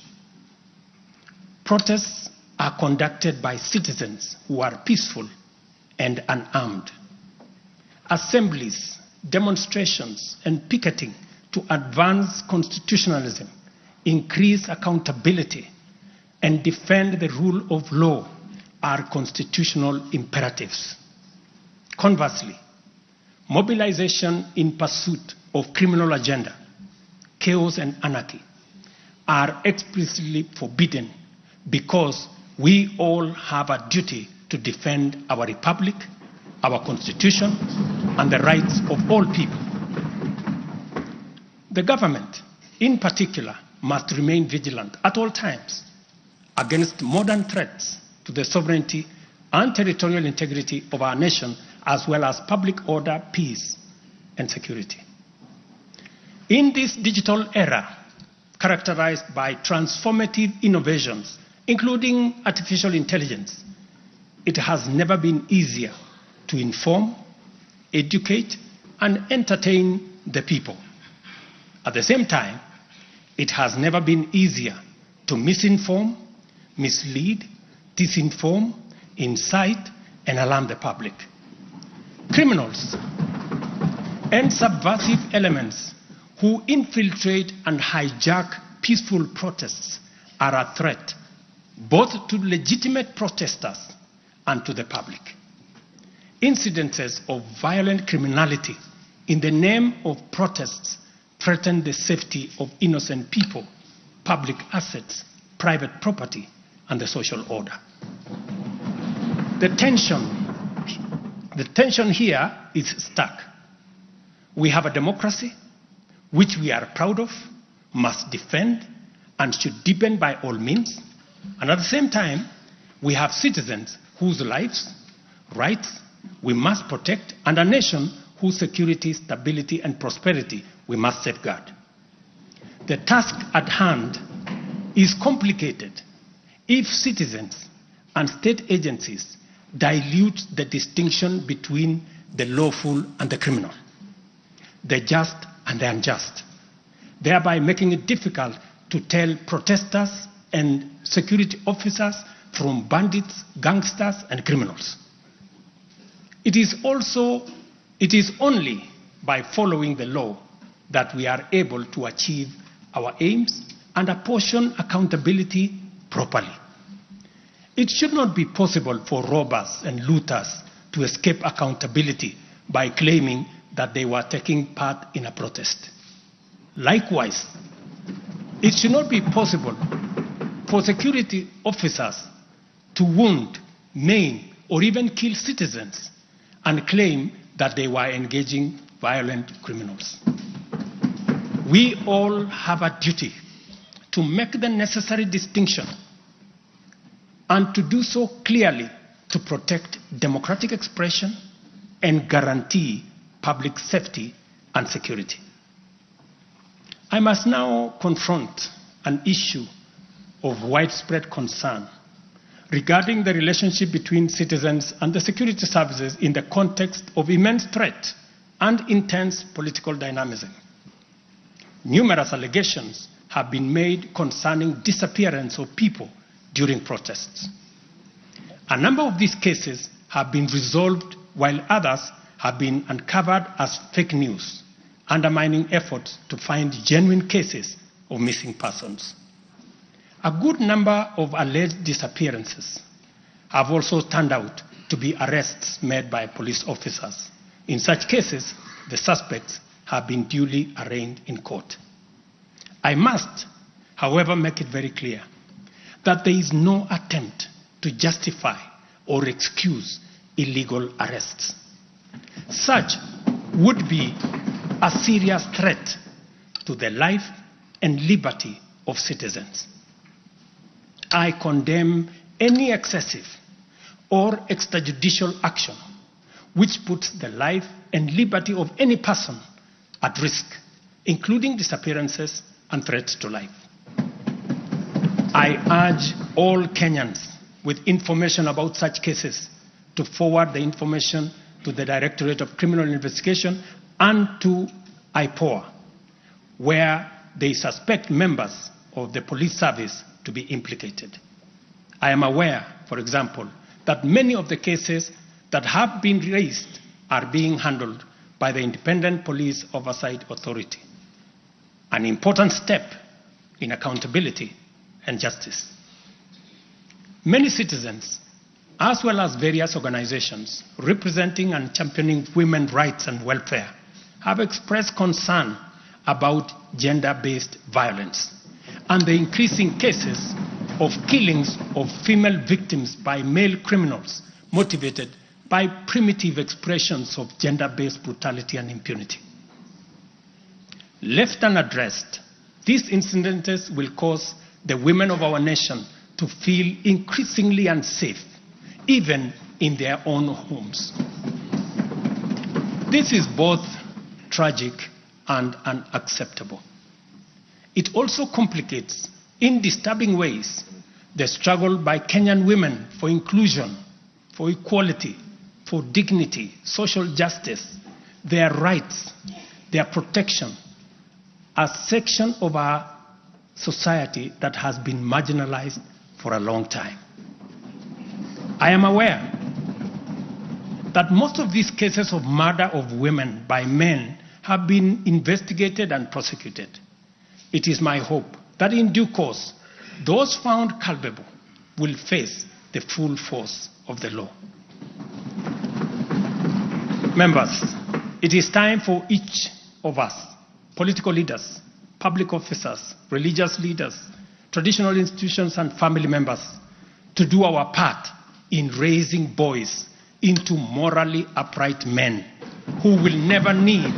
Protests are conducted by citizens who are peaceful and unarmed. Assemblies, demonstrations, and picketing to advance constitutionalism, increase accountability, and defend the rule of law are constitutional imperatives. Conversely, mobilization in pursuit of criminal agenda, chaos and anarchy are explicitly forbidden because we all have a duty to defend our republic, our constitution, and the rights of all people. The government, in particular, must remain vigilant at all times against modern threats to the sovereignty and territorial integrity of our nation, as well as public order, peace, and security. In this digital era, characterized by transformative innovations, including artificial intelligence, it has never been easier to inform, educate, and entertain the people. At the same time, it has never been easier to misinform, mislead, disinform, incite, and alarm the public. Criminals and subversive elements who infiltrate and hijack peaceful protests are a threat both to legitimate protesters and to the public. Incidences of violent criminality in the name of protests threaten the safety of innocent people, public assets, private property, and the social order. The tension here is stark. We have a democracy which we are proud of, must defend, and should deepen by all means. And at the same time, we have citizens whose lives, rights, we must protect, and a nation whose security, stability, and prosperity we must safeguard. The task at hand is complicated if citizens and state agencies dilute the distinction between the lawful and the criminal, the just and the unjust, thereby making it difficult to tell protesters and security officers from bandits, gangsters, and criminals. It is only by following the law that we are able to achieve our aims and apportion accountability properly. It should not be possible for robbers and looters to escape accountability by claiming that they were taking part in a protest. Likewise, it should not be possible for security officers to wound, maim, or even kill citizens and claim that they were engaging violent criminals. We all have a duty to make the necessary distinction and to do so clearly to protect democratic expression and guarantee public safety and security. I must now confront an issue of widespread concern regarding the relationship between citizens and the security services in the context of immense threat and intense political dynamism. Numerous allegations have been made concerning disappearance of people during protests. A number of these cases have been resolved while others have been uncovered as fake news, undermining efforts to find genuine cases of missing persons. A good number of alleged disappearances have also turned out to be arrests made by police officers. In such cases, the suspects have been duly arraigned in court. I must, however, make it very clear that there is no attempt to justify or excuse illegal arrests. Such would be a serious threat to the life and liberty of citizens. I condemn any excessive or extrajudicial action which puts the life and liberty of any person at risk, including disappearances and threats to life. I urge all Kenyans with information about such cases to forward the information to the Directorate of Criminal Investigation and to IPOA, where they suspect members of the police service to be implicated. I am aware, for example, that many of the cases that have been raised are being handled by the Independent Police Oversight Authority, an important step in accountability and justice. Many citizens, as well as various organizations representing and championing women's rights and welfare, have expressed concern about gender-based violence and the increasing cases of killings of female victims by male criminals motivated by primitive expressions of gender-based brutality and impunity. Left unaddressed, these incidences will cause the women of our nation to feel increasingly unsafe, even in their own homes. This is both tragic and unacceptable. It also complicates, in disturbing ways, the struggle by Kenyan women for inclusion, for equality, for dignity, social justice, their rights, their protection, a section of our society that has been marginalized for a long time. I am aware that most of these cases of murder of women by men have been investigated and prosecuted. It is my hope that in due course, those found culpable will face the full force of the law. Members, it is time for each of us, political leaders, public officers, religious leaders, traditional institutions and family members, to do our part in raising boys into morally upright men who will never need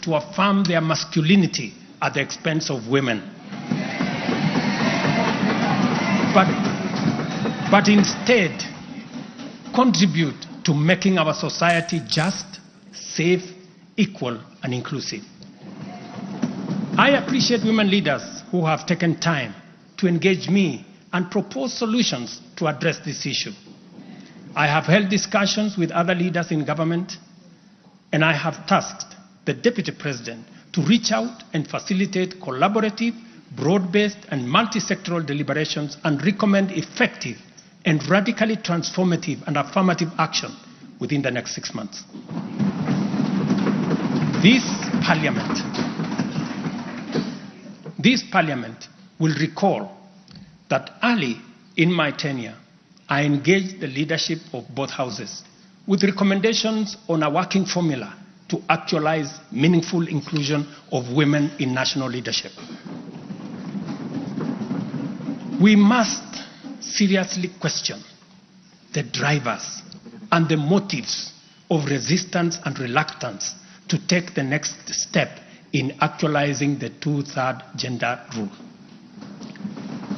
to affirm their masculinity at the expense of women, but instead contribute to making our society just, safe, equal, and inclusive. I appreciate women leaders who have taken time to engage me and propose solutions to address this issue. I have held discussions with other leaders in government, and I have tasked the Deputy President to reach out and facilitate collaborative, broad-based and multi-sectoral deliberations and recommend effective and radically transformative and affirmative action within the next 6 months. This parliament will recall that early in my tenure, I engaged the leadership of both houses with recommendations on a working formula to actualize meaningful inclusion of women in national leadership. We must seriously question the drivers and the motives of resistance and reluctance to take the next step in actualizing the two-third gender rule.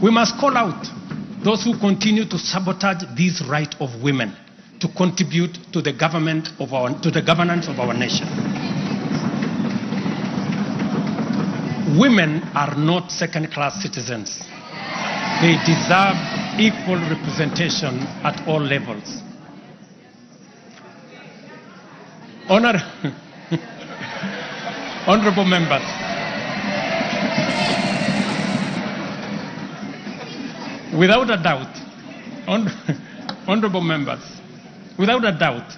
We must call out those who continue to sabotage this right of women to contribute to the government of our, to the governance of our nation. Women are not second-class citizens. They deserve equal representation at all levels. Honorable members, without a doubt, honorable members, without a doubt,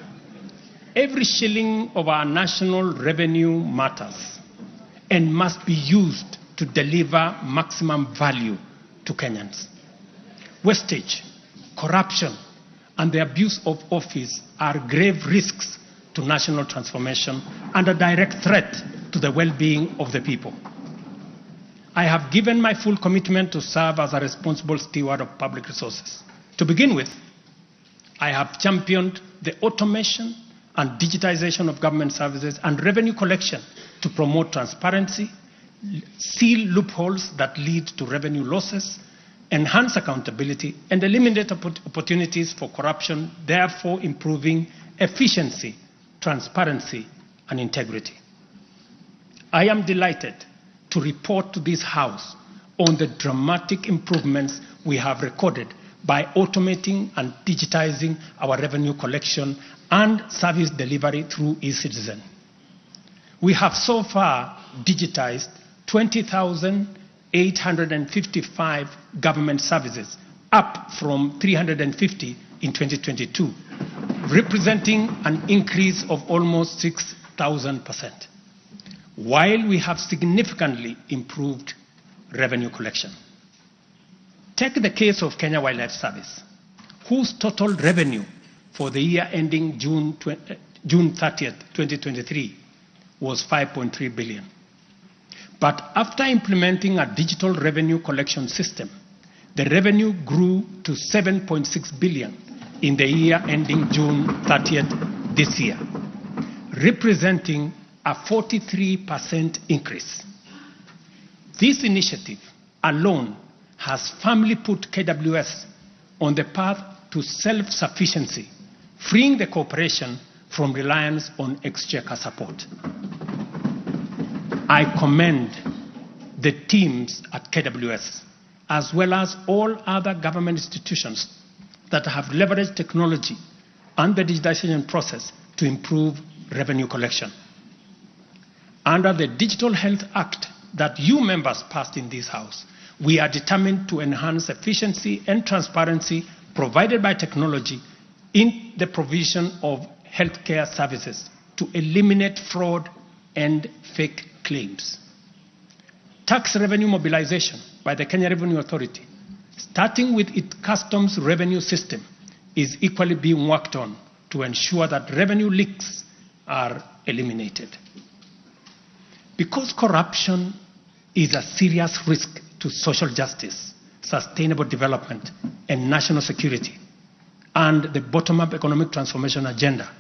every shilling of our national revenue matters and must be used to deliver maximum value to Kenyans. Wastage, corruption, and the abuse of office are grave risks to national transformation and a direct threat to the well-being of the people. I have given my full commitment to serve as a responsible steward of public resources. To begin with, I have championed the automation and digitization of government services and revenue collection to promote transparency, seal loopholes that lead to revenue losses, enhance accountability, and eliminate opportunities for corruption, therefore improving efficiency, transparency, and integrity. I am delighted to report to this House on the dramatic improvements we have recorded by automating and digitizing our revenue collection and service delivery through eCitizen. We have so far digitized 20,855 government services, up from 350 in 2022, representing an increase of almost 6,000%, while we have significantly improved revenue collection. Take the case of Kenya Wildlife Service, whose total revenue for the year ending June 30th, 2023 was 5.3 billion. But after implementing a digital revenue collection system, the revenue grew to 7.6 billion in the year ending June 30th this year, representing a 43% increase. This initiative alone has firmly put KWS on the path to self-sufficiency, freeing the corporation from reliance on exchequer support. I commend the teams at KWS, as well as all other government institutions that have leveraged technology and the digitization process to improve revenue collection. Under the Digital Health Act that you members passed in this House, we are determined to enhance efficiency and transparency provided by technology in the provision of healthcare services to eliminate fraud and fake claims. Tax revenue mobilization by the Kenya Revenue Authority, starting with its customs revenue system, is equally being worked on to ensure that revenue leaks are eliminated. Because corruption is a serious risk to social justice, sustainable development, and national security, and the bottom-up economic transformation agenda,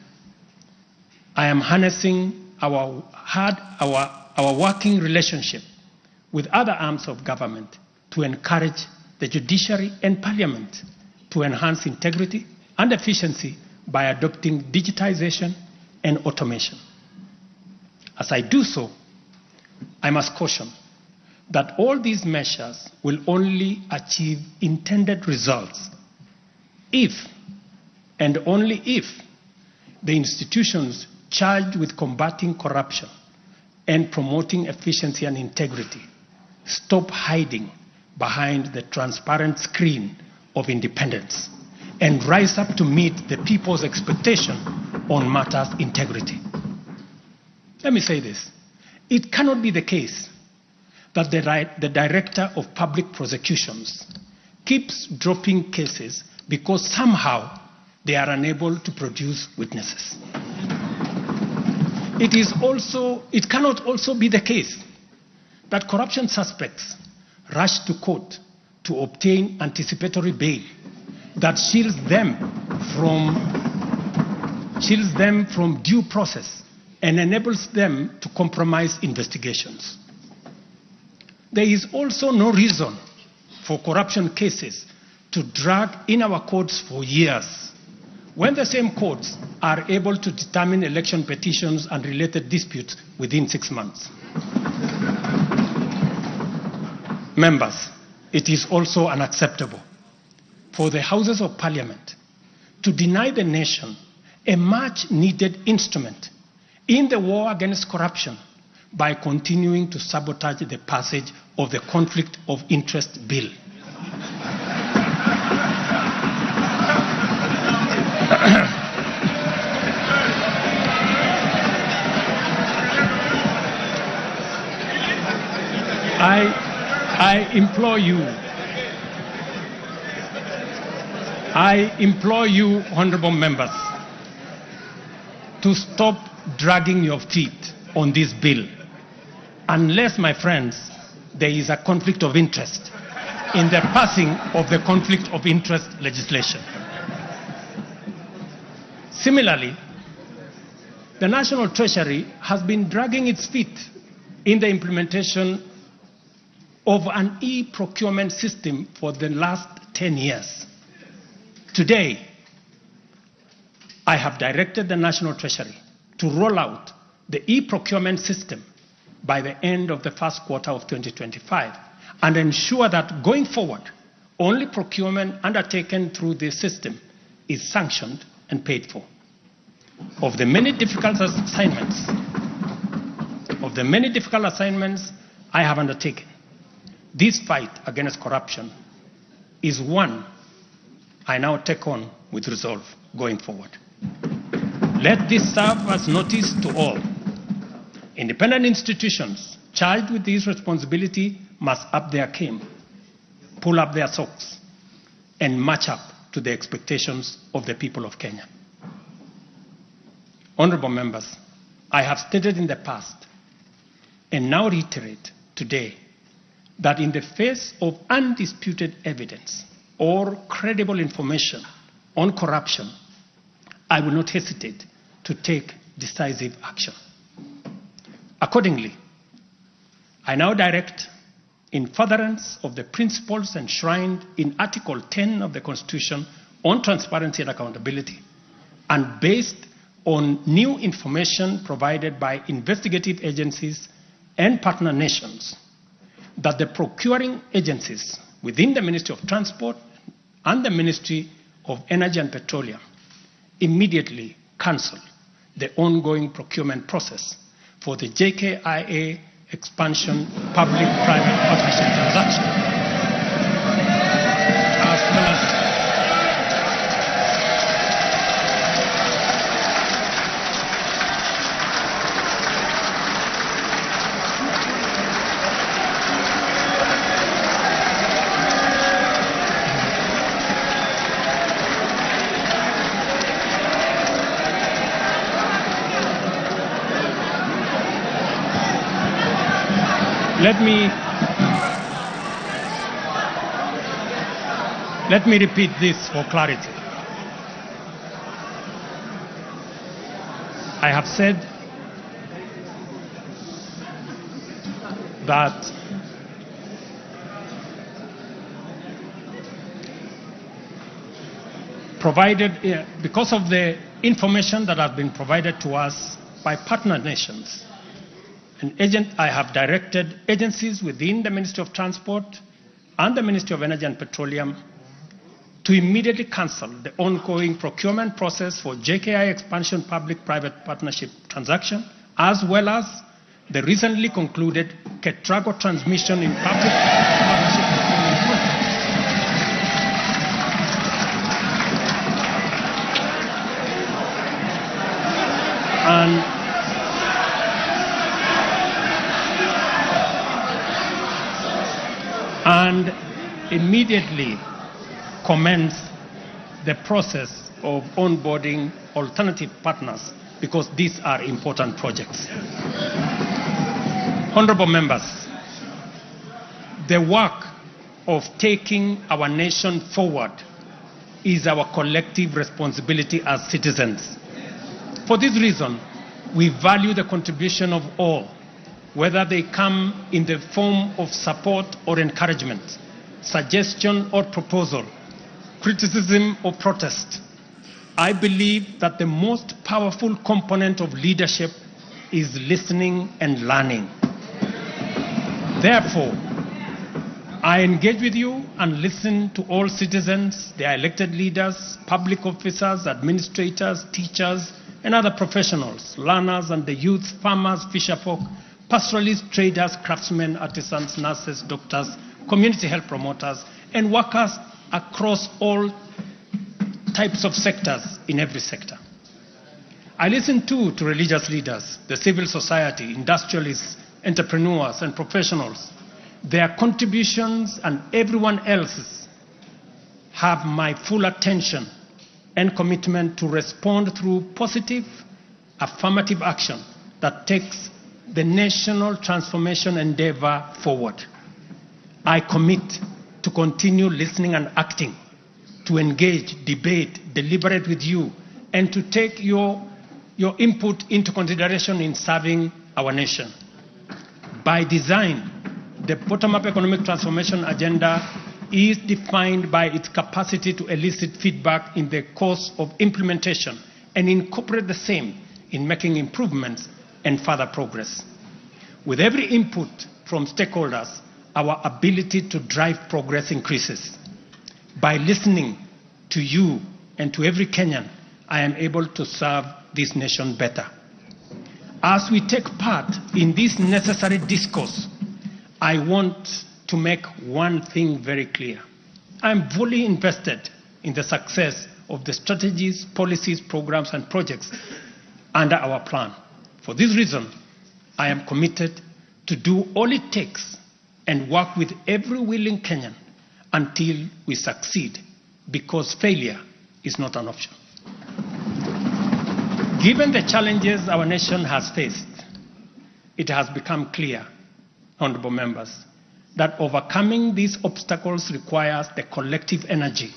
I am harnessing our working relationship with other arms of government to encourage the judiciary and parliament to enhance integrity and efficiency by adopting digitization and automation. As I do so, I must caution that all these measures will only achieve intended results if, and only if, the institutions charged with combating corruption and promoting efficiency and integrity stop hiding behind the transparent screen of independence and rise up to meet the people's expectation on matters integrity. Let me say this. It cannot be the case that the Director of Public Prosecutions keeps dropping cases because somehow they are unable to produce witnesses. It cannot also be the case that corruption suspects rush to court to obtain anticipatory bail that shields them from due process and enables them to compromise investigations. There is also no reason for corruption cases to drag in our courts for years, when the same courts are able to determine election petitions and related disputes within 6 months. Members, it is also unacceptable for the Houses of Parliament to deny the nation a much needed instrument in the war against corruption by continuing to sabotage the passage of the Conflict of Interest Bill. I implore you, honorable members, to stop dragging your feet on this bill, unless, my friends, there is a conflict of interest in the passing of the conflict of interest legislation. Similarly, the National Treasury has been dragging its feet in the implementation of an e-procurement system for the last 10 years. Today, I have directed the National Treasury to roll out the e-procurement system by the end of the first quarter of 2025 and ensure that going forward, only procurement undertaken through this system is sanctioned and paid for. Of the many difficult assignments I have undertaken, this fight against corruption is one I now take on with resolve going forward. Let this serve as notice to all. Independent institutions charged with this responsibility must up their game, pull up their socks, and match up to the expectations of the people of Kenya. Honorable members, I have stated in the past and now reiterate today that in the face of undisputed evidence or credible information on corruption, I will not hesitate to take decisive action. Accordingly, I now direct, in furtherance of the principles enshrined in Article 10 of the Constitution on transparency and accountability, and based on new information provided by investigative agencies and partner nations, that the procuring agencies within the Ministry of Transport and the Ministry of Energy and Petroleum immediately cancel the ongoing procurement process for the JKIA expansion public-private partnership transaction, as well as Let me repeat this for clarity. I have said that provided, because of the information that has been provided to us by partner nations, I have directed agencies within the Ministry of Transport and the Ministry of Energy and Petroleum to immediately cancel the ongoing procurement process for JKI expansion public-private partnership transaction, as well as the recently concluded Ketraco transmission in public partnership procurement contract. And And immediately commence the process of onboarding alternative partners, because these are important projects. Honorable members, the work of taking our nation forward is our collective responsibility as citizens. For this reason, we value the contribution of all, whether they come in the form of support or encouragement, suggestion or proposal, criticism or protest. I believe that the most powerful component of leadership is listening and learning. Therefore, I engage with you and listen to all citizens, their elected leaders, public officers, administrators, teachers, and other professionals, learners and the youth, farmers, fisherfolk, pastoralists, traders, craftsmen, artisans, nurses, doctors, community health promoters, and workers across all types of sectors in every sector. I listen too to religious leaders, the civil society, industrialists, entrepreneurs, and professionals. Their contributions and everyone else's have my full attention and commitment to respond through positive, affirmative action that takes the national transformation endeavor forward. I commit to continue listening and acting, to engage, debate, deliberate with you, and to take your input into consideration in serving our nation. By design, the bottom-up economic transformation agenda is defined by its capacity to elicit feedback in the course of implementation and incorporate the same in making improvements and further progress. With every input from stakeholders, our ability to drive progress increases. By listening to you and to every Kenyan, I am able to serve this nation better. As we take part in this necessary discourse, I want to make one thing very clear. I am fully invested in the success of the strategies, policies, programs, and projects under our plan. For this reason, I am committed to do all it takes and work with every willing Kenyan until we succeed, because failure is not an option. Given the challenges our nation has faced, it has become clear, honorable members, that overcoming these obstacles requires the collective energy,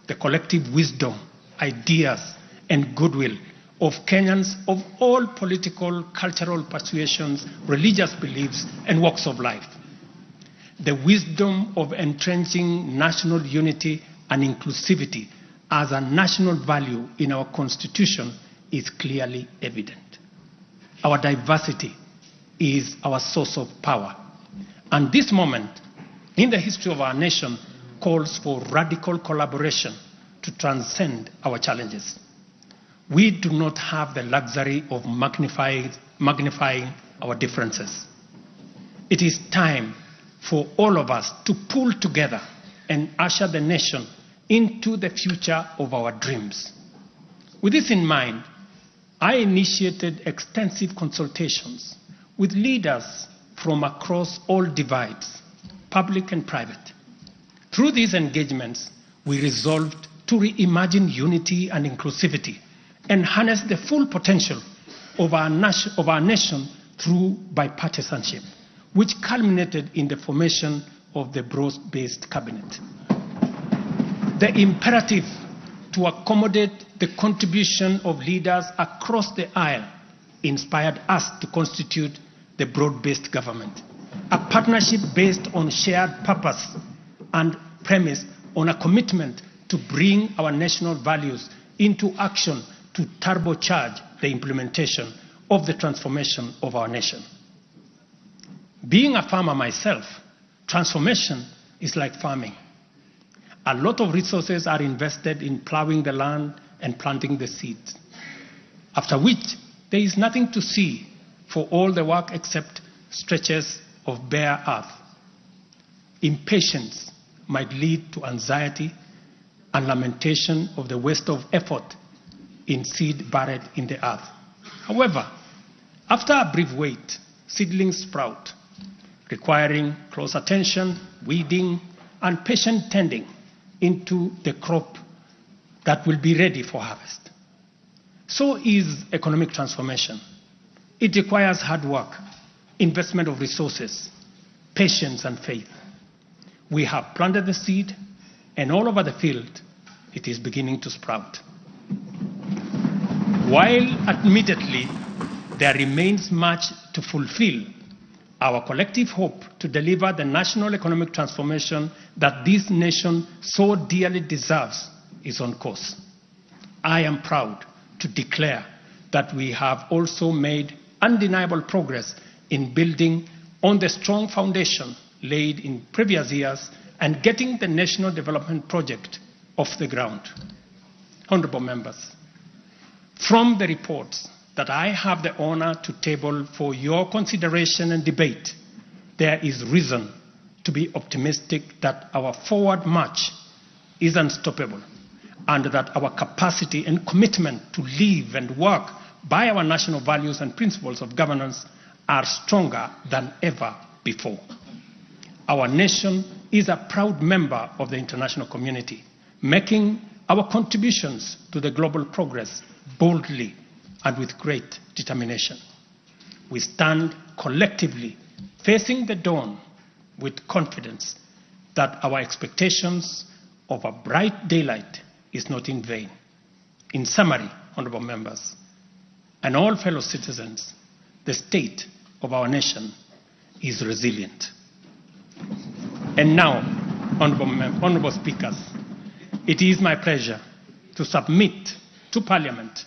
the collective wisdom, ideas, and goodwill of Kenyans of all political, cultural persuasions, religious beliefs, and walks of life. The wisdom of entrenching national unity and inclusivity as a national value in our constitution is clearly evident. Our diversity is our source of power. And this moment in the history of our nation calls for radical collaboration to transcend our challenges. We do not have the luxury of magnifying our differences. It is time for all of us to pull together and usher the nation into the future of our dreams. With this in mind, I initiated extensive consultations with leaders from across all divides, public and private. Through these engagements, we resolved to reimagine unity and inclusivity and harness the full potential of our nation through bipartisanship, which culminated in the formation of the broad-based cabinet. The imperative to accommodate the contribution of leaders across the aisle inspired us to constitute the broad-based government, a partnership based on shared purpose and premised on a commitment to bring our national values into action to turbocharge the implementation of the transformation of our nation. Being a farmer myself, transformation is like farming. A lot of resources are invested in plowing the land and planting the seeds, after which there is nothing to see for all the work except stretches of bare earth. Impatience might lead to anxiety and lamentation of the waste of effort in seed buried in the earth. However, after a brief wait, seedlings sprout. requiring close attention, weeding, and patient tending into the crop that will be ready for harvest. So is economic transformation. It requires hard work, investment of resources, patience, and faith. We have planted the seed, and all over the field, it is beginning to sprout. While admittedly there remains much to fulfill, our collective hope to deliver the national economic transformation that this nation so dearly deserves is on course. I am proud to declare that we have also made undeniable progress in building on the strong foundation laid in previous years and getting the national development project off the ground. Honorable members, from the reports that I have the honor to table for your consideration and debate, there is reason to be optimistic that our forward march is unstoppable and that our capacity and commitment to live and work by our national values and principles of governance are stronger than ever before. Our nation is a proud member of the international community, making our contributions to the global progress boldly and with great determination. We stand collectively facing the dawn with confidence that our expectations of a bright daylight is not in vain. In summary, honorable members, and all fellow citizens, the state of our nation is resilient. And now, honorable speakers, it is my pleasure to submit to Parliament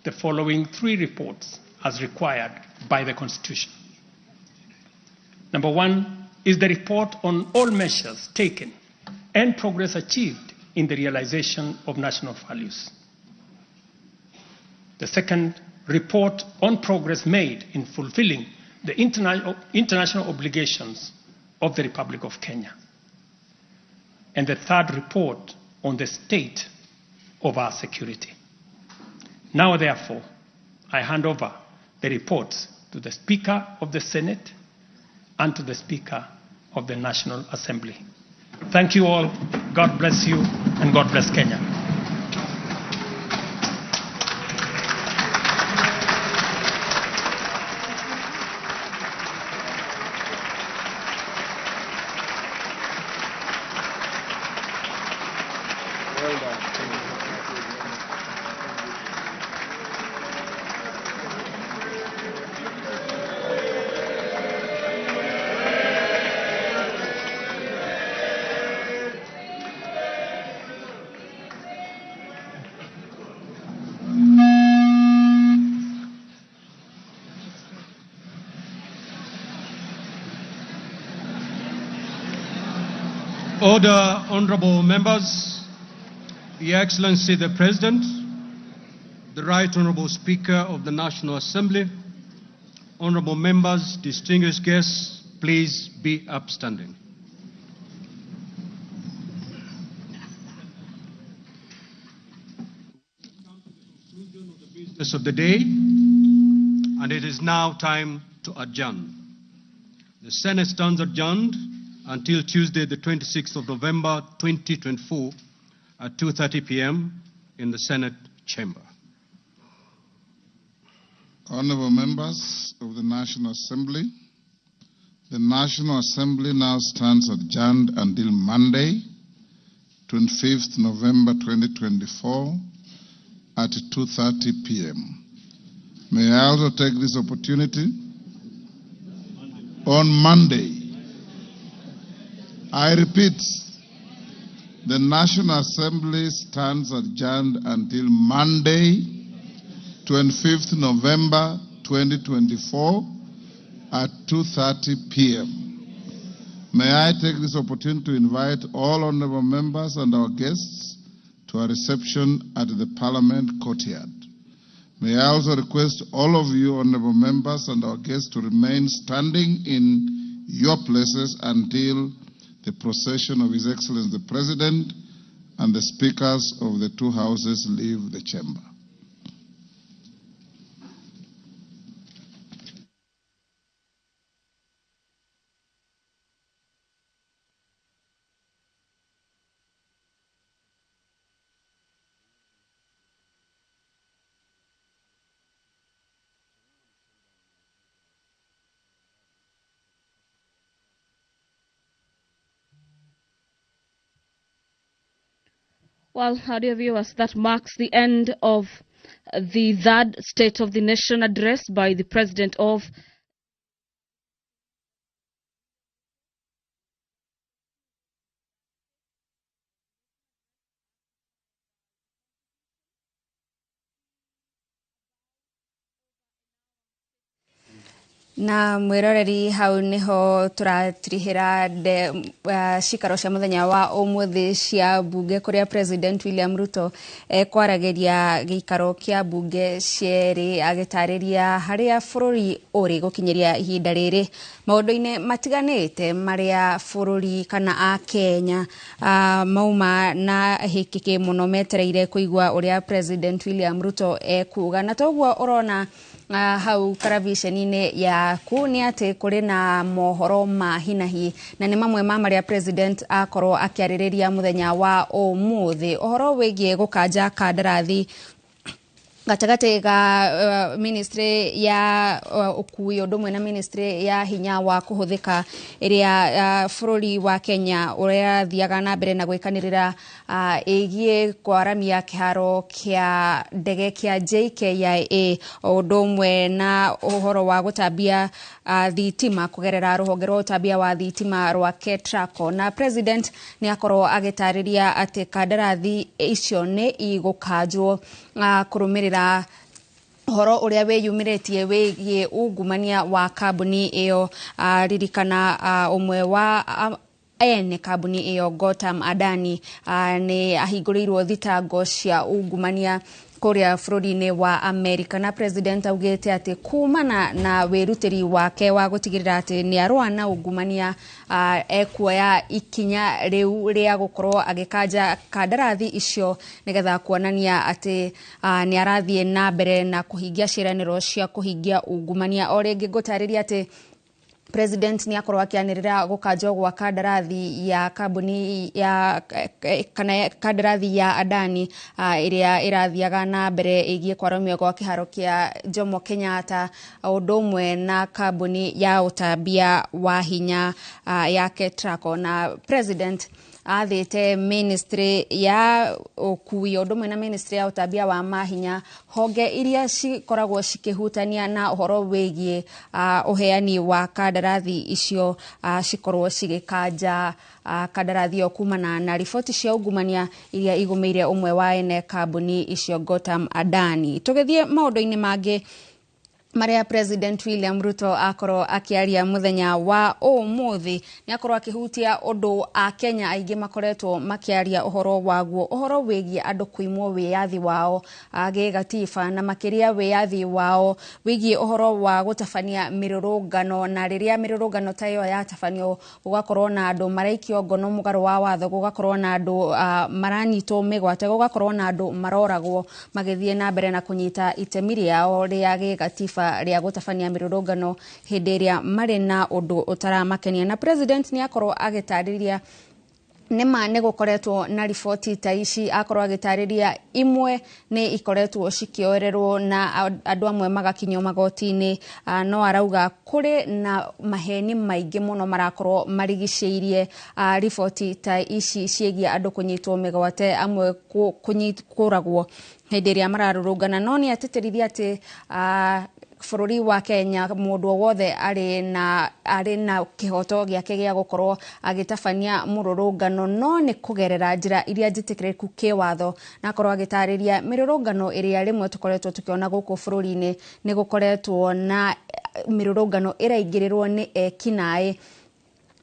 the following three reports as required by the Constitution. Number one is the report on all measures taken and progress achieved in the realization of national values. The second, report on progress made in fulfilling the international obligations of the Republic of Kenya. And the third, report on the state of our security. Now, therefore, I hand over the reports to the Speaker of the Senate and to the Speaker of the National Assembly. Thank you all. God bless you, and God bless Kenya. Order, honorable members, Your Excellency the President, the Right Honorable Speaker of the National Assembly, honorable members, distinguished guests, please be upstanding. Business of the day, and it is now time to adjourn. The Senate stands adjourned until Tuesday, the 26th of November, 2024, at 2:30 p.m. in the Senate chamber. Honorable members of the National Assembly, the National Assembly now stands adjourned until Monday, 25th November 2024, at 2:30 p.m. May I also take this opportunity on Monday, I repeat, the National Assembly stands adjourned until Monday, 25th November 2024 at 2:30 p.m. May I take this opportunity to invite all honorable members and our guests to a reception at the Parliament courtyard. May I also request all of you honorable members and our guests to remain standing in your places until the procession of His Excellency the President and the speakers of the two houses leave the chamber. Well, our dear viewers, that marks the end of the third State of the Nation address by the President of Na mwiroreri, hau niho turatirihira cikaro cia muthenya wa umuthi cia bunge, kuria President William Ruto ekwaragiria giikaro kia bunge cierĩ, agĩtarĩria harĩa bũrũri ũrĩ gũkinyĩria ihinda rĩrĩ maũndũ-inĩ matiganĩte marĩa bũrũri kana a Kenya mauma na hĩkĩkĩ mũno metereire kũigua ũrĩa President William Ruto ekuga. Na toguo ũrona hau karaviceni-inĩ yaku nĩ atĩ kũrĩ na mohoro ma hinahi, na nĩ mamwe ma marĩa President akorwo akĩarĩrĩria mũthenya wa ũmũthĩ, ũhoro wĩgiĩ gũkanja kandarathi gatagatĩ ga ministry ya ũkui ũndũ ũmwe na ministry ya hinya wa kũhũthĩka, ĩrĩa bũrũri wa Kenya ũrathiaga na mbere na gwĩkanĩrĩra ĩgiĩ kwaramia kĩharo kĩa ndege kĩa JKIA, o ũndũ ũmwe na ũhoro wa gũtambia thitima kũgerera rũhonge rwa ũtambia wa thitima rwa KETRACO. Na President nĩ akorwo agĩtarĩria atĩ kandarathi icio nĩ igũkanjwo kũrũmĩrĩra ũhoro ũrĩa wĩyumĩrĩtie wĩgiĩ ungumania wa kambuni ĩyo. Ririkana ũmwe wa ene kambuni ĩyo, Gautam Adani, nĩ ahingũrĩirwo thitango cia ungumania kũrĩa bũrũri-inĩ wa America. Na President augĩte atĩ kumana na wĩrutĩri wake wa gũtigĩrĩra atĩ nĩ arũa na ungumania, ekuoya ikinya rĩu rĩa gũkorwo agĩkanja kandarathi icio, nĩgetha kuonania atĩ nĩ arathiĩ na mbere na kũhingia ciĩranĩro cia kũhingia ungumania. O rĩngĩ ngũtarĩria atĩ President nĩ akorwo akĩanĩrĩra gũkanjwo gwa kandarathi ya kambuni ya kana kandarathi ya Adani ĩrĩa ĩrathiaga na mbere ĩgiĩ kwaramio gwa kĩharo kĩa Jomo Kenyatta, ũndũ ũmwe na kambuni ya ũtambia wa hinya ya KETRACO. Na President athĩte ministry ya ũkui ũndũ ũmwe na ministry ya ũtambia wa mahinya, honge iria cikoragwo cikĩhutania na ũhoro wĩgiĩ ũheani wa kandarathi icio, cikorwo cigĩkanja kandarathi ĩyo kumana na riboti cia ungumania iria igũmĩire ũmwe wa ene kambuni icio, Gautam Adani. Tũgĩthiĩ maũndũ-inĩ mangĩ marĩa President William Ruto akorwo akĩaria mũthenya wa ũmũthĩ, nĩ akorwo akĩhutia ũndũ a Kenya aingĩ makoretwo makĩaria ũhoro waguo, ũhoro wĩgiĩ andũ kũimwo wĩyathi wao gĩgatiba, na makĩria wĩyathi wao wĩgiĩ ũhoro wa gũtabania mĩrũrũngano. Na rĩrĩa mĩrũrũngano ta ĩyo yatabanio, gũgakorwo na andũ maraikio ngono mũgarũ wa watho, gũgakorwo na andũ maranyitwo mĩgwate, gũgakorwo na andũ maroragwo magĩthiĩ na mbere na kũnyita itemi rĩao rĩa gĩgatiba rĩa gũtabania mĩrũrũngano hĩndĩ ĩrĩa marĩ na ũndũ ũtaramakenia. Na President nĩ akorwo agĩtarĩria nĩma nĩ gũkoretwo na riboti ta ici, akorwo agĩtarĩria imwe nĩ ikoretwo cikĩoererwo na andũ amwe magakinyio magoti-inĩ, no arauga kũrĩ na maheni maingĩ mũno marakorwo marigicĩirie riboti ta ici ciĩgiĩ andũ kũnyitwo mĩgwate, amwe kũragwo hĩndĩ ĩrĩa mararũrũngana. No nĩ atĩtĩrithia atĩ bũrũri wa Kenya mũndũ o wothe arĩ na kĩhoto gĩake gĩa gũkorwo agĩtabania mũrũrũngano, no nĩ kũgerera njĩra iria njĩtĩkĩrĩku kĩwatho. Na akorwo agĩtarĩria mĩrũrũngano ĩrĩa rĩmwe tũkoretwo tũkĩona gũkũ bũrũri-inĩ, nĩ gũkoretwo na mĩrũrũngano ĩraingĩrĩrwo nĩ ekinaĩ,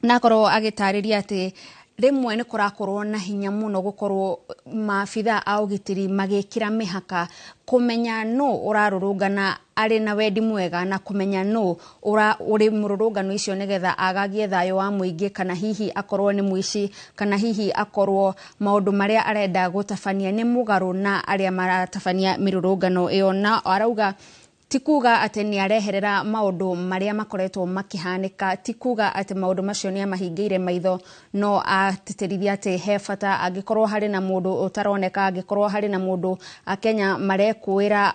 na akorwo agĩtarĩria atĩ rĩmwe nĩ kũrakorwo na hinya mũno gũkorwo maabitha a ũgitĩri magĩkĩra mĩhaka kũmenya no ũrarũrũngana arĩ na wendi mwega na kũmenya no ũrĩ mũrũrũngano icio nĩgetha agagie thayũ wa mũingĩ, kana hihi akorwo nĩ mũici, kana hihi akorwo maũndũ marĩa arenda gũtabania nĩ mũgarũ na arĩa maratabania mĩrũrũngano ĩyo. Na arauga ti kuga atĩ nĩ areherera maũndũ marĩa makoretwo makĩhanĩka, ti kuga atĩ maũndũ macio nĩ amahingĩire maitho, no atĩtĩrithia atĩ he bata angĩkorwo harĩ na mũndũ ũtaroneka, angĩkorwo harĩ na mũndũ Akenya marekũĩra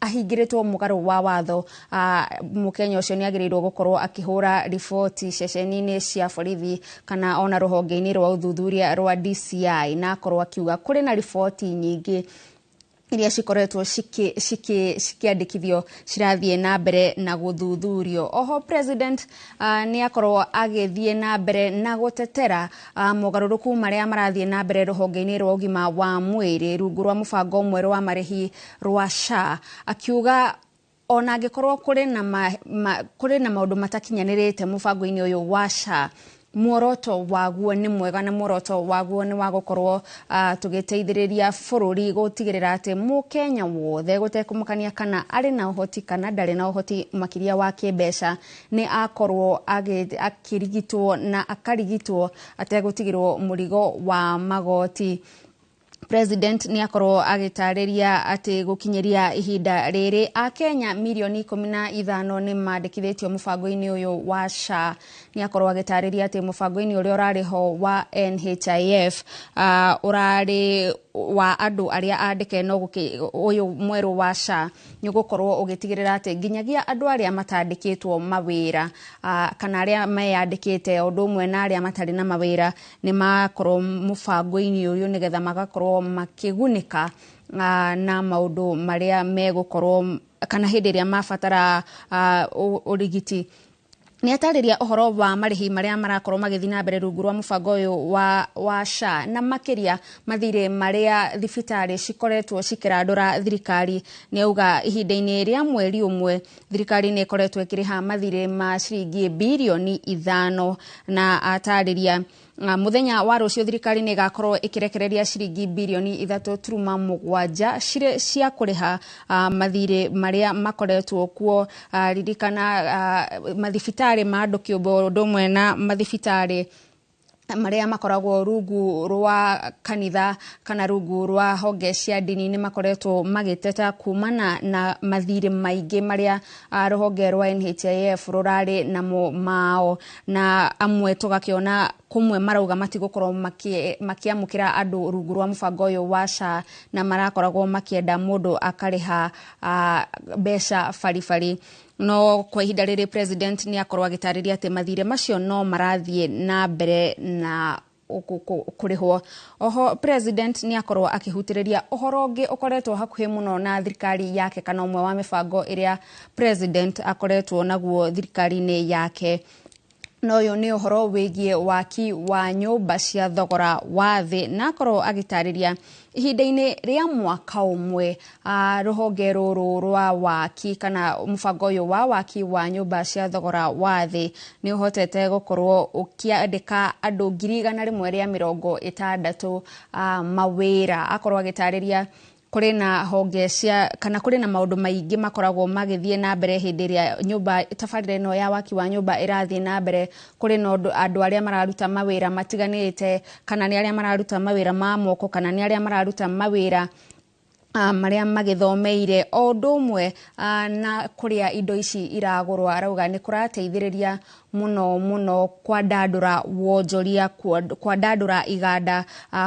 Ahingĩrĩtwo mũgarũ wa watho, Mũkenya ũcio nĩ agĩrĩirwo gũkorwo akĩhũra riboti ceceni-inĩ cia borithi kana ona rũhonge-inĩ rwa ũthuthuria rwa DCI, na akorwo akiuga kũrĩ na riboti nyingĩ iria cikoretwo cikĩandĩkithio cirathiĩ na mbere na gũthuthurio. Oho president nĩ akorwo agĩthiĩ na mbere na gũtetera mogarũrũku marĩa marathiĩ na mbere rũhonge-inĩ rwa ũgima wa mwĩrĩ rungu rwa mũbango mwerũ wa marĩhi rwa SHA, akiuga ona angĩkorwo kũrĩ na maũndũ matakinyanĩrĩte mũbango-inĩ ũyũ wa SHA, muoroto waguo nĩ mwega na muoroto waguo nĩ wa gũkorwo tũgĩteithĩrĩria bũrũri gũtigĩrĩra atĩ mũkenya wothe gũtekũmakania kana arĩ na ũhoti kana ndarĩ na ũhoti makĩria wa kĩmbeca nĩ akorwo akĩrigitwo na akarigitwo ategũtigĩrwo mũrigo wa magoti. President nĩ akorwo agĩtarĩria atĩ gũkinyĩria ihinda rĩrĩ Akenya mirioni 15 nĩ mandĩkithĩtio mũbango-inĩ ũyũ wa SHA. Nĩ akorwo agĩtarĩria atĩ mũbango-inĩ ũrĩa ũrarĩ ho wa NHIF ũrarĩ wa andũ arĩa andĩke, no ũyũ mwerũ wa SHA nĩ ũgũkorwo ũgĩtigĩrĩra atĩ nginyagia andũ arĩa matandĩkĩtwo mawĩra kana arĩa meyandĩkĩte ũndũ ũmwe na arĩa matarĩ na mawĩra nĩ makorwo mũbango-inĩ ũyũ nĩgetha magakorwo makĩgunĩka na maũndũ marĩa megũkorwo kana hĩndĩ ĩrĩa mabatara ũrigiti. Nĩ atarĩria ũhoro wa marĩhi marĩa marakorwo magĩthiĩ na mbere rungu rwa mũbango ũyũ wa SHA na makĩria mathirĩ marĩa thibitarĩ cikoretwo cikĩrandũra thirikari. Nĩ auga ihinda-inĩ rĩa mweri ũmwe thirikari nĩ ĩkoretwo ĩkĩrĩha mathirĩ ma ciringi birioni 5, na atarĩria mũthenya wa rũciũ thirikari nĩ ĩgakorwo ĩkĩrekereria ciringi birioni 3.7 cirĩ cia kũrĩha mathirĩ marĩa makoretwo kuo. Ririkana mathibitarĩ ma andũ kĩũmbe ũndũ ũmwe na mathibitarĩ marĩa makoragwo rungu rwa kanitha kana rungu rwa honge cia ndini nĩ makoretwo magĩteta kumana na mathirĩ maingĩ marĩa rũhonge rwa NHIF rũrarĩ namo mao, na amwe tũgakĩona kũmwe marauga matigũkorwo makĩamũkĩra andũ rungu rwa mũbango ũyũ wa SHA na marakoragwo makĩenda mũndũ akarĩha mbeca baribari. No kwa ihinda rĩrĩ president nĩ akorwo agĩtarĩria atĩ mathirĩ macio no marathiĩ na mbere na kũrĩhwo. Oho president nĩ akorwo akĩhutĩrĩria ũhoro ũngĩ ũkoretwo hakuhĩ mũno na thirikari yake kana ũmwe wa mĩbango ĩrĩa president akoretwo naguo thirikari-inĩ yake, na ũyũ nĩ ũhoro wĩgiĩ waki wa nyũmba cia thogora wa thĩ, na akorwo agĩtarĩria ihinda-inĩ rĩa mwaka ũmwe rũhonge rũrũ rwa waki kana mũbango ũyũ wa waki wa nyũmba cia thogora wa thĩ nĩ ũhotete gũkorwo ũkĩandĩka andũ 160,000 mawĩra. Akorwo agĩtarĩria kũrĩ na honge cia kana kũrĩ na maũndũ maingĩ makoragwo magĩthiĩ na mbere hĩndĩ ĩrĩa nyũmba tabarĩra ĩno ya waki wa nyũmba ĩrathiĩ na mbere. Kũrĩ na andũ arĩa mararuta mawĩra matiganĩte, kana nĩ arĩa mararuta mawĩra ma moko kana nĩ arĩa mararuta mawĩra marĩa magĩthomeire, o ũndũ ũmwe na kũrĩa indo ici iragũrwo. Arauga nĩ kũrateithĩrĩria mũno mũno kwandandũra wonjoria, kwandandũra iganda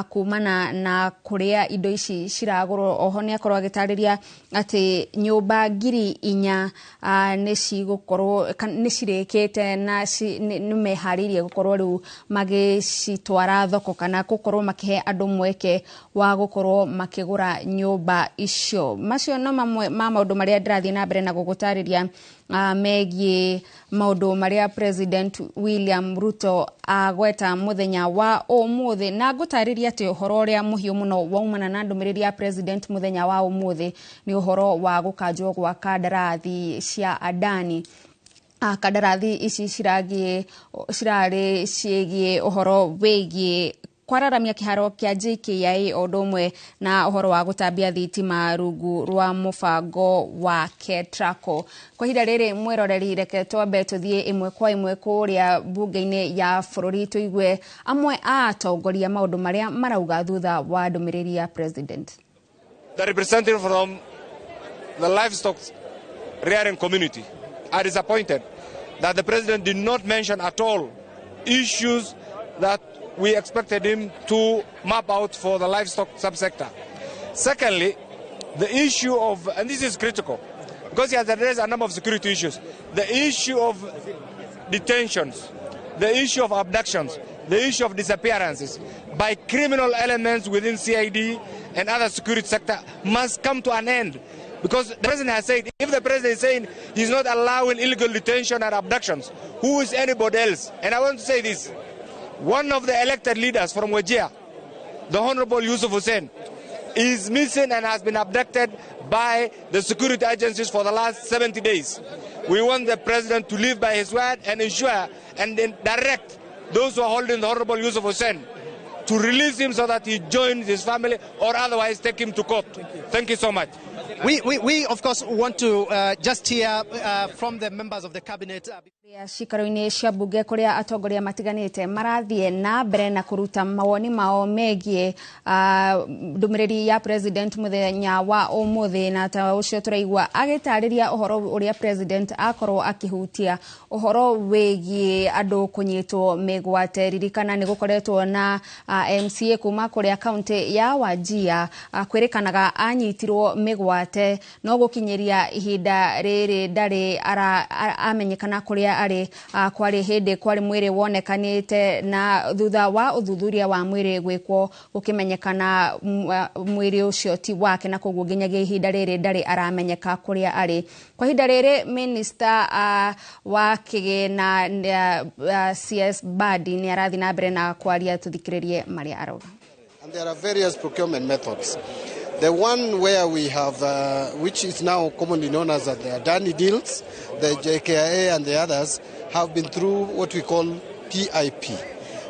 kumana na kũrĩa indo ici ciragũrwo. Oho nĩ akorwo agĩtarĩria atĩ nyũmba 4,000 nĩ cigũkorwo nĩ cirĩkĩte na nĩ meharĩirie gũkorwo rĩu magĩcitwara thoko kana gũkorwo makĩhe andũ mweke wa gũkorwo makĩgũra nyũmba icio. Macio no mamwe ma maũndũ marĩa ndĩrathiĩ na mbere na gũgũtarĩria megiĩ maũndũ marĩa President William Ruto agweta mũthenya wa ũmũthĩ, na ngũtarĩria atĩ ũhoro ũrĩa mũhiũ mũno waumana na ndũmĩrĩri ya President mũthenya wa ũmũthĩ nĩ ũhoro wa gũkanjwo gwa kandarathi cia Adani. Kandarathi ici cirarĩ ciĩgiĩ ũhoro wĩgiĩ kwararamia kĩharo kĩa JKIA o ũndũ ũmwe na ũhoro wa gũtambia thitima rungu rwa mũbango wa KETRACO. Kwa ihinda rĩrĩ mwĩroreri, reke twambe tũthiĩ ĩmwe kwa ĩmwe kũrĩa mbunge-inĩ ya bũrũri tũigue amwe a atongoria maũndũ marĩa marauga thutha wa ndũmĩrĩri ya president. The representative from the livestock rearing community are disappointed that the president did not mention at all issues that we expected him to map out for the livestock subsector. Secondly, The issue of, and this is critical, because he has addressed a number of security issues, the issue of detentions, the issue of abductions, the issue of disappearances by criminal elements within CID and other security sector must come to an end. Because the president has said, if the president is saying he's not allowing illegal detention and abductions, who is anybody else? And I want to say this. One of the elected leaders from Wajir, the Honorable Yusuf Hussein, is missing and has been abducted by the security agencies for the last 70 days. We want the president to live by his word and ensure and then direct those who are holding the Honorable Yusuf Hussein to release him so that he joins his family or otherwise take him to court. Thank you so much. We of course want to just hear from the members of the cabinet. Cikaro-inĩ cia bunge kũrĩa atongoria matiganĩte marathiĩ na mbere na kũruta mawoni mao megiĩ ndũmĩrĩri ya president mũthenya wa ũmũthĩ, na ta ũcio tũraigua agĩtarĩria ũhoro ũrĩa president akorwo akĩhutia ũhoro wĩgiĩ andũ kũnyitwo mĩgwate. Ririkana nĩ gũkoretwo na MCA kuma kũrĩa kaunti ya Wajir kwĩrĩkanaga anyitirwo mĩgwate no gũkinyĩria ihinda rĩrĩ ndarĩ amenyekana kũrĩa arĩ. Kwarĩ hĩndĩ kwarĩ mwĩrĩ wonekanĩte na thutha wa ũthuthuria wa mwĩrĩ gwĩkwo gũkĩmenyekana mwĩrĩ ũcio ti wake, na koguo nginyagia ihinda rĩrĩ ndarĩ aramenyeka kũrĩa arĩ. Kwa ihinda rĩrĩ minister wa kĩgĩna CS Mbadi nĩ arathiĩ na mbere na kwaria, tũthikĩrĩrie marĩa arauga. And there are various procurement methods. The one where we have, which is now commonly known as the Adani deals, the JKIA and the others, have been through what we call PIP.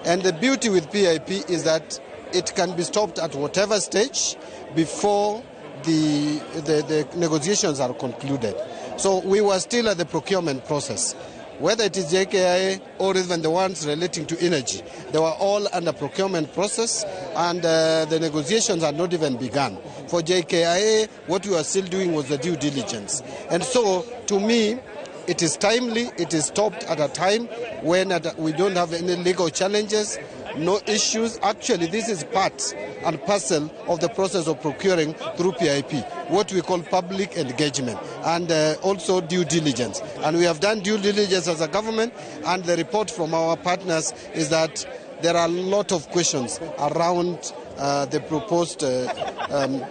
And the beauty with PIP is that it can be stopped at whatever stage before the negotiations are concluded. So we were still at the procurement process. Whether it is JKIA or even the ones relating to energy, they were all under procurement process, and the negotiations had not even begun. For JKIA, what we were still doing was the due diligence. And so, to me, it is timely, it is stopped at a time when we don't have any legal challenges, no issues. Actually, this is part and parcel of the process of procuring through PIP, what we call public engagement and also due diligence. And we have done due diligence as a government, and the report from our partners is that there are a lot of questions around the proposed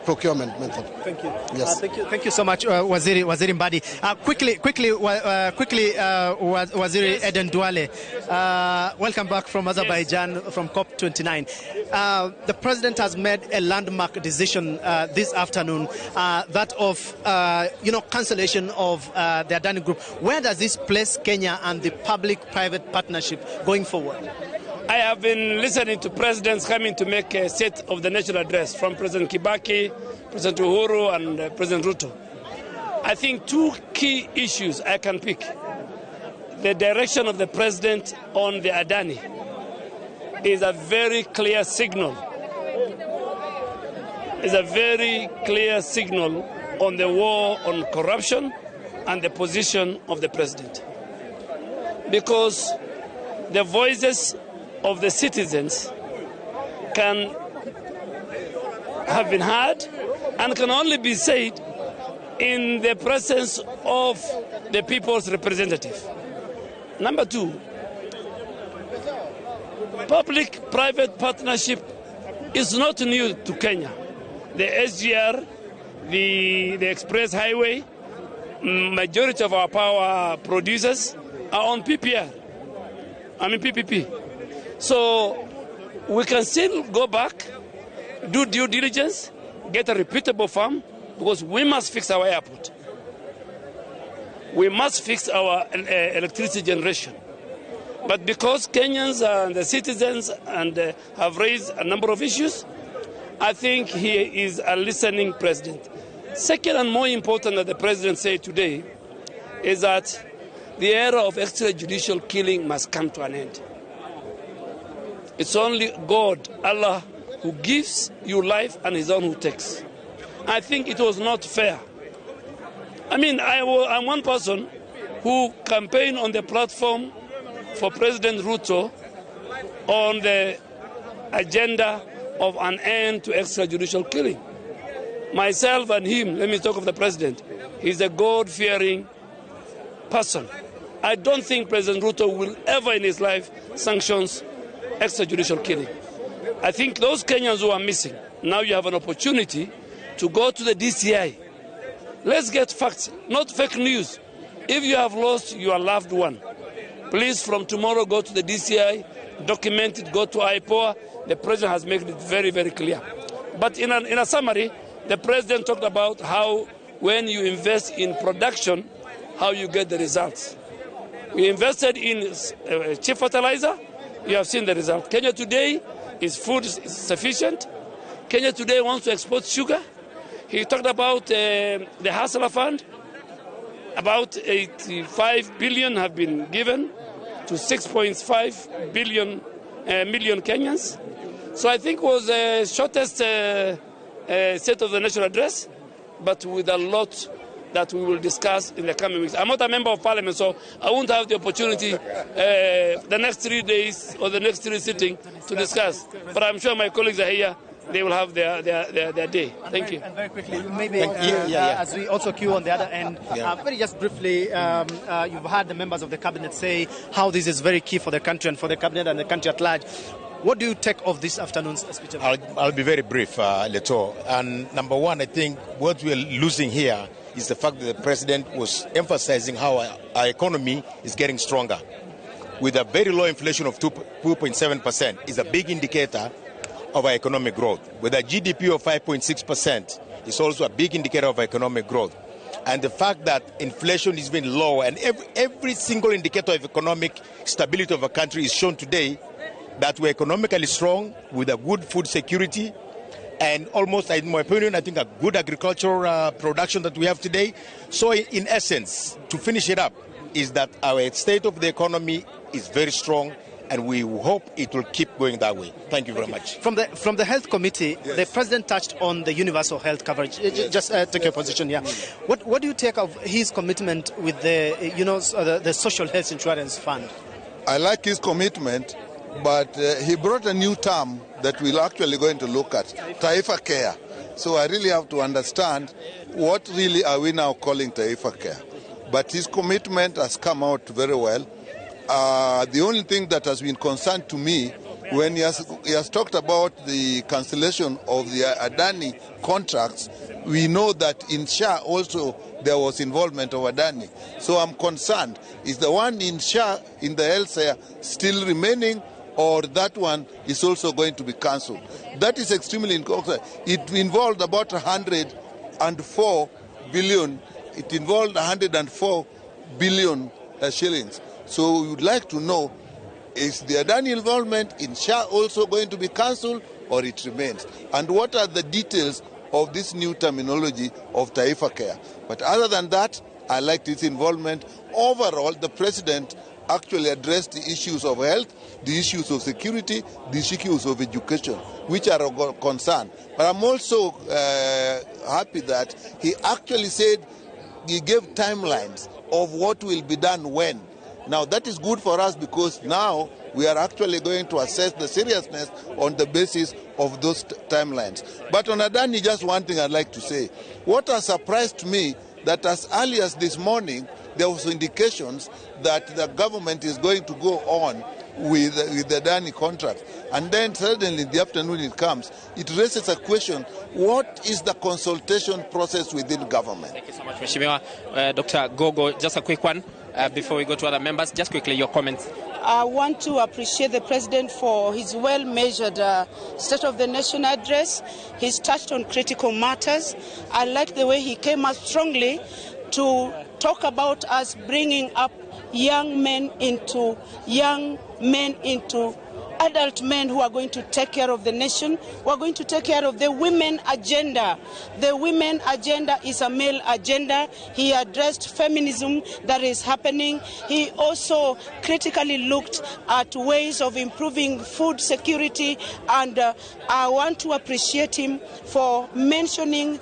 procurement method. Thank you. Yes. Thank you so much, Waziri Mbadi. Quickly, Waziri, yes. Eden Duale, welcome back from Azerbaijan, yes, from COP29. The president has made a landmark decision this afternoon, that of cancellation of the Adani Group. Where does this place Kenya and the public-private partnership going forward? I have been listening to presidents coming to make a state of the national address, from President Kibaki, President Uhuru, and President Ruto. I think two key issues I can pick. The direction of the president on the Adani is a very clear signal. Is a very clear signal on the war on corruption and the position of the president. Because the voices of the citizens can have been heard and can only be said in the presence of the people's representative. Number two, public-private partnership is not new to Kenya. The SGR, the Express Highway, majority of our power producers are on PPP. So we can still go back, do due diligence, get a reputable firm, because we must fix our airport. We must fix our electricity generation. But because Kenyans and the citizens and have raised a number of issues, I think he is a listening president. Second, and more important that the president said today, is that the era of extrajudicial killing must come to an end. It's only God, Allah, who gives you life and His own who takes. I think it was not fair. I mean, I'm one person who campaigned on the platform for President Ruto on the agenda of an end to extrajudicial killing. Myself and him, let me talk of the president, he's a God-fearing person. I don't think President Ruto will ever in his life sanctions extrajudicial killing. I think those Kenyans who are missing, now you have an opportunity to go to the DCI. Let's get facts, not fake news. If you have lost your loved one, please from tomorrow go to the DCI, document it, go to IPOA. The president has made it very, very clear. But in a summary, the president talked about how when you invest in production, how you get the results. We invested in cheap fertilizer. You have seen the result. Kenya today is food sufficient. Kenya today wants to export sugar. He talked about the Hustler Fund. About 85 billion have been given to 6.5 million Kenyans. So I think it was the shortest State of the National Address, but with a lot that we will discuss in the coming weeks. I'm not a member of parliament, so I won't have the opportunity the next 3 days or the next 3 sittings to discuss. But I'm sure my colleagues are here. They will have their day. Thank you. And very quickly, maybe as we also queue on the other end, very just briefly, you've heard the members of the cabinet say how this is very key for the country and for the cabinet and the country at large. What do you take of this afternoon's speech? I'll be very brief, Leto. And number one, I think what we're losing here is the fact that the president was emphasizing how our economy is getting stronger. With a very low inflation of 2.7% is a big indicator of our economic growth. With a GDP of 5.6% is also a big indicator of economic growth. And the fact that inflation is been low and every single indicator of economic stability of a country is shown today that we're economically strong with a good food security and almost, in my opinion, I think a good agricultural production that we have today. So in essence, to finish it up, is that our state of the economy is very strong and we hope it will keep going that way. Thank you very much. From the health committee, yes. The president touched on the universal health coverage. Yes. Just take your position here. What do you take of his commitment with the the social health insurance fund? I like his commitment, but he brought a new term that we're actually going to look at, Taifa Care. So I really have to understand what really are we now calling Taifa Care. But his commitment has come out very well. The only thing that has been concerned to me when he has talked about the cancellation of the Adani contracts, we know that in SHA also there was involvement of Adani. So I'm concerned, is the one in SHA, in the health still remaining, or that one is also going to be cancelled? That is extremely important. It involved about 104 billion. It involved 104 billion shillings. So we would like to know, is the Adani involvement in SHA also going to be cancelled or it remains? And what are the details of this new terminology of Taifa Care? But other than that, I liked its involvement. Overall, the president actually addressed the issues of health, the issues of security, the issues of education, which are of concern. But I'm also happy that he actually said he gave timelines of what will be done when. Now, that is good for us because now we are actually going to assess the seriousness on the basis of those timelines. But on Adani, just one thing I'd like to say. What has surprised me that as early as this morning, there was indications that the government is going to go on with the Adani contract. And then suddenly in the afternoon it comes. It raises a question, what is the consultation process within government? Thank you so much, Mheshimiwa. Dr. Gogo, just a quick one before we go to other members. Just quickly, your comments. I want to appreciate the President for his well-measured State of the Nation address. He's touched on critical matters. I like the way he came out strongly to talk about us bringing up young men into adult men who are going to take care of the nation, who are going to take care of the women agenda. The women agenda is a male agenda. He addressed feminism that is happening. He also critically looked at ways of improving food security, and I want to appreciate him for mentioning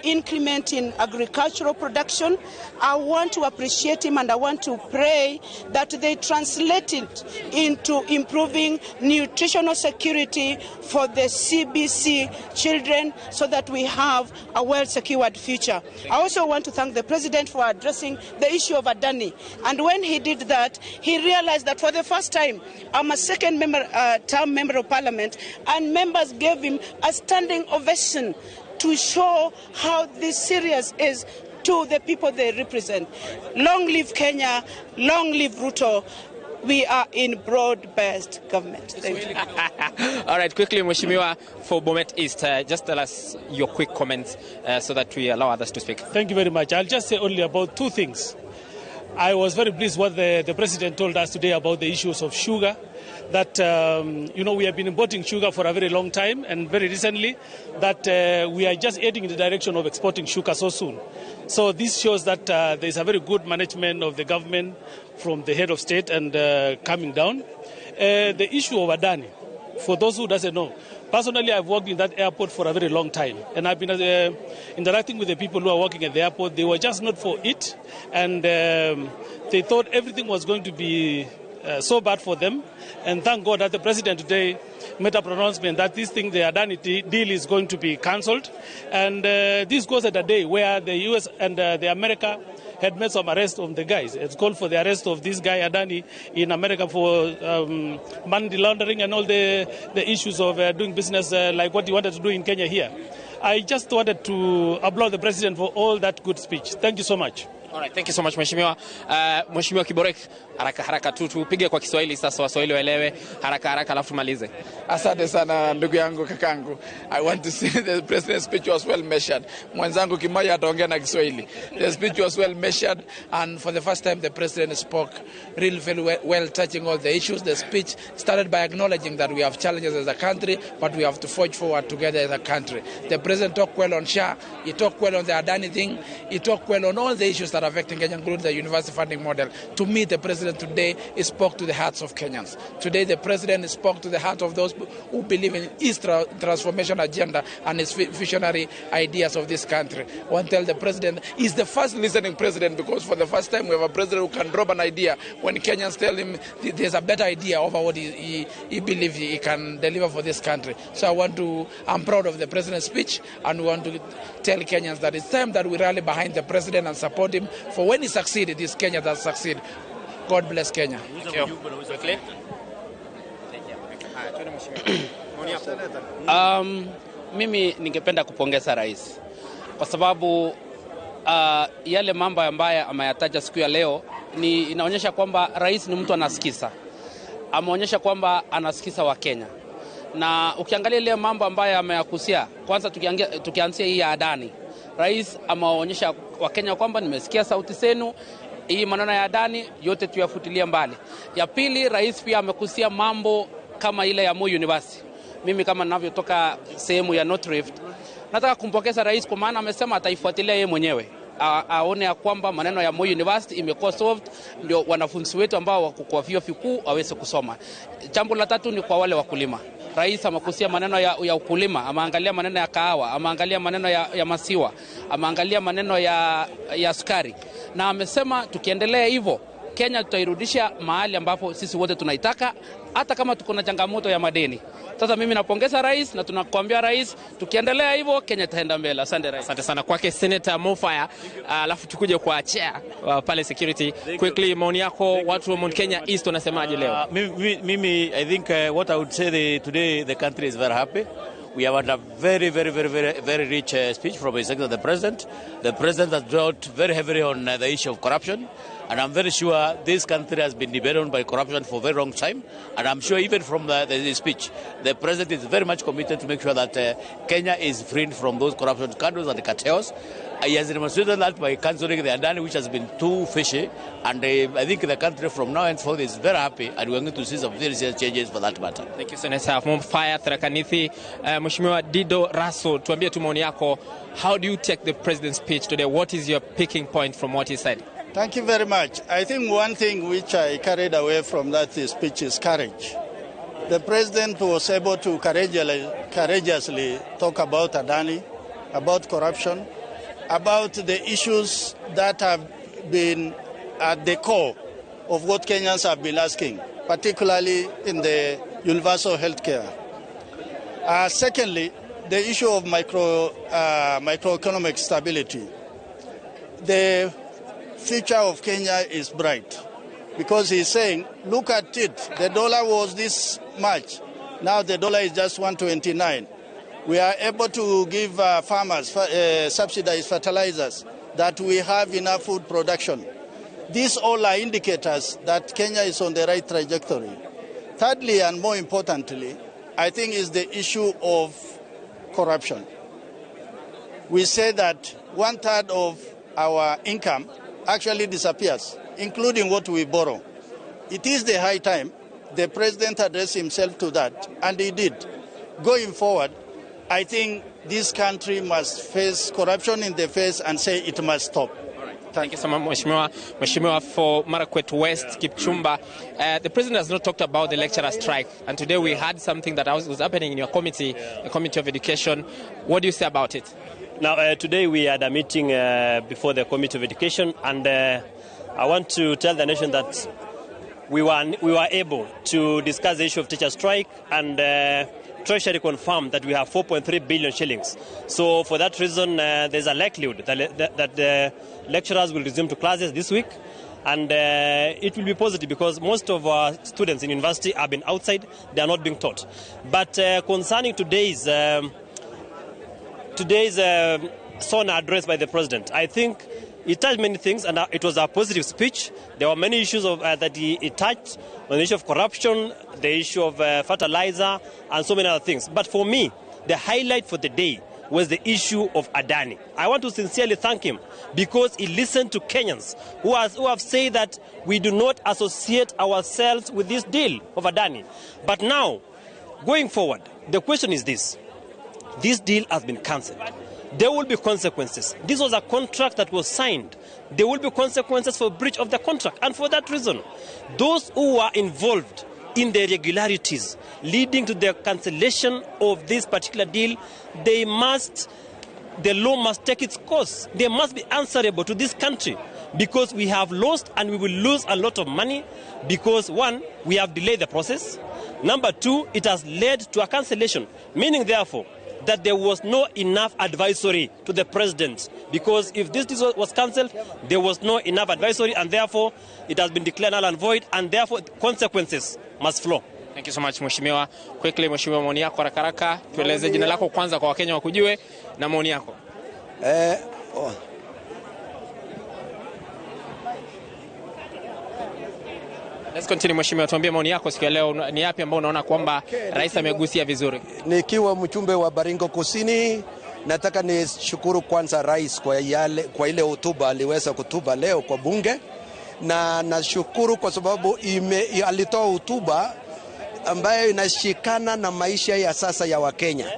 increment in agricultural production. I want to appreciate him, and I want to pray that they translate it into improving nutritional security for the CBC children so that we have a well-secured future. I also want to thank the president for addressing the issue of Adani. And when he did that, he realized that for the first time, I'm a second term member of parliament, and members gave him a standing ovation to show how this serious is to the people they represent. Long live Kenya, long live Ruto. We are in broad-based government. Thank you. All right, quickly, Mheshimiwa, for Bomet East, just tell us your quick comments so that we allow others to speak. Thank you very much. I'll just say only about two things. I was very pleased what the president told us today about the issues of sugar, that, we have been importing sugar for a very long time, and very recently that we are just heading in the direction of exporting sugar so soon. So this shows that there is a very good management of the government from the head of state and coming down. The issue of Adani, for those who doesn't know, personally, I've worked in that airport for a very long time, and I've been interacting with the people who are working at the airport. They were just not for it, and they thought everything was going to be so bad for them. And thank God that the president today made a pronouncement that this thing, the Adani deal, is going to be cancelled. And this goes at a day where the US and the America had made some arrest of the guys. It's called for the arrest of this guy Adani in America for money laundering and all the issues of doing business like what he wanted to do in Kenya here. I just wanted to applaud the president for all that good speech. Thank you so much. All right, thank you so much Mheshimiwa. Mheshimiwa Kiborek, haraka haraka tu tupige kwa Kiswahili sasa Waswahili waelewe, haraka haraka alafu tumalize. Asante sana ndugu yangu kakangu. I want to say the president's speech was well measured. Mwenzangu Kimaya ataongea na Kiswahili. The speech was well measured, and for the first time the president spoke really very well, touching all the issues. The speech started by acknowledging that we have challenges as a country, but we have to forge forward together as a country. The president talked well on SHA, he talked well on the Adani thing, he talked well on all the issues that are affecting Kenya, including the university funding model. To me, the president today spoke to the hearts of Kenyans. Today, the president spoke to the heart of those who believe in his transformation agenda and his visionary ideas of this country. I want to tell the president, he's the first listening president, because for the first time we have a president who can drop an idea when Kenyans tell him there's a better idea over what he believes he can deliver for this country. So I'm proud of the president's speech, and we want to tell Kenyans that it's time that we rally behind the president and support him. For when he succeeds, it is Kenya that succeeds. God bless Kenya. Thank you. Mimi ningependa kupongeza rais kwa sababu yale mambo ambayo ameyataja siku ya leo ni inaonyesha kwamba rais ni mtu anasikiza. Ameonyesha kwamba anasikiza wa Kenya. Na ukiangalia ile mambo ambayo ameyakusia, kwanza tukianzia hii ya Adani, rais ameonyesha wa Kenya kwamba nimesikia sauti zenu, hii maneno ya Adani yote tuyafutilia mbali. Ya pili, rais pia amekusia mambo kama ile ya Moi University. Mimi kama ninavyotoka sehemu ya North Rift, nataka kumpongeza rais kwa maana amesema ataifuatilia yeye mwenyewe. Aone ya kwamba maneno ya Moi University imekuwa solved, ndio wanafunzi wetu ambao wako kwa vyuo vikuu waweze kusoma. Jambo la tatu ni kwa wale wakulima. Rais amekusia maneno ya ukulima, ameangalia maneno ya kahawa, ameangalia maneno ya masiwa, ameangalia maneno ya sukari. Na amesema tukiendelea hivyo Kenya tutairudisha mahali ambapo sisi wote tunaitaka, hata kama tuko na changamoto ya madeni. Sasa mimi napongeza rais na tunakuambia rais, tukiendelea hivyo Kenya itaenda mbele. Asante rais. Asante sana kwake Senator Mofaya. Alafu tukuje kwa chair pale security. Quickly, maoni yako, watu wa Mount Kenya East wanasemaje leo? Mimi I think what I would say today the country is very happy. We have had a very, very, very, very, very rich speech from His Excellency the President. The President has dwelt very heavily on the issue of corruption. And I'm very sure this country has been debated by corruption for a very long time. And I'm sure even from the speech, the President is very much committed to make sure that Kenya is freed from those corruption scandals and cartels. He has demonstrated that by cancelling the Adani, which has been too fishy. And I think the country from now henceforth is very happy, and we're going to see some very serious changes for that matter. Thank you, Senator Mofaya Tharaka-Nithi. Mheshimiwa Dido Rasso, tuambie tu maoni yako. How do you take the President's speech today? What is your picking point from what he said? Thank you very much. I think one thing which I carried away from that speech is courage. The President was able to courageously talk about Adani, about corruption, about the issues that have been at the core of what Kenyans have been asking, particularly in the universal health care. Secondly, the issue of microeconomic stability. The future of Kenya is bright because he's saying, look at it, the dollar was this much. Now the dollar is just 129. We are able to give farmers subsidized fertilizers, that we have enough food production. These all are indicators that Kenya is on the right trajectory. Thirdly, and more importantly, I think is the issue of corruption. We say that 1/3 of our income actually disappears, including what we borrow. It is the high time the president addressed himself to that, and he did. Going forward, I think this country must face corruption in the face and say it must stop. Thank you so much, Mheshimiwa. Mheshimiwa, for Marakwet West, Kipchumba, the president has not talked about the lecturer strike, and today we had something that was happening in your committee, the Committee of Education. What do you say about it? Now, today we had a meeting before the Committee of Education, and I want to tell the nation that we were able to discuss the issue of teacher strike, and Treasury confirmed that we have 4.3 billion shillings. So for that reason, there's a likelihood that the lecturers will resume to classes this week, and it will be positive because most of our students in university have been outside, they are not being taught. But concerning today's SONA address by the president, I think he touched many things, and it was a positive speech. There were many issues of, that he touched, on the issue of corruption, the issue of fertilizer, and so many other things. But for me, the highlight for the day was the issue of Adani. I want to sincerely thank him because he listened to Kenyans who have said that we do not associate ourselves with this deal of Adani. But now, going forward, the question is this. This deal has been cancelled. There will be consequences. This was a contract that was signed. There will be consequences for breach of the contract. And for that reason, those who are involved in the irregularities leading to the cancellation of this particular deal, the law must take its course. They must be answerable to this country because we have lost and we will lose a lot of money because, one, we have delayed the process. Number two, it has led to a cancellation, meaning, therefore, that there was no enough advisory to the president, because if this deal was cancelled, there was no enough advisory, and therefore it has been declared null and void, and therefore consequences must flow. Thank you so much, Mheshimiwa. Quickly, Mheshimiwa, maoni yako haraka haraka. Tueleze jina lako kwanza kwa Wakenya wakujue na maoni yako. Let's continue, Mheshimiwa, tuambie maoni yako siku ya leo, ni yapi ambao unaona kwamba rais amegusia vizuri? Nikiwa mchumbe wa Baringo Kusini, nataka nishukuru kwanza rais kwa ile hotuba aliweza kutuba leo kwa bunge, na nashukuru kwa sababu alitoa hotuba ambayo inashikana na maisha ya sasa ya Wakenya,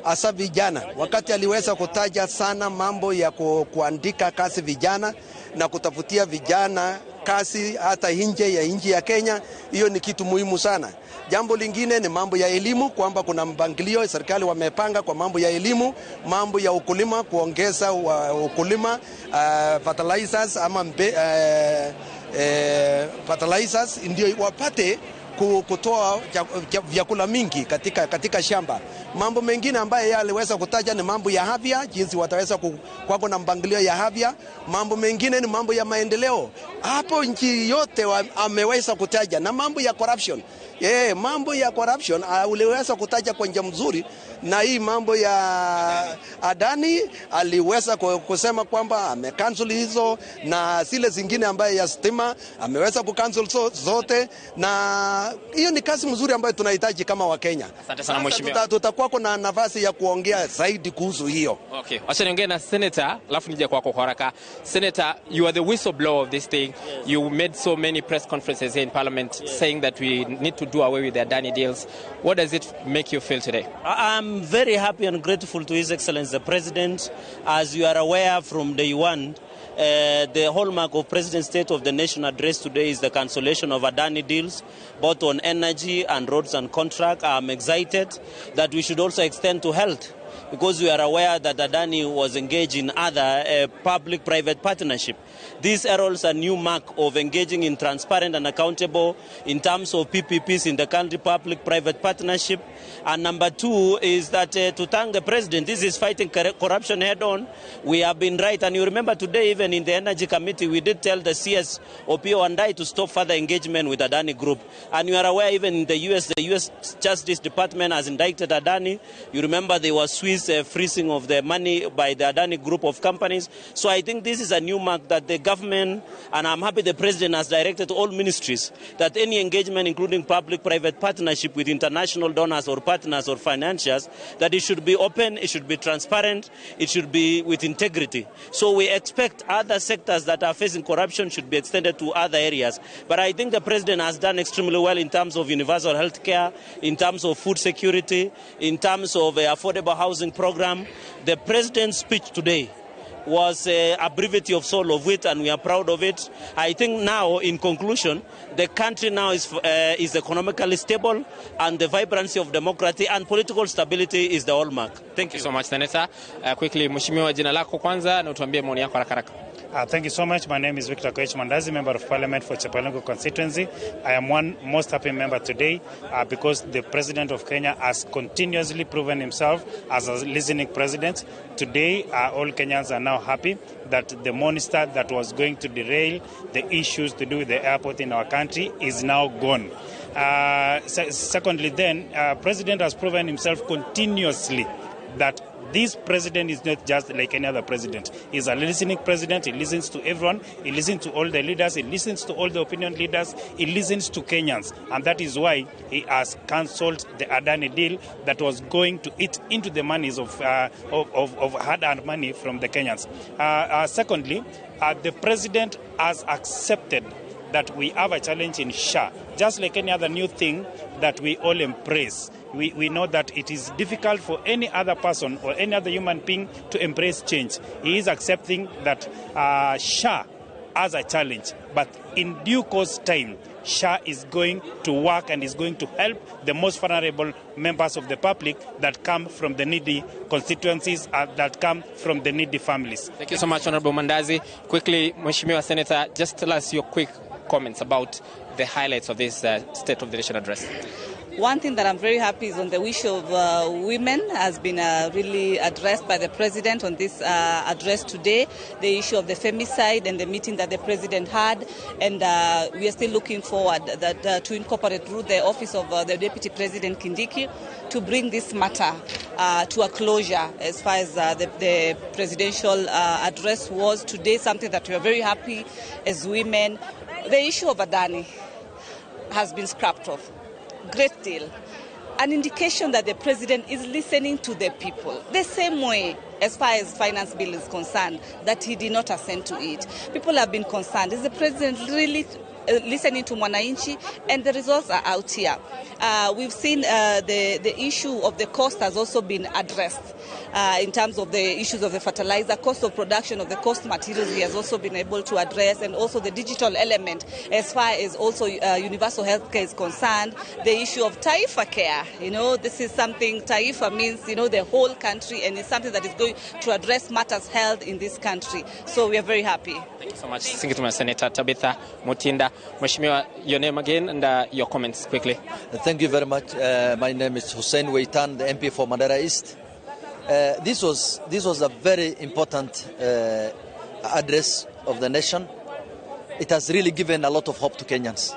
hasa vijana. Wakati aliweza kutaja sana mambo ya kuandika kazi vijana na kutafutia vijana kazi hata nje ya nchi ya Kenya, hiyo ni kitu muhimu sana. Jambo lingine ni mambo ya elimu, kwamba kuna mpangilio serikali wamepanga kwa mambo ya elimu, mambo ya ukulima, kuongeza ukulima, fertilizers ama fertilizers ndio wapate kutoa vyakula mingi katika shamba. Mambo mengine ambayo yeye aliweza kutaja ni mambo ya afya, jinsi wataweza kuwa na mpangilio ya afya. Mambo mengine ni mambo ya maendeleo. Hapo nchi yote ameweza kutaja, na mambo ya corruption. Mambo ya corruption aliweza kutaja kwa njia mzuri, na hii mambo ya Adani aliweza kusema kwamba amecancel hizo, na zile zingine ambaye ya stima ameweza kucancel zote, na hiyo ni kazi mzuri ambayo tunahitaji kama Wakenya. Asante sana mheshimiwa. Tutakuwa na nafasi ya kuongea zaidi kuhusu hiyo. Okay, acha niongee na senator, alafu nije kwako kwa haraka. Senator, you are the whistleblower of this thing. Yes. You made so many press conferences here in parliament, yes, saying that we need to do away with the Adani deals. What does it make you feel today? I'm very happy and grateful to His Excellency the President. As you are aware, from day one, The hallmark of President's State of the Nation address today is the cancellation of Adani deals, both on energy and roads and contract. I'm excited that we should also extend to health, because we are aware that Adani was engaged in other public-private partnership. This heralds a new mark of engaging in transparent and accountable in terms of PPPs in the country, public-private partnership. And number two is that to thank the president, this is fighting corruption head-on. We have been right. And you remember today, even in the Energy Committee, we did tell the CS Opiyo Wandayi to stop further engagement with Adani Group. And you are aware, even in the US Justice Department has indicted Adani. You remember there was Swiss freezing of the money by the Adani Group of companies. So I think this is a new mark that the government, and I'm happy the president has directed all ministries, that any engagement, including public-private partnership with international donors or partners or financiers, that it should be open, it should be transparent, it should be with integrity. So we expect other sectors that are facing corruption should be extended to other areas. But I think the president has done extremely well in terms of universal health care, in terms of food security, in terms of affordable housing program. The president's speech today was a brevity of soul of wit, and we are proud of it. I think now, in conclusion, the country now is economically stable, and the vibrancy of democracy and political stability is the hallmark. Thank you so much, Senator. Quickly, Mheshimiwa, jina lako kwanza na utuambie maoni yako haraka haraka. Thank you so much. My name is Victor Koech Mandazi, Member of Parliament for Chepalungu constituency. I am one most happy member today because the President of Kenya has continuously proven himself as a listening president. Today, all Kenyans are now happy that the monster that was going to derail the issues to do with the airport in our country is now gone. Secondly, then, President has proven himself continuously that this president is not just like any other president. He's a listening president. He listens to everyone. He listens to all the leaders. He listens to all the opinion leaders. He listens to Kenyans. And that is why he has cancelled the Adani deal that was going to eat into the monies of hard-earned money from the Kenyans. Secondly, the president has accepted that we have a challenge in SHA, just like any other new thing that we all embrace. We know that it is difficult for any other person or any other human being to embrace change. He is accepting that SHA as a challenge, but in due course time, SHA is going to work and is going to help the most vulnerable members of the public that come from the needy constituencies, that come from the needy families. Thank you so much, Honorable Mandazi. Quickly, Mheshimiwa Senator, just tell us your quick comments about the highlights of this State of the Nation address. One thing that I'm very happy is on the issue of women has been really addressed by the president on this address today. The issue of the femicide and the meeting that the president had, and we are still looking forward that to incorporate through the office of the Deputy President Kindiki to bring this matter to a closure as far as the presidential address was today, something that we are very happy as women. The issue of Adani has been scrapped off. Great deal. An indication that the president is listening to the people. The same way, as far as finance bill is concerned, that he did not assent to it. People have been concerned. Is the president really listening to Mwananchi? And the results are out here. We've seen the issue of the cost has also been addressed in terms of the issues of the fertilizer, cost of production of the cost materials he has also been able to address, and also the digital element as far as also universal health care is concerned, the issue of Taifa care. You know, this is something, Taifa means, you know, the whole country, and it's something that is going to address matters health in this country. So we are very happy. Thank you so much. Thank you to my Senator Tabitha Mutinda. Mheshimiwa, your name again and your comments quickly. Thank you very much. My name is Hussein Weitan, the MP for Mandera East. This was a very important address of the nation. It has really given a lot of hope to Kenyans.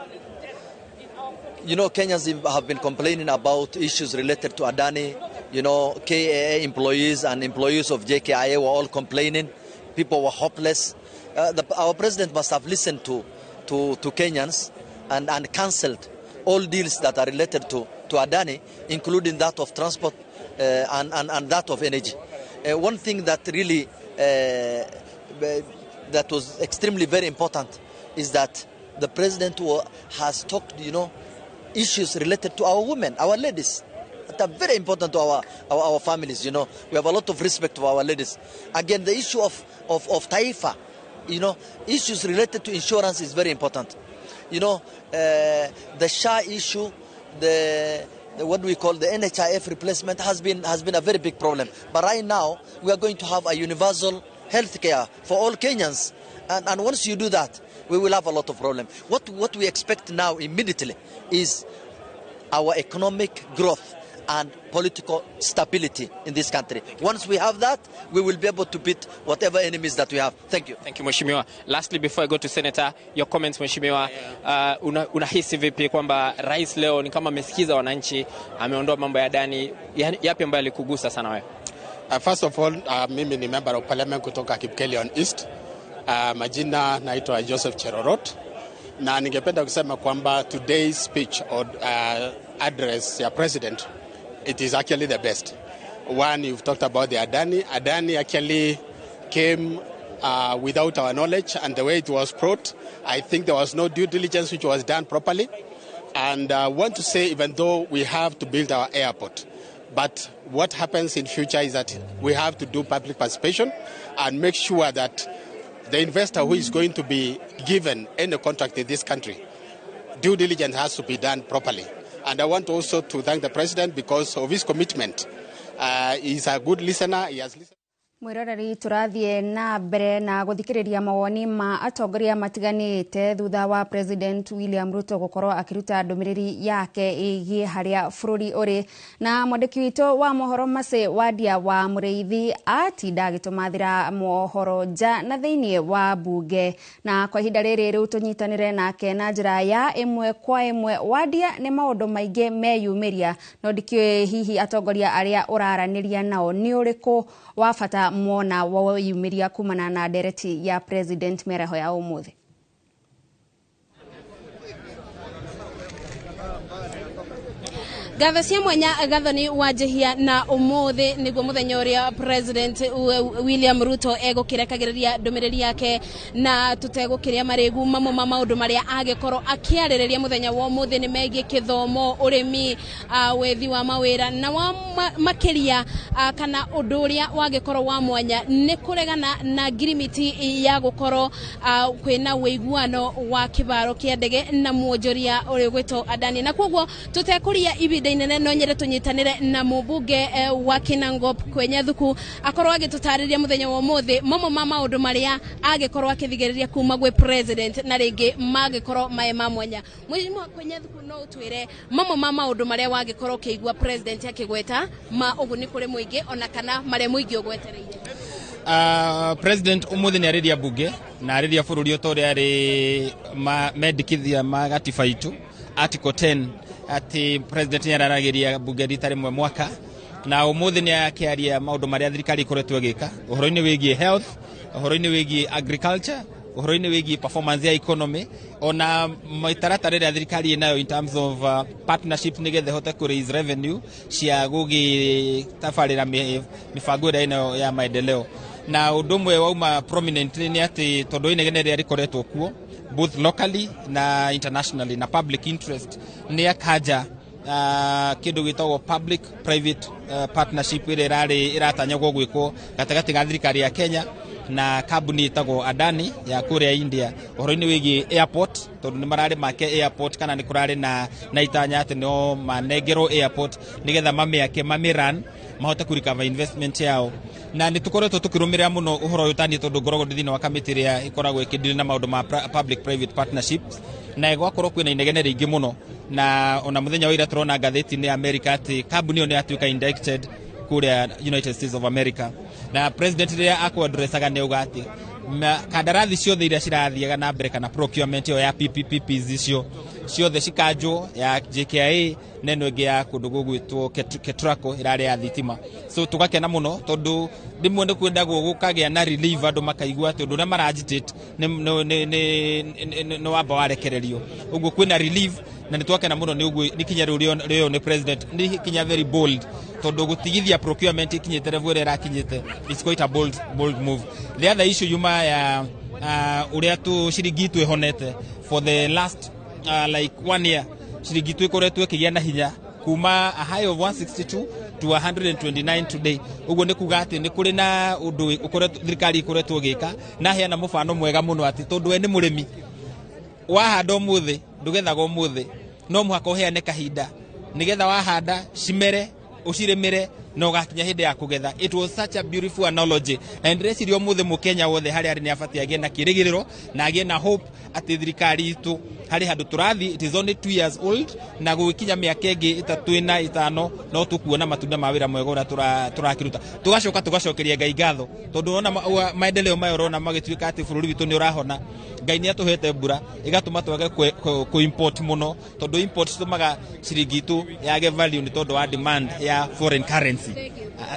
You know, Kenyans have been complaining about issues related to Adani. You know, KAA employees and employees of JKIA were all complaining. People were hopeless. Our president must have listened to Kenyans and cancelled all deals that are related to Adani, including that of transport and that of energy. One thing that really that was extremely very important is that the president has talked, you know, issues related to our women, our ladies, that are very important to our families, you know. We have a lot of respect for our ladies. Again, the issue of Taifa You know, issues related to insurance is very important. You know, the SHA issue, the what we call the NHIF replacement has been a very big problem. But right now, we are going to have a universal health care for all Kenyans. And once you do that, we will have a lot of problem. What we expect now immediately is our economic growth and political stability in this country. Once we have that, we will be able to beat whatever enemies that we have. Thank you. Thank you, Mheshimiwa. Lastly, before I go to Senator, your comments, Mheshimiwa. Unahisi vipi kwamba rais leo ni kama amesikiza wananchi, ameondoa mambo ya Adani, yapi ambayo alikugusa sana wewe? First of all, mimi ni member of parliament kutoka Kipkelion East. Majina naitwa Joseph Cherorot. Na ningependa kusema kwamba today's speech or address ya president, it is actually the best. One, you've talked about the Adani. Adani actually came without our knowledge, and the way it was brought, I think there was no due diligence which was done properly. And I want to say, even though we have to build our airport, but what happens in future is that we have to do public participation and make sure that the investor who is going to be given any contract in this country, due diligence has to be done properly. And I want also to thank the president because of his commitment. He's a good listener. He has listened. Mwiroreri turathie na mbere na guthikiriria mawoni ma atongoria matiganite thutha wa President William Ruto gukorwo akiruta ndumiriri yake igie haria bururi uri na mwandiki witu wa mohoro Mace Wadia wa Mureithi atinda agitumathira mohoro nja na thiini wa bunge na kwa ihinda riri riu tunyitanire nake na njira ya imwe kwa imwe. Wadia, ni maundu maingi meyumiria no ndikiũĩ hihi atongoria aria uraraniria nao ni uriku wa bata mwona wayumiria kumana na ndereti ya President mĩaraho ya ũmũthĩ. Ngatho cia mwanya Gathoni Wanjihia na umuthi niguo muthenya uria President William Ruto egukirekagiriria ndumiriri yake na tutegukiria marigu mamwe ma maundu maria agikorwo akiaririria muthenya wa umuthi ni megie kithomo, urimi, wethi wa mawira na wa makiria kana undu uria wagikorwo wa mwanya ni kuregana na ngirimiti ya gukorwo kwina uiguano wa kibaro kia ndege na muonjoria uri gwitwo Adani na koguo tutekuria ibinda inene no nyende tunyitanire na mubunge wa Kinangop Kwenye Thuku akorwo agitutariria muthenya wa umuthi mamwe ma maundu maria agikorwo akithigiriria kuma gwi president na ringi magikorwo mae ma mwanya. Mheshimiwa Kwenye Thuku, no utwire mamwe ma maundu maria wagikorwo ukiigua president akigweta ma uguni kuri muingi ona kana maria muingi ugwetereire? President umuthi ni ariria bunge na ariria bururi o ta uria ari mendikithia ma gatiba itu Article 10 ati president ni araragiria bunge rita rimwe mwaka na umuthi ni akiaria maundu maria thirikari ikoretwo igika uhoro-ini wigie health, uhoro-ini wigie agriculture, uhoro-ini wigie performance ya economy ona mitaratara ĩrĩa thirikari ĩnayo in terms of partnership nigetha ihote ku raise revenue cia gũgĩtabarĩra mĩbango ĩrĩa ĩnayo ya maendeleo. Na ũndũ ũmwe wauma prominently nĩ atĩ tondũ inegene rĩrĩa rĩkoretwo kuo both locally na internationally na public interest nĩ akaja kĩndũ gĩtagwo public private partnership ĩrĩa ĩrarĩ ĩratanyagwo gwĩkwo gatagatĩ ga thirikari ya Kenya na kambuni ĩtagwo Adani ya kũrĩa India ũhoro-inĩ wĩgiĩ airport tondũ nĩ mararĩ make airport kana nĩ kũrarĩ na itanya atĩ no manengerwo airport nĩgetha mamĩake mamĩrun mahote ku recover investment yao. Na nĩ tũkoretwo tũkĩrũmĩrĩra mũno ũhoro ũyũ tani tondũ ngoragwo ndĩ thĩinĩ wa kamĩtĩ ĩrĩa ĩkoragwo ĩkĩdeal na maũndũ ma public private partnerships na gwakorwo kwĩna inegene rĩingĩ mũno na ona mũthenya wa ira tũrona ngathĩti-inĩ ya America atĩ kambuni ĩyo nĩ yatuĩka indicted kũrĩa United States of America. Na president rĩrĩa akũaddressaga nĩ auga atĩ kandarathi ciothe iria cirathiaga na mbere kana procurement ĩyo ya PPPs icio ciothe cikanjwo ya JKIA na ĩno ĩngĩ ya kũndũ gũgwĩtwo Ketraco ĩrarĩ ya thitima. So tũgakena mũno tondũ rĩmwe nĩ kwendagwo gũkagĩa na relief andũ makaigua atĩ ũndũ ũrĩa mara-agitate nĩ wamba warekererio. Ũguo kwĩna relief na nĩ twakena mũno nĩ ũguo nĩ kinya rĩu rĩo nĩ president nĩ kinya very bold tondũ gũtigithia procurement ikinyĩte level ĩrĩa ĩrakinyĩte, it's quite a bold move. The other issue yuma ya ũrĩa tu ciringi itũ ĩhonete for the last like 1 year ciringi itũ ĩkoretwo ĩkĩgĩa na hinya kuma a high of 162 to 129 today. Uguo nĩ kuga atĩ nĩ kũrĩ na ũndũ ũkoretwo thirikari ikoretwo ĩgĩka, na heana mũbano mwega mũno atĩ tondũ we nĩ mũrĩmi, wahanda ũmũthĩ ndũgethaga ũmũthĩ, no mũhaka ũheane kahinda nĩgetha wahanda cimere, ũcirĩmĩre na ũgakinya hĩndĩ ya kũgetha. It was such a beautiful analogy, na ndĩreciria ũmũthĩ mũkenya wothe harĩa arĩ nĩ abatiĩ agĩe na kĩrĩgĩrĩro na agĩe na hope atĩ thirikari itũ harĩ handũ tũrathiĩ. It is only 2 years old, na gũgĩkinya mĩaka ĩngĩ 3 na 5 no tũkuona matunda ma wĩra mwega ũrĩa tũrakĩruta. Tũgacoka tũgacokeria Ngai ngatho tondũ ũrona maendeleo maya ũrona magĩtuĩka atĩ bũrũri witũ nĩ ũrahona. Ngai nĩ atũhete mbura ĩgatũma twage kũ import mũno, tondũ import citũmaga ciringi itũ yage value nĩ tondũ wa demand ya foreign currency.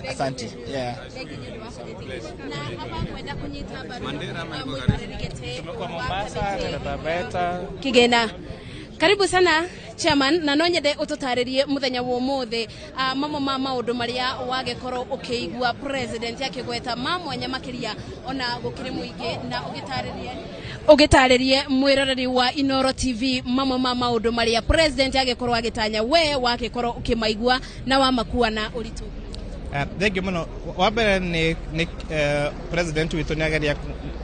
Asante. Yeah. Kigena, karibu sana chairman, na no nyende ututaririe muthenya wa umuthi mamwe ma maundu maria wagikorwo ukiigua president akigweta ma mwanya makiria ona gukiri muingi, na ugitaririe mwiroreri wa Inoro TV mamwe ma maundu maria president agikorwo agitanya we wagikorwo ukimaigua na wamakua na uritu. Thank you muno. Wa mbere ni president witu ni ageria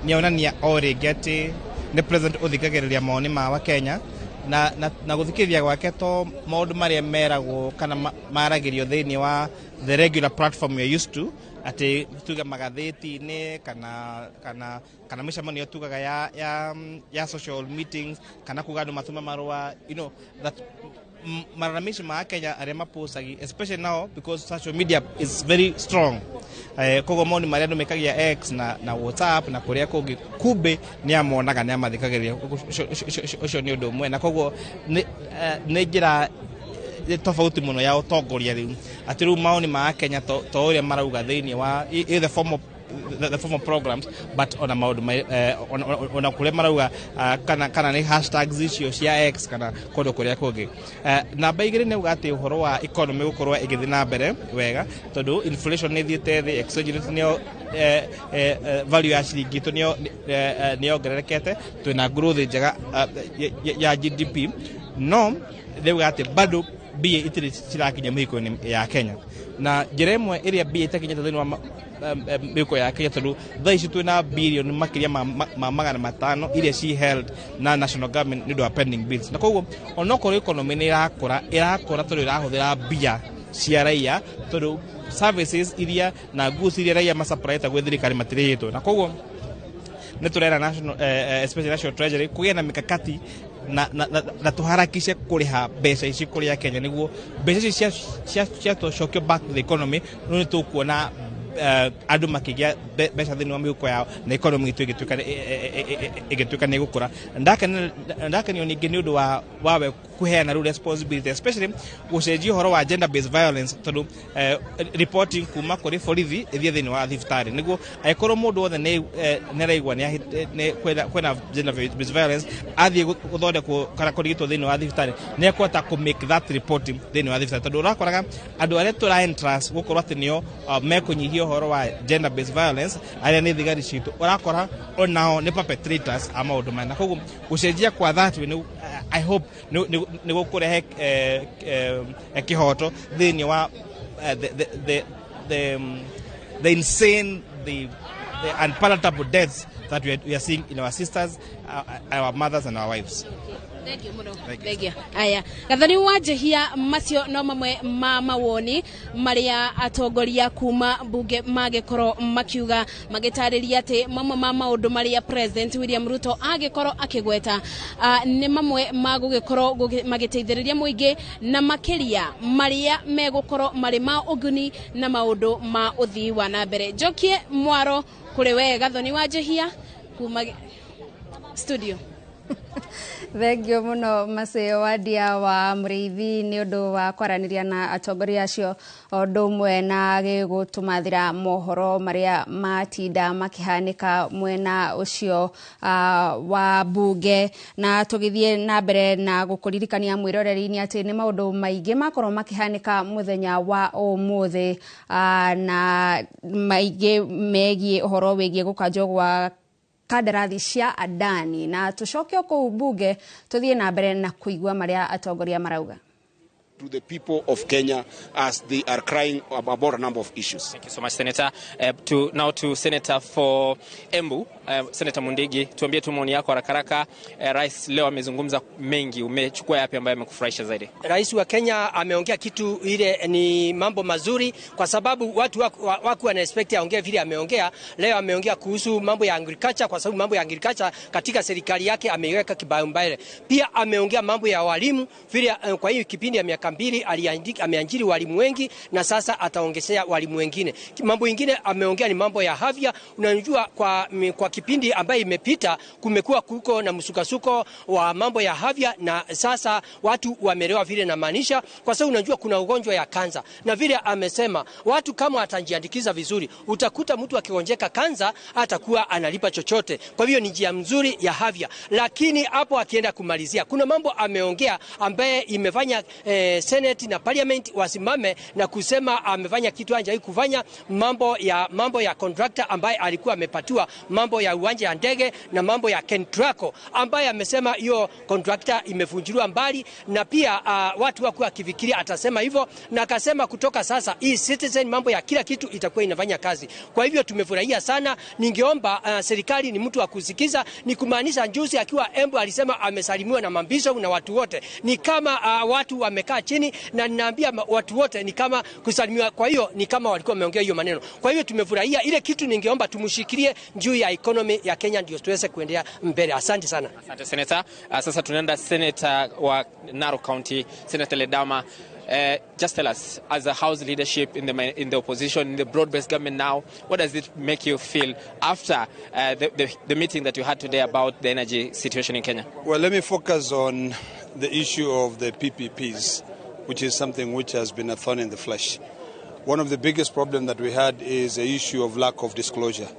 nionania o rĩngĩ atĩ nĩ president ũthikagĩrĩria mawoni ma wa Kenya na na gũthikĩrĩria gwake to maũndũ marĩa meragwo kana maragĩrio thĩinĩ wa the regular platform we are used to, atĩ tuge magathĩti-inĩ kana mĩcemanio tugaga ya social meetings kana kuga andũ matũme marũa, you know that malalamishi ma Kenya arĩa mapostagi, especially now because social media is very strong. Koguo maoni marĩa andũ mekagia X na WhatsApp na kũrĩa kũngĩ, kumbe nĩ amonaga nĩ amathikagĩrĩria. Ũcio nĩ ũndũ ũmwe, na koguo nĩ njĩra tofauti mũno ya ũtongoria rĩu, atĩ rĩu maoni ma Kenya to ũrĩa marauga thĩinĩ wa the form of the formal programs, but ona maundu ona kuria marauga kana ni hashtags icio cia X kana kundu kuria kungi. Namba 2 ni uga ati uhoro wa economy gukorwo igithi na mbere wega, tondu inflation ni thiete thi, exchange rate ni value ya ciringi itu ni yongererekete, twina growth njega ya GDP, no riuga ati bado mbia itirĩ cirakinya mĩhuko-inĩ ya Kenya. Na njĩra ĩmwe ĩrĩa mbia itakinyĩte thĩinĩ wa mĩhuko ya Kenya, tondũ thaa ici twĩna birioni makĩria ma 500 iria ci held na national government nĩ ũndũ wa pending bills, na koguo onokorwo economy nĩ ĩrakũra tondũ ĩrahũthĩra mbia cia raia, tondũ services iria na goods iria raia masupplyte gwĩ thirikari matirĩhĩtwo, na koguo nĩ tũrera national especially national treasury kũgĩa na mikakati na tuharakishe kũrĩha mbeca ici kũrĩ Kenya, nĩguo mbeca ici ciacokio back to the economy, no nĩ tũkuona andũ makĩgĩa mbeca thĩinĩ wa mĩhuko yao na economy itũ ĩgĩtuĩka nĩ ĩgũkũra. Ndakenio ningĩ nĩ ũndũ wa wawe kũheana rĩu responsibility, especially gũcenjia ũhoro wa gender based violence, tondũ reporting kuma kũrĩ borithi ĩthiĩ thĩinĩ wa thibitarĩ, nĩguo angĩkorwo mũndũ wothe nĩ araigua kwĩna gender based violence athiĩ gũthondekwo kana kũrigitwo thĩinĩ wa thibitarĩ nĩ ekũhota kũ make that reporting thĩinĩ wa thibitarĩ, tondũ ũrakoraga andũ arĩa tũra entrance gũkorwo atĩ nĩo mekũnyihia ũhoro wa gender based violence arĩa nĩ thigari citũ, ũrakora onao nĩ perpetrators a maũndũ maya, na koguo gũcenjia kwa that way I hope nĩ gũkũrehe kĩhoto thĩinĩ wa the insane, the unpalatable deaths that we are seeing in our sisters, our mothers and our wives. Thank you muno. Thank you. Aya, Gathoni wa Njehia, macio no mamwe ma mawoni maria atongoria kuma bunge magikorwo makiuga magitariria ati mamwe ma maundu maria President William Ruto agikorwo akigweta ni mamwe ma gugikorwo magiteithiriria muingi na makiria maria megukorwo mari ma uguni na maundu ma uthii wa na mbere. Njokie mwaro kuri we Gathoni wa Njehia kuma studio. Thengio muno Maceo Wandia wa Mũrĩithi nĩ ũndũ wa kwaranĩria na atongoria acio o ũndũ ũmwe na gĩgũtũmathĩra mohoro marĩa matinda makĩhanĩka mwena ũcio wa bunge. Na tũgĩthiĩ na mbere na gũkũririkania mwĩroreri-inĩ atĩ nĩ maũndũ maingĩ makorwo makĩhanĩka mũthenya wa ũmũthĩ, na maingĩ megiĩ ũhoro wĩgiĩ gũkanjwo gwa kandarathi cia Adani. Na tucoke kũu bunge tuthiĩ na mbere na kũigua marĩa atongoria marauga. to the people of Kenya as they are crying about a number of issues. Thank you so much, Senator. Now to Senator for Embu, Senator Mundigi, tuambie tu maoni yako haraka haraka. Rais leo amezungumza mengi, umechukua yapi ambayo yamekufurahisha zaidi? Rais wa Kenya ameongea kitu ile ni mambo mazuri, kwa sababu watu wako wana expect aongee vile ameongea. Leo ameongea kuhusu mambo ya agriculture, kwa sababu mambo ya agriculture katika serikali yake ameiweka kipaumbele. Pia ameongea mambo ya walimu vile, kwa hiyo kipindi ya miaka 2 ameajiri walimu wengi na sasa ataongezea walimu wengine. Mambo ingine ameongea ni mambo ya afya. Unajua kwa kipindi ambaye imepita kumekuwa kuko na msukasuko wa mambo ya afya, na sasa watu wameelewa vile na maanisha, kwa sababu unajua kuna ugonjwa ya kansa, na vile amesema watu kama watajiandikiza vizuri, utakuta mtu akigonjeka kansa atakuwa analipa chochote. Kwa hiyo ni njia nzuri ya afya. Lakini hapo akienda kumalizia, kuna mambo ameongea ambaye imefanya Senate na Parliament wasimame na kusema amefanya kitu hajawahi kufanya, mambo ya contractor ambaye alikuwa amepatiwa mambo ya uwanja ya ndege na mambo ya Kentraco ambaye amesema hiyo contractor imevunjiliwa mbali, na pia watu wako akifikiria atasema hivyo, na akasema kutoka sasa hii citizen mambo ya kila kitu itakuwa inafanya kazi. Kwa hivyo tumefurahia sana. Ningeomba serikali ni mtu wa kusikiza, ni kumaanisha juzi akiwa Embu alisema amesalimiwa na mambisho na watu wote, ni kama watu wamekaa chini, na ninaambia watu wote ni kama kusalimiwa, kwa hiyo ni kama walikuwa wameongea hiyo maneno. Kwa hiyo tumefurahia ile kitu, ningeomba tumshikilie juu ya economy ya Kenya ndio tuweze kuendelea mbele. Asante sana. Asante Senator. Sasa tunaenda Senator wa Narok County, Senator Ledama. Just tell us, as a House leadership in the opposition, in the broad-based government now, what does it make you feel after the meeting that you had today about the energy situation in Kenya? Well, let me focus on the issue of the PPPs, which is something which has been a thorn in the flesh. One of the biggest problems that we had is the issue of lack of disclosure.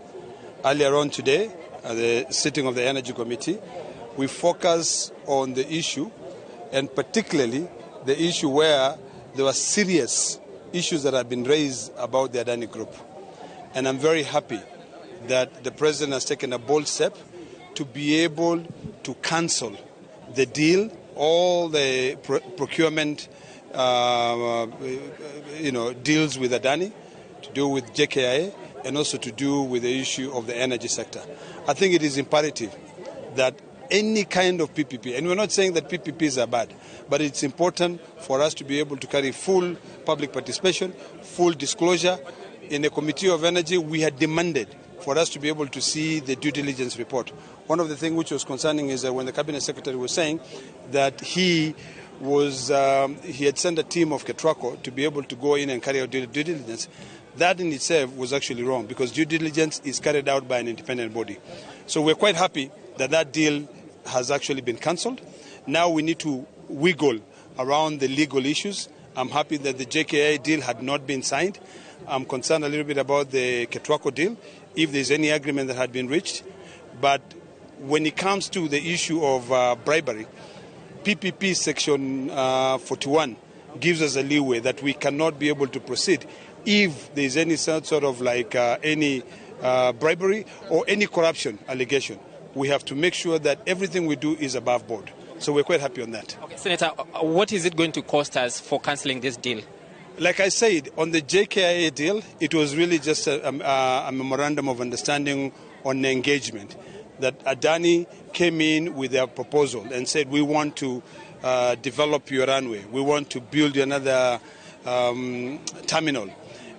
Earlier on today, at the sitting of the Energy Committee, we focused on the issue, and particularly the issue where there were serious issues that have been raised about the Adani Group. And I'm very happy that the President has taken a bold step to be able to cancel the deal, all the procurement deals with Adani, to do with JKIA, and also to do with the issue of the energy sector. I think it is imperative that any kind of PPP, and we're not saying that PPPs are bad, but it's important for us to be able to carry full public participation, full disclosure. In the Committee of Energy, we had demanded for us to be able to see the due diligence report. One of the things which was concerning is that when the Cabinet Secretary was saying that he had sent a team of Ketraco to be able to go in and carry out due diligence, that in itself was actually wrong, because due diligence is carried out by an independent body. So we're quite happy that that deal has actually been cancelled. Now we need to wiggle around the legal issues. I'm happy that the JKIA deal had not been signed. I'm concerned a little bit about the Ketraco deal, if there's any agreement that had been reached. But when it comes to the issue of bribery, PPP section 41 gives us a leeway that we cannot be able to proceed if there's any sort of like any bribery or any corruption allegation. We have to make sure that everything we do is above board. So we're quite happy on that. Okay, Senator, what is it going to cost us for cancelling this deal? Like I said, on the JKIA deal, it was really just a memorandum of understanding on engagement that Adani came in with their proposal and said, we want to develop your runway. We want to build another terminal.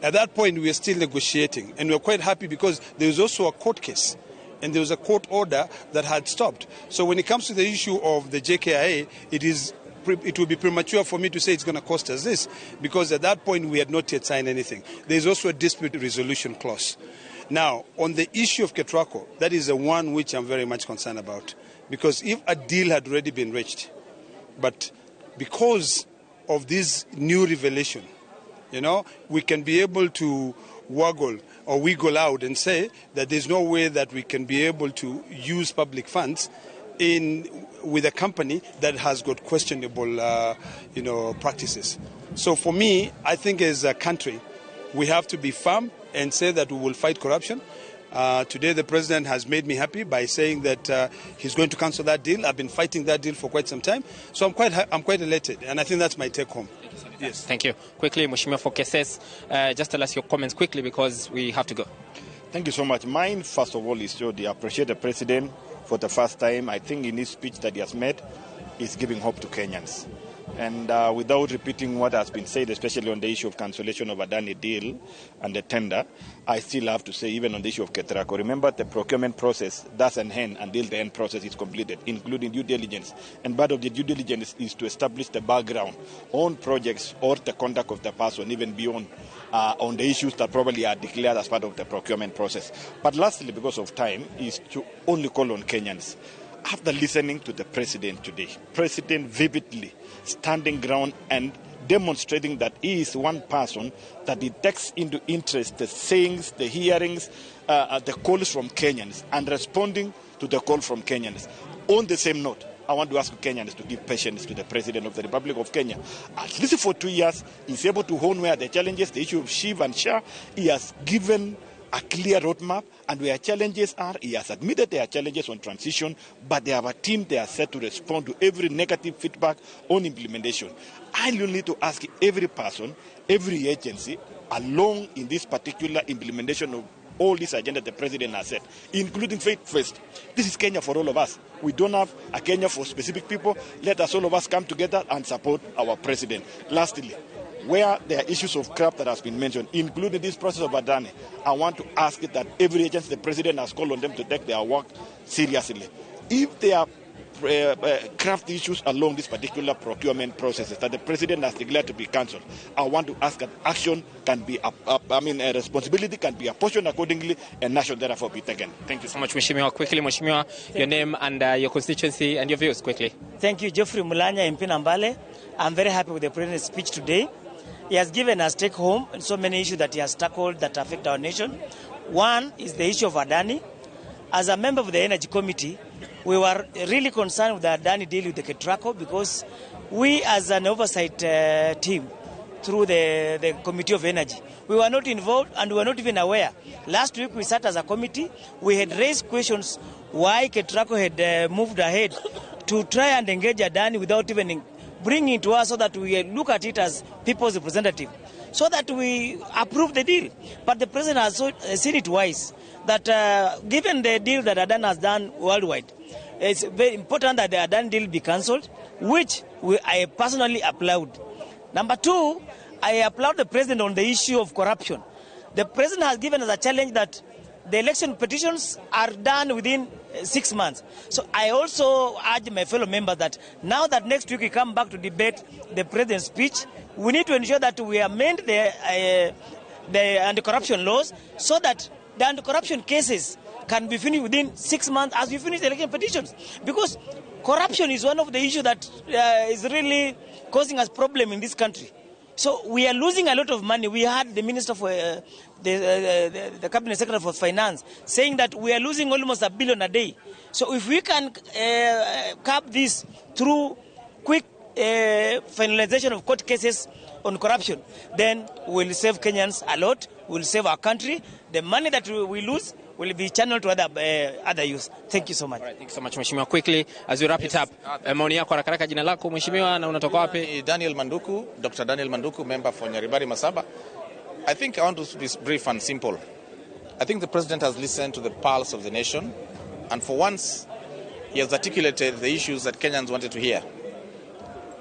At that point, we are still negotiating, and we're quite happy because there was also a court case, and there was a court order that had stopped. So when it comes to the issue of the JKIA, it would be premature for me to say it's going to cost us this, because at that point we had not yet signed anything. There is also a dispute resolution clause. Now, on the issue of Ketraco, that is the one which I'm very much concerned about, because if a deal had already been reached, but because of this new revelation, we can be able to waggle or wiggle out and say that there's no way that we can be able to use public funds with a company that has got questionable, practices. So for me, I think as a country, we have to be firm and say that we will fight corruption. Today, the president has made me happy by saying that he's going to cancel that deal. I've been fighting that deal for quite some time, so I'm quite elated, and I think that's my take home. Thank you, Senator. Yes. Thank you. Quickly, Mheshimiwa for Kesses, just tell us your comments quickly because we have to go. Thank you so much. Mine, first of all, is to appreciate the president for the first time. I think in his speech that he has made, is giving hope to Kenyans. And without repeating what has been said, especially on the issue of cancellation of Adani deal and the tender, I still have to say, even on the issue of Ketraco, remember the procurement process doesn't end until the end process is completed, including due diligence. And part of the due diligence is to establish the background on projects or the conduct of the person, even beyond on the issues that probably are declared as part of the procurement process. But lastly, because of time, is to only call on Kenyans. After listening to the president today, president vividly standing ground and demonstrating that he is one person that he takes into interest the sayings, the hearings, the calls from Kenyans, and responding to the call from Kenyans. On the same note, I want to ask Kenyans to give patience to the President of the Republic of Kenya. At least for 2 years, he's able to hone where the challenges, the issue of SHIF and SHA. He has given a clear roadmap, and where challenges are, he has admitted there are challenges on transition, but they have a team they are set to respond to every negative feedback on implementation. I will need to ask every person, every agency, along in this particular implementation of all this agenda the president has set, including faith first. This is Kenya for all of us. We don't have a Kenya for specific people. Let us all of us come together and support our president. Lastly, where there are issues of crap that has been mentioned, including this process of Adani, I want to ask that every agency the president has called on them to take their work seriously. If there are craft issues along this particular procurement processes that the president has declared to be cancelled, I want to ask that action can be, a responsibility can be apportioned accordingly, and action therefore be taken. Thank you so much, Mheshimiwa. Quickly, Mheshimiwa, your name and your constituency and your views, quickly. Thank you, Geoffrey Mulanya, MP Nambale. I'm very happy with the president's speech today. He has given us take home and so many issues that he has tackled that affect our nation. One is the issue of Adani. As a member of the Energy Committee, we were really concerned with the Adani deal with the Ketraco because we as an oversight team through the Committee of Energy, we were not involved and we were not even aware. Last week we sat as a committee, we had raised questions why Ketraco had moved ahead to try and engage Adani without even bringing it to us so that we look at it as people's representative, so that we approve the deal. But the president has seen it wise that given the deal that Adani has done worldwide, it's very important that the Adani deal be cancelled, which I personally applaud. Number two, I applaud the president on the issue of corruption. The president has given us a challenge that the election petitions are done within 6 months. So I also urge my fellow members that now that next week we come back to debate the president's speech, we need to ensure that we amend the anti-corruption laws so that the anti-corruption cases can be finished within 6 months as we finish the election petitions. Because corruption is one of the issues that is really causing us problem in this country. So we are losing a lot of money. We had the Minister for the Cabinet Secretary for Finance saying that we are losing almost $1 billion a day. So if we can curb this through quick finalization of court cases on corruption, then we'll save Kenyans a lot. We'll save our country. The money that we lose will be channeled to other use. Thank you so much. All right, thank you so much, Mheshimiwa. Quickly, as we wrap it up, maoni yako haraka haraka, jina lako Mheshimiwa na unatoka wapi? Daniel Manduku, Dr. Daniel Manduku, member for Nyaribari Masaba. I think I want to be brief and simple. I think the president has listened to the pulse of the nation, and for once, he has articulated the issues that Kenyans wanted to hear.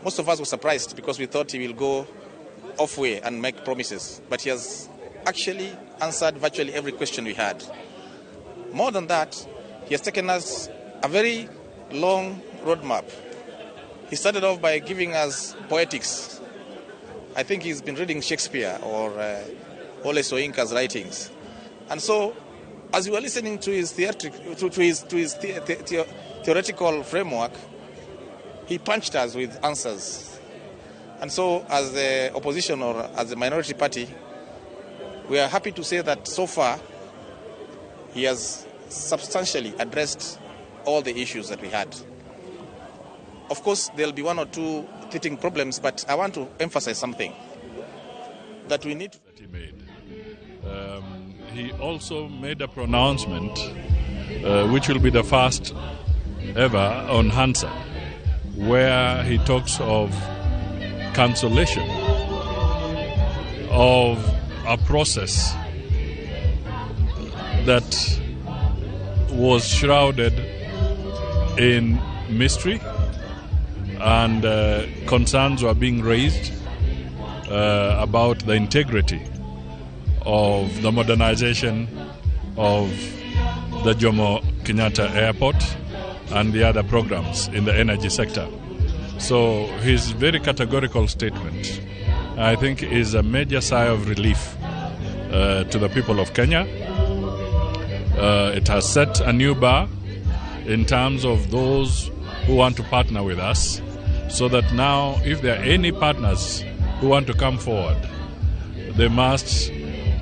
Most of us were surprised because we thought he will go off way and make promises, but he has actually answered virtually every question we had. More than that, he has taken us a very long roadmap. He started off by giving us poetics. I think he's been reading Shakespeare or Ole Soyinka's writings. And so, as we were listening to his theoretical framework, he punched us with answers. And so, as the opposition or as the minority party, we are happy to say that so far, he has substantially addressed all the issues that we had. Of course, there'll be one or two teething problems, but I want to emphasize something that we need. That he made. He also made a pronouncement, which will be the first ever on Hansard, where he talks of cancellation of a process that was shrouded in mystery, and concerns were being raised about the integrity of the modernization of the Jomo Kenyatta Airport and the other programs in the energy sector. So his very categorical statement, I think, is a major sigh of relief to the people of Kenya. It has set a new bar in terms of those who want to partner with us, so that now if there are any partners who want to come forward, they must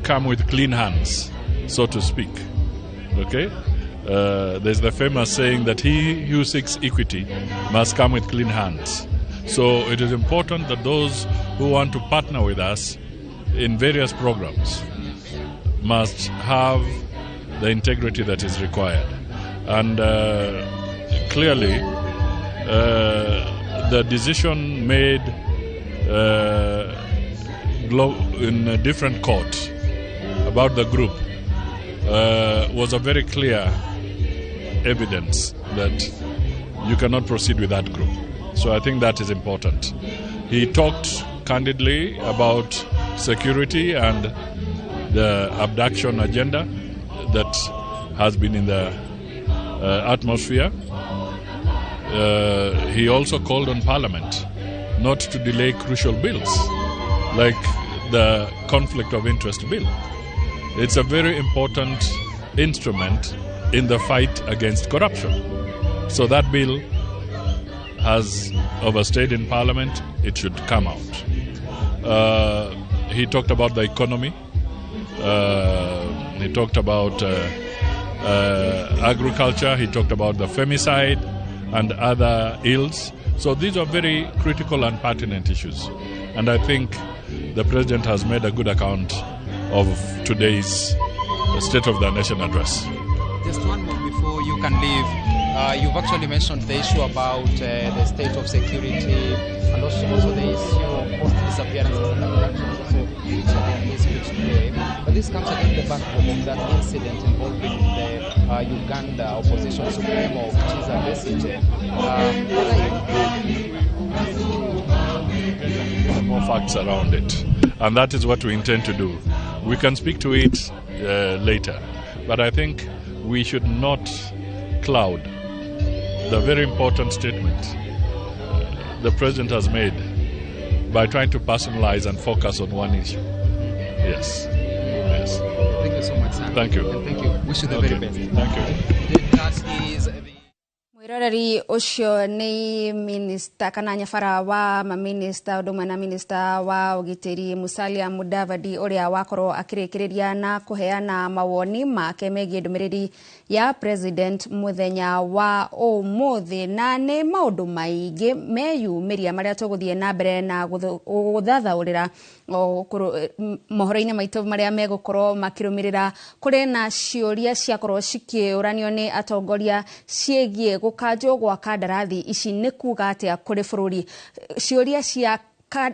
come with clean hands, so to speak. Okay? There's the famous saying that he who seeks equity must come with clean hands. So it is important that those who want to partner with us in various programs must have the integrity that is required. And clearly, the decision made in a different court about the group was a very clear evidence that you cannot proceed with that group. So I think that is important. He talked candidly about security and the abduction agenda that has been in the atmosphere. He also called on Parliament not to delay crucial bills like the Conflict of Interest Bill. It's a very important instrument in the fight against corruption. So that bill has overstayed in Parliament. It should come out. He talked about the economy. He talked about agriculture. He talked about the femicide and other ills. So these are very critical and pertinent issues. And I think the president has made a good account of today's State of the Nation address. Just one more before you can leave. You've actually mentioned the issue about the state of security and also the issue of post-disappearances and abductions also featured in his speech today. But this comes against the backdrop of that incident involving the Uganda opposition supremo, Kizza Besigye. More facts around it, and that is what we intend to do. We can speak to it later, but I think we should not cloud the very important statement the president has made by trying to personalize and focus on one issue. Yes. Yes. Thank you so much, sir. Thank you. And thank you. Wish you the very best. Thank you. That is the Mwiroreri ucio ni minista kana nyabara wa maminista undu umwe na minista wa ugitiri Musalia Mudavadi uria wakorwo akirikiriria na kuheana mawoni make megie ndumiriri ya president muthenya wa umuthi, na ni maundu maingi meyumiria maria tuguthie na mbere na guthathaurira mohoro-ini maitu maria megukorwo makirumirira. Kuri na ciuria ciakorwo cikiuranio ni atongoria ciegie gukanjwo gwa kandarathi ici ni kuga atia kuri bururi, ciuria cia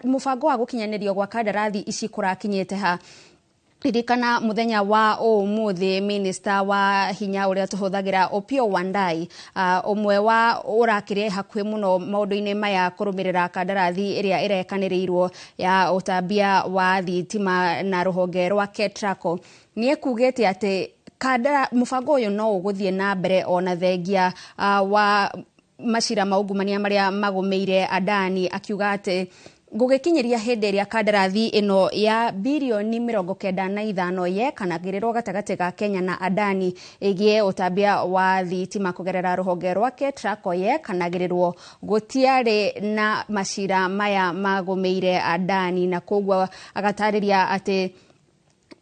mubango wa gukinyanirio gwa kandarathi ici kurakinyite ha. Ririkana muthenya wa umuthi minista wa hinya uria tuhuthagira Opiyo Wandayi, umwe wa urakire hakuhi muno maundu-ini maya kurumirira kandarathi iria irekaniriirwo ya utambia wa thitima na ruhonge rwa Ketraco, ni ekugite ati kandara mubango uyu no uguthie na mbere ona thengia wa macira maungumania maria magumiire Adani, akiuga ati gugikinyiria hindi iria kandarathi ino ya birioni 95 yekanagĩrĩrwo gatagatĩ ga Kenya na Adani ĩgie ũtambia wa thitima kũgerera rũhonge rwa Ketraco yekanagĩrĩrwo, gũtiarĩ na macira maya magũmĩire Adani, na koguo agatarĩria atĩ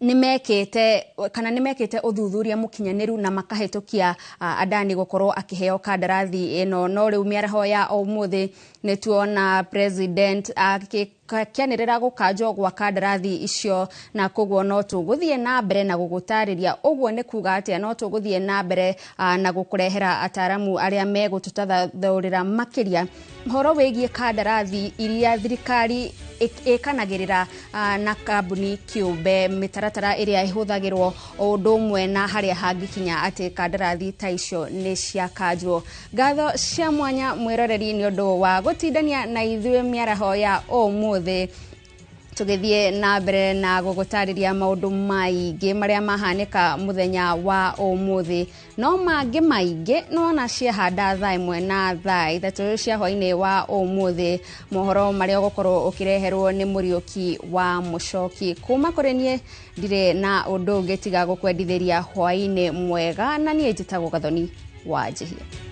Nĩ mekĩte kana nĩ mekĩte ũthuthuria mũkinyanĩru na makahĩtũkia Adani gũkorwo akĩheo kandarathi ĩno. No rĩu mĩaraho ya ũmũthĩ nĩ tuona president akĩanĩrĩra gũkanjwo gwa kandarathi icio, na koguo no tũgũthiĩ na mbere na gũgũtarĩria ũguo nĩ kuga atĩa. No tũgũthiĩ na mbere na gũkũrehera ataramu arĩa megũtũtathaũrĩra makĩria ũhoro wĩgiĩ kandarathi iria thirikari ĩkanagĩrĩra na kambuni kĩũmbe, mĩtaratara ĩrĩa ĩhũthagĩrwo, o ũndũ ũmwe na harĩa hangĩkinya atĩ kandarathi ta icio nĩ ciakanjwo. Ngatho cia mwanya, mwĩroreri, nĩ ũndũ wa gũtindania na ithuĩ mĩaraho ya ũmũthĩ, tũgĩthiĩ na mbere na gũgũtarĩria maũndũ maingĩ marĩa mahanĩka mũthenya wa ũmũthĩ. No mangĩ maingĩ nĩwona ciahanda thaa 1 na thaa 3 cia hwainĩ wa ũmũthĩ, mohoro marĩa ũgũkorwo ũkĩreherwo nĩ Mũriũki wa Mũcoki. Kuma kũrĩ niĩ ndirĩ na ũndũ ũngĩ tiga gũkwendithĩria hwainĩ mwega, na niĩ njĩtagwo Gathoni wa Njihia.